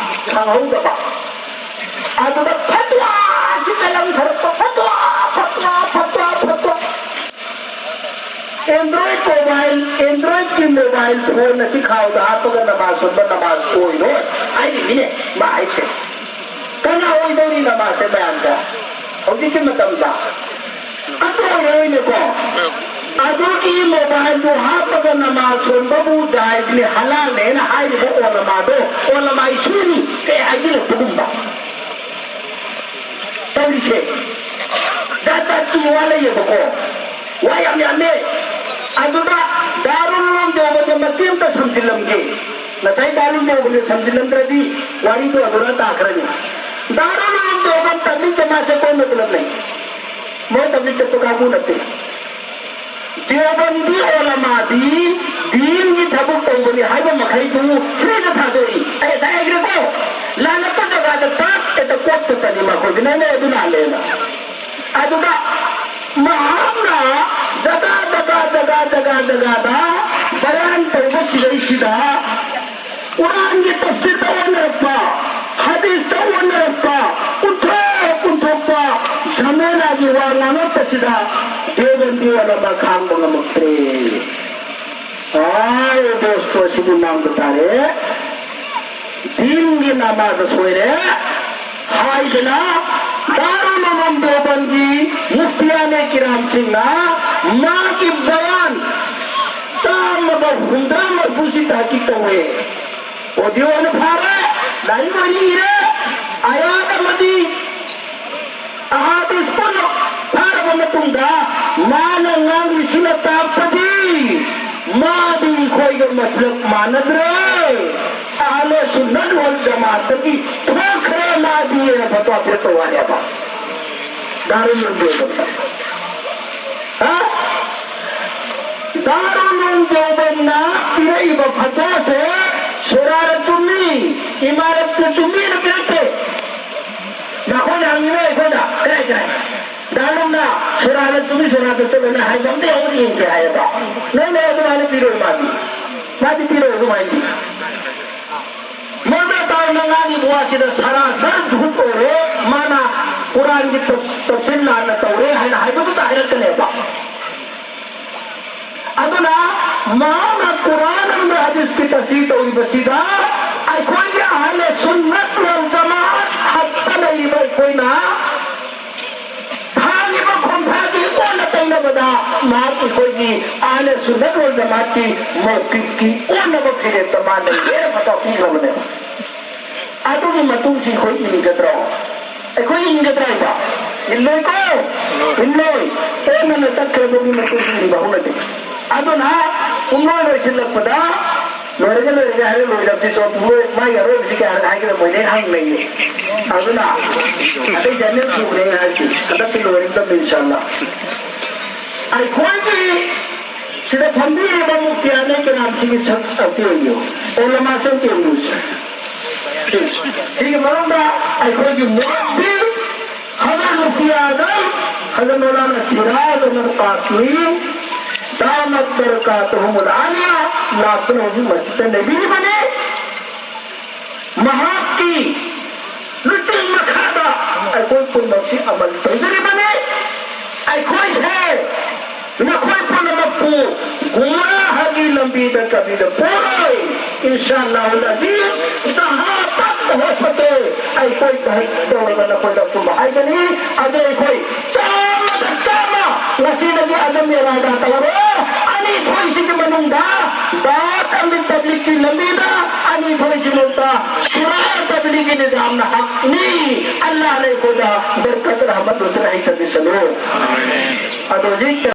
ꯈꯪꯍꯧꯗꯕ꯫ ꯑꯗꯨꯗ ꯐꯠꯋꯥꯁꯤ ꯀꯂꯝ ꯊꯔꯛꯄ, ꯐꯠꯋꯥ, ꯐꯠꯋꯥ, ꯐꯠꯋꯥ, ꯐꯠꯋꯥ꯫ ꯑꯦꯟꯗ꯭ꯔꯣꯏꯗ ꯃꯣꯕꯥꯏꯜ, ꯑꯦꯟꯗ꯭ꯔꯣꯏꯗꯀꯤ ꯃꯣꯕꯥꯏꯜ ꯐꯣꯟ ꯑꯁꯤ ꯈꯥꯎꯗ ꯍꯥꯞꯄꯒ ꯅꯃꯥꯖ ꯁꯣꯟꯕ ꯅꯃꯥꯖ ꯑꯣꯏꯔꯣꯏ ꯍꯥꯏꯔꯤꯃꯤꯅꯦ ꯃꯥ ꯍꯥꯏꯁꯦ꯫ ꯀꯅꯥ ꯑꯣꯏꯗꯧꯔꯤ ꯅꯃꯥꯖꯁꯦ ꯃꯌꯥꯝꯗ? ꯍꯧꯖꯤꯛꯀꯤ ꯃꯇꯝꯗ ꯑꯝꯇ ꯑꯣꯏꯔꯣꯏꯅꯦꯀꯣ꯫ ꯑꯗꯨꯒꯤ ꯃꯣꯕꯥꯏꯜꯗꯨ ꯍꯥꯞꯄꯒ ꯅꯃꯥꯖ ꯁꯣꯟꯕꯕꯨ ꯖꯥꯏꯖꯅꯤ, ꯍꯂꯥꯜꯅꯦꯅ ꯍꯥꯏꯔꯤꯕ ꯑꯣꯂꯃꯥꯗꯣ, ꯑꯣꯂꯃꯥ ꯏꯁꯨꯅꯤ ꯀꯩ ꯍꯥꯏꯖꯤꯜꯂꯛꯄꯒꯨꯝꯕ꯫ ꯇꯧꯔꯤꯁꯦ ꯖꯥꯠ ꯖꯥꯠꯀꯤ ꯋꯥ ꯂꯩꯌꯦꯕꯀꯣ꯫ ꯋꯥ ꯌꯥꯝ ꯌꯥꯝꯃꯦ꯫ ꯑꯗꯨꯗ ꯗꯥꯔꯨꯜ ꯎꯂꯨꯝ ꯗꯦꯋꯕꯟꯗ ꯃꯇꯦꯛ ꯑꯃꯇ ꯁꯝꯖꯤꯜꯂꯝꯒꯦ꯫ ꯉꯁꯥꯏ ꯗꯥꯔꯨꯜ ꯎꯂꯨꯝ ꯗꯦꯋꯕꯟꯗ ꯁꯝꯖꯤꯜꯂꯝꯗ꯭ꯔꯗꯤ ꯋꯥꯔꯤꯗꯣ ꯑꯗꯨꯗ ꯇꯥꯈ꯭ꯔꯅꯤ꯫ ꯗꯥꯔꯨꯜ ꯎꯂꯨꯝ ꯗꯦꯋꯕꯟꯗ ꯇꯕ꯭ꯂꯤꯛ ꯖꯃꯥꯠꯁꯦ ꯀꯣꯟꯅ ꯄꯨꯂꯞ ꯂꯩ꯫ ꯃꯣꯏ ꯇꯕ꯭ꯂꯤꯛ ꯆꯠꯄ ꯀꯥꯡꯕꯨ ꯅꯠꯇꯦ꯫ ꯗꯦꯋꯕꯟꯗꯤ ꯑꯣꯂꯃꯥꯗꯤ ꯗꯤꯟꯒꯤ ꯊꯕꯛ ꯇꯧꯕꯅꯤ ꯍꯥꯏꯕ ꯃꯈꯩꯗꯨ ꯐ꯭ꯔꯤꯗ ꯊꯥꯗꯣꯛꯏ꯫ ꯑꯩ ꯉꯁꯥꯏ ꯍꯥꯏꯈ꯭ꯔꯦꯀꯣ, ꯂꯥꯜꯂꯛꯄ ꯖꯒꯥꯗ ꯇꯥꯛ ꯍꯦꯛꯇ ꯀꯣꯠꯄꯇꯅꯤ ꯃꯈꯣꯏꯗꯨꯅ ꯑꯗꯨ ꯂꯥꯜꯂꯦꯅ꯫ ꯑꯗꯨꯗ ꯃꯍꯥꯛꯅ ꯖꯒꯥ ꯖꯒꯥ ꯖꯒꯥ ꯖꯒꯥ ꯖꯒꯥꯗ ꯕꯌꯥꯟ ꯇꯧꯕ ꯁꯤꯗꯩꯁꯤꯗ ꯀꯨꯔꯥꯟꯒꯤ ꯇꯐꯁꯤꯔꯗ ꯑꯣꯟꯅꯔꯛꯄ, ꯍꯗꯤꯁꯇ ꯑꯣꯟꯅꯔꯛꯄ, ꯀꯨꯟꯊꯣꯛ ꯀꯨꯟꯊꯣꯛꯄ ꯖꯃꯦꯂꯥꯒꯤ ꯋꯥ ꯉꯥꯡꯉꯛꯄꯁꯤꯗ ꯗꯦꯕꯟꯗꯤ ꯑꯣꯜꯂꯝꯕ ꯈꯥꯡꯕ ꯉꯝꯃꯛꯇ꯭ꯔꯦ꯫ ꯑꯥꯏ ꯗꯣꯁꯇꯣ ꯑꯁꯤꯕꯨ ꯉꯥꯡꯕ ꯇꯥꯔꯦ꯫ ꯗꯤꯟꯒꯤ ꯅꯃꯥꯗ ꯁꯣꯏꯔꯦ ꯍꯥꯏꯗꯅ ꯗꯥꯔꯨꯜ ꯎꯂꯨꯝ ꯗꯦꯋꯕꯟꯒꯤ ꯃꯨꯐꯇꯤꯌꯥꯅꯦ ꯀꯤꯔꯥꯝꯁꯤꯡꯅ ꯃꯥꯒꯤ ꯕꯌꯥꯟ ꯆꯥꯝꯃꯒ ꯍꯨꯝꯗ꯭ꯔꯥ ꯃꯔꯐꯨꯁꯤ ꯇꯍꯀꯤꯛ ꯇꯧꯋꯦ꯫ ꯑꯣꯗꯤꯑꯣꯅ ꯐꯥꯔꯦ, ꯂꯥꯏꯔꯤꯛ ꯑꯣꯏꯅ ꯏꯔꯦ, ꯑꯌꯥꯕ ꯑꯃ ꯃꯇꯨꯡꯗ ꯃꯥꯅ ꯉꯥꯡꯂꯤꯁꯤꯅ ꯇꯥꯛꯄꯗꯤ ꯃꯥꯗꯤ ꯑꯩꯈꯣꯏꯒ ꯃꯁꯂꯛ ꯃꯥꯟꯅꯗ꯭ꯔꯦ, ꯑꯍꯂꯦ ꯁꯨꯟꯅꯠ ꯋꯥꯜ ꯖꯃꯥꯠꯇꯒꯤ ꯊꯣꯛꯈ꯭ꯔꯦ ꯃꯥꯗꯤ ꯍꯥꯏꯅ ꯐꯠꯋꯥ ꯄꯤꯔꯛꯄ ꯋꯥꯅꯦꯕ꯫ ꯗꯥꯔꯨꯜ ꯎꯂꯨꯝ ꯗꯦꯋꯕꯟꯗ꯫ ꯍꯥ? ꯗꯥꯔꯨꯜ ꯎꯂꯨꯝ ꯗꯦꯋꯕꯟꯗꯅ ꯄꯤꯔꯛꯏꯕ ꯐꯠꯋꯥꯁꯦ ꯁꯣꯔꯥꯗ ꯆꯨꯝꯃꯤ, ꯏꯃꯥꯔꯠꯇ ꯆꯨꯝꯃꯤꯅ ꯄꯤꯔꯛꯇꯦ꯫ ꯅꯈꯣꯏꯅ ꯍꯪꯉꯤꯕ ꯑꯩꯈꯣꯏꯗ ꯀꯔꯥꯏ ꯀꯔꯥꯏ? ꯗꯥꯔꯨꯜꯅ ꯁꯣꯔꯥꯗ ꯆꯨꯝꯃꯤ, ꯁꯣꯔꯥꯗ ꯆꯨꯝꯃꯤꯅ ꯍꯥꯏꯕ ꯑꯝꯇ ꯌꯥꯎꯕ ꯌꯦꯡꯁꯦ ꯍꯥꯏꯌꯦꯕ꯫ ꯅꯪꯅ ꯑꯗꯨꯃꯥꯏꯅ ꯄꯤꯔꯣꯏ ꯃꯥꯗꯤ꯫ ꯃꯥꯗꯤ ꯄꯤꯔꯣꯏ ꯑꯗꯨꯃꯥꯏꯅꯗꯤ꯫ ꯃꯔꯨꯞ ꯇꯥꯔꯣ ꯅꯪ ꯉꯥꯡꯉꯤꯕ ꯋꯥꯁꯤꯗ ꯁꯔꯥꯁꯔ ꯖꯨꯍꯨꯠ ꯑꯣꯏꯔꯦ, ꯃꯥꯅ ꯀꯨꯔꯥꯟꯒꯤ ꯇꯞ-, ꯇꯞꯁꯤꯟ ꯂꯥꯟꯅ ꯇꯧꯔꯦ ꯍꯥꯏꯅ ꯍꯥꯏꯕꯗꯨꯇ ꯍꯥꯏꯔꯛꯀꯅꯦꯕ꯫ ꯑꯗꯨꯅ ꯃꯍꯥꯛꯅ ꯀꯨꯔꯥꯟ ꯑꯃꯗꯤ ꯍꯗꯤꯁꯀꯤ ꯇꯁꯗꯤꯛ ꯇꯧꯔꯤꯕꯁꯤꯗ ꯑꯩꯈꯣꯏꯒꯤ ꯑꯍꯂꯦ ꯁꯨꯟꯅꯠ ꯋꯥꯜ ꯖꯃꯥꯑꯠ ꯈꯛꯇ ꯂꯩꯔꯤꯕ ꯑꯩꯈꯣꯏꯅ ꯊꯥꯡꯉꯤꯕ ꯈꯣꯡꯊꯥꯡꯒꯤ ꯑꯣꯟꯅ ꯇꯩꯅꯕꯗ ꯃꯍꯥꯛ ꯑꯩꯈꯣꯏꯒꯤ ꯑꯍꯂꯦ ꯁꯨꯟꯅꯠ ꯋꯥꯜ ꯖꯃꯥꯠꯀꯤ ꯃꯧꯀꯤꯐꯀꯤ ꯑꯣꯟꯅꯕ ꯐꯤꯔꯦꯞꯇ ꯃꯥ ꯂꯩꯔꯦꯅ ꯐꯠꯋꯥ ꯄꯤꯈ꯭ꯔꯕꯅꯦꯕ꯫ ꯑꯗꯨꯒꯤ ꯃꯇꯨꯡꯁꯤ ꯑꯩꯈꯣꯏ ꯏꯟꯒꯗ꯭ꯔꯣ? ꯑꯩꯈꯣꯏ ꯏꯟꯒꯗ꯭ꯔꯥ ꯍꯥꯏꯕ? ꯏꯜꯂꯣꯏꯀꯣ? ꯏꯜꯂꯣꯏ꯫ ꯑꯣꯟꯅꯅ ꯆꯠꯈ꯭ꯔꯕꯒꯤ ꯃꯇꯨꯡ ꯏꯟꯕ ꯍꯧꯅꯗꯦ꯫ ꯑꯗꯨꯅ ꯄꯨꯡꯂꯣꯏ ꯂꯣꯏꯁꯤꯜꯂꯛꯄꯗ ꯂꯣꯏꯔꯒ ꯂꯣꯏꯔꯒ ꯍꯥꯏꯔꯒ ꯂꯣꯏꯔꯕꯗꯤ ꯁꯣ ꯄꯨꯡꯂꯣꯏ ꯃꯥꯒꯤ ꯑꯔꯣꯏꯕꯁꯤ ꯀꯌꯥ ꯍꯥꯏꯒꯗꯕ ꯃꯣꯏꯗꯩ ꯍꯪꯅꯩꯌꯦ꯫ ꯑꯗꯨꯅ ꯑꯇꯩꯁꯦ ꯑꯅꯤꯔꯛ ꯁꯨꯕꯅꯦ ꯑꯩꯅ ꯍꯥꯏꯁꯦ꯫ ꯍꯟꯗꯛꯇꯤ ꯂꯣꯏꯔꯗꯕꯅꯤ ꯏꯟꯁꯥꯜꯂꯥ꯫ ꯑꯩꯈꯣꯏꯒꯤ ꯁꯤꯗ ꯐꯝꯕꯤꯔꯤꯕ ꯃꯨꯐꯇꯤꯌꯥꯅꯦ ꯀꯔꯥꯝꯁꯤꯒꯤ ꯁꯛ ꯑꯝꯇ ꯌꯦꯡꯕꯤꯌꯨ꯫ ꯑꯣꯂꯃꯥꯁꯦ ꯑꯝꯇ ꯌꯦꯡꯕꯤꯌꯨꯁꯦ꯫ ꯁꯤ-, ꯁꯤꯒꯤ ꯃꯅꯨꯡꯗ ꯑꯩꯈꯣꯏꯒꯤ ꯃꯨꯔꯕꯤ ꯍꯖꯔꯠ ꯃꯨꯐꯇꯤ ꯑꯥꯖꯝ ꯍꯖꯔꯠ ꯃꯧꯂꯥꯅꯥ ꯁꯤꯔꯥꯖ ꯑꯍꯃꯗ ꯀꯥꯁꯃꯤ ꯗꯥꯃꯠ ꯕꯔꯀꯥꯇꯨꯍꯨꯃꯨꯜ ꯑꯥꯂꯤꯌꯥ ꯂꯥꯛꯇꯨꯅ ꯍꯧꯖꯤꯛ ꯃꯁꯖꯤꯗꯇ ꯂꯩꯕꯤꯔꯤꯕꯅꯤ꯫ ꯃꯍꯥꯛꯀꯤ ꯂꯨꯆꯤꯡ ꯃꯈꯥꯗ ꯑꯩꯈꯣꯏ ꯄꯨꯝꯅꯃꯛꯁꯤ ꯑꯃꯟ ꯇꯧꯖꯔꯤꯕꯅꯤ꯫ ꯑꯩꯈꯣꯏꯁꯦ ꯅꯈꯣꯏ ꯄꯨꯝꯅꯃꯛꯄꯨ ꯒꯨꯝꯔꯥꯍꯒꯤ ꯂꯝꯕꯤꯗ ꯀꯕꯤꯗ ꯄꯨꯔꯣꯏ꯫ ꯏꯟꯁꯥ ꯑꯜꯂꯥꯍꯨꯜ ꯑꯖꯤꯖ, ꯖꯍꯥ ꯇꯛ ꯍꯣ ꯁꯀꯦ, ꯑꯩꯈꯣꯏ ꯇꯧꯔꯒ ꯅꯈꯣꯏꯗ ꯑꯆꯨꯝꯕ ꯍꯥꯏꯒꯅꯤ꯫ ꯑꯗꯨ ꯑꯩꯈꯣꯏ ꯆꯥꯝꯃꯗ ꯆꯥꯝꯃ ꯉꯁꯤꯗꯒꯤ ꯑꯗꯨꯝ ꯏꯔꯥꯗꯥ ꯇꯧꯔꯣ꯫ ꯑꯅꯤ ꯊꯣꯛꯏꯁꯤꯒꯤ ꯃꯅꯨꯡꯗ ꯗꯥꯠ ꯑꯃꯗꯤ ꯇꯕ꯭ꯂꯤꯒꯀꯤ ꯂꯝꯕꯤꯗ ꯑꯅꯤ ꯊꯣꯛꯏꯁꯤ ꯃꯅꯨꯡꯗ ꯁꯨꯔꯥ ꯇꯕ꯭ꯂꯤꯒꯀꯤ ꯅꯤꯖꯥꯝꯅ ꯍꯛꯅꯤ꯫ ꯑꯜꯂꯥꯍꯅ ꯑꯩꯈꯣꯏꯗ ꯕꯔꯀꯠ ꯔꯍꯃꯠ ꯂꯣꯏꯁꯤꯜ ꯍꯩꯇꯕꯤꯁꯅꯨ꯫ ꯑꯗꯣ ꯍꯧꯖꯤꯛ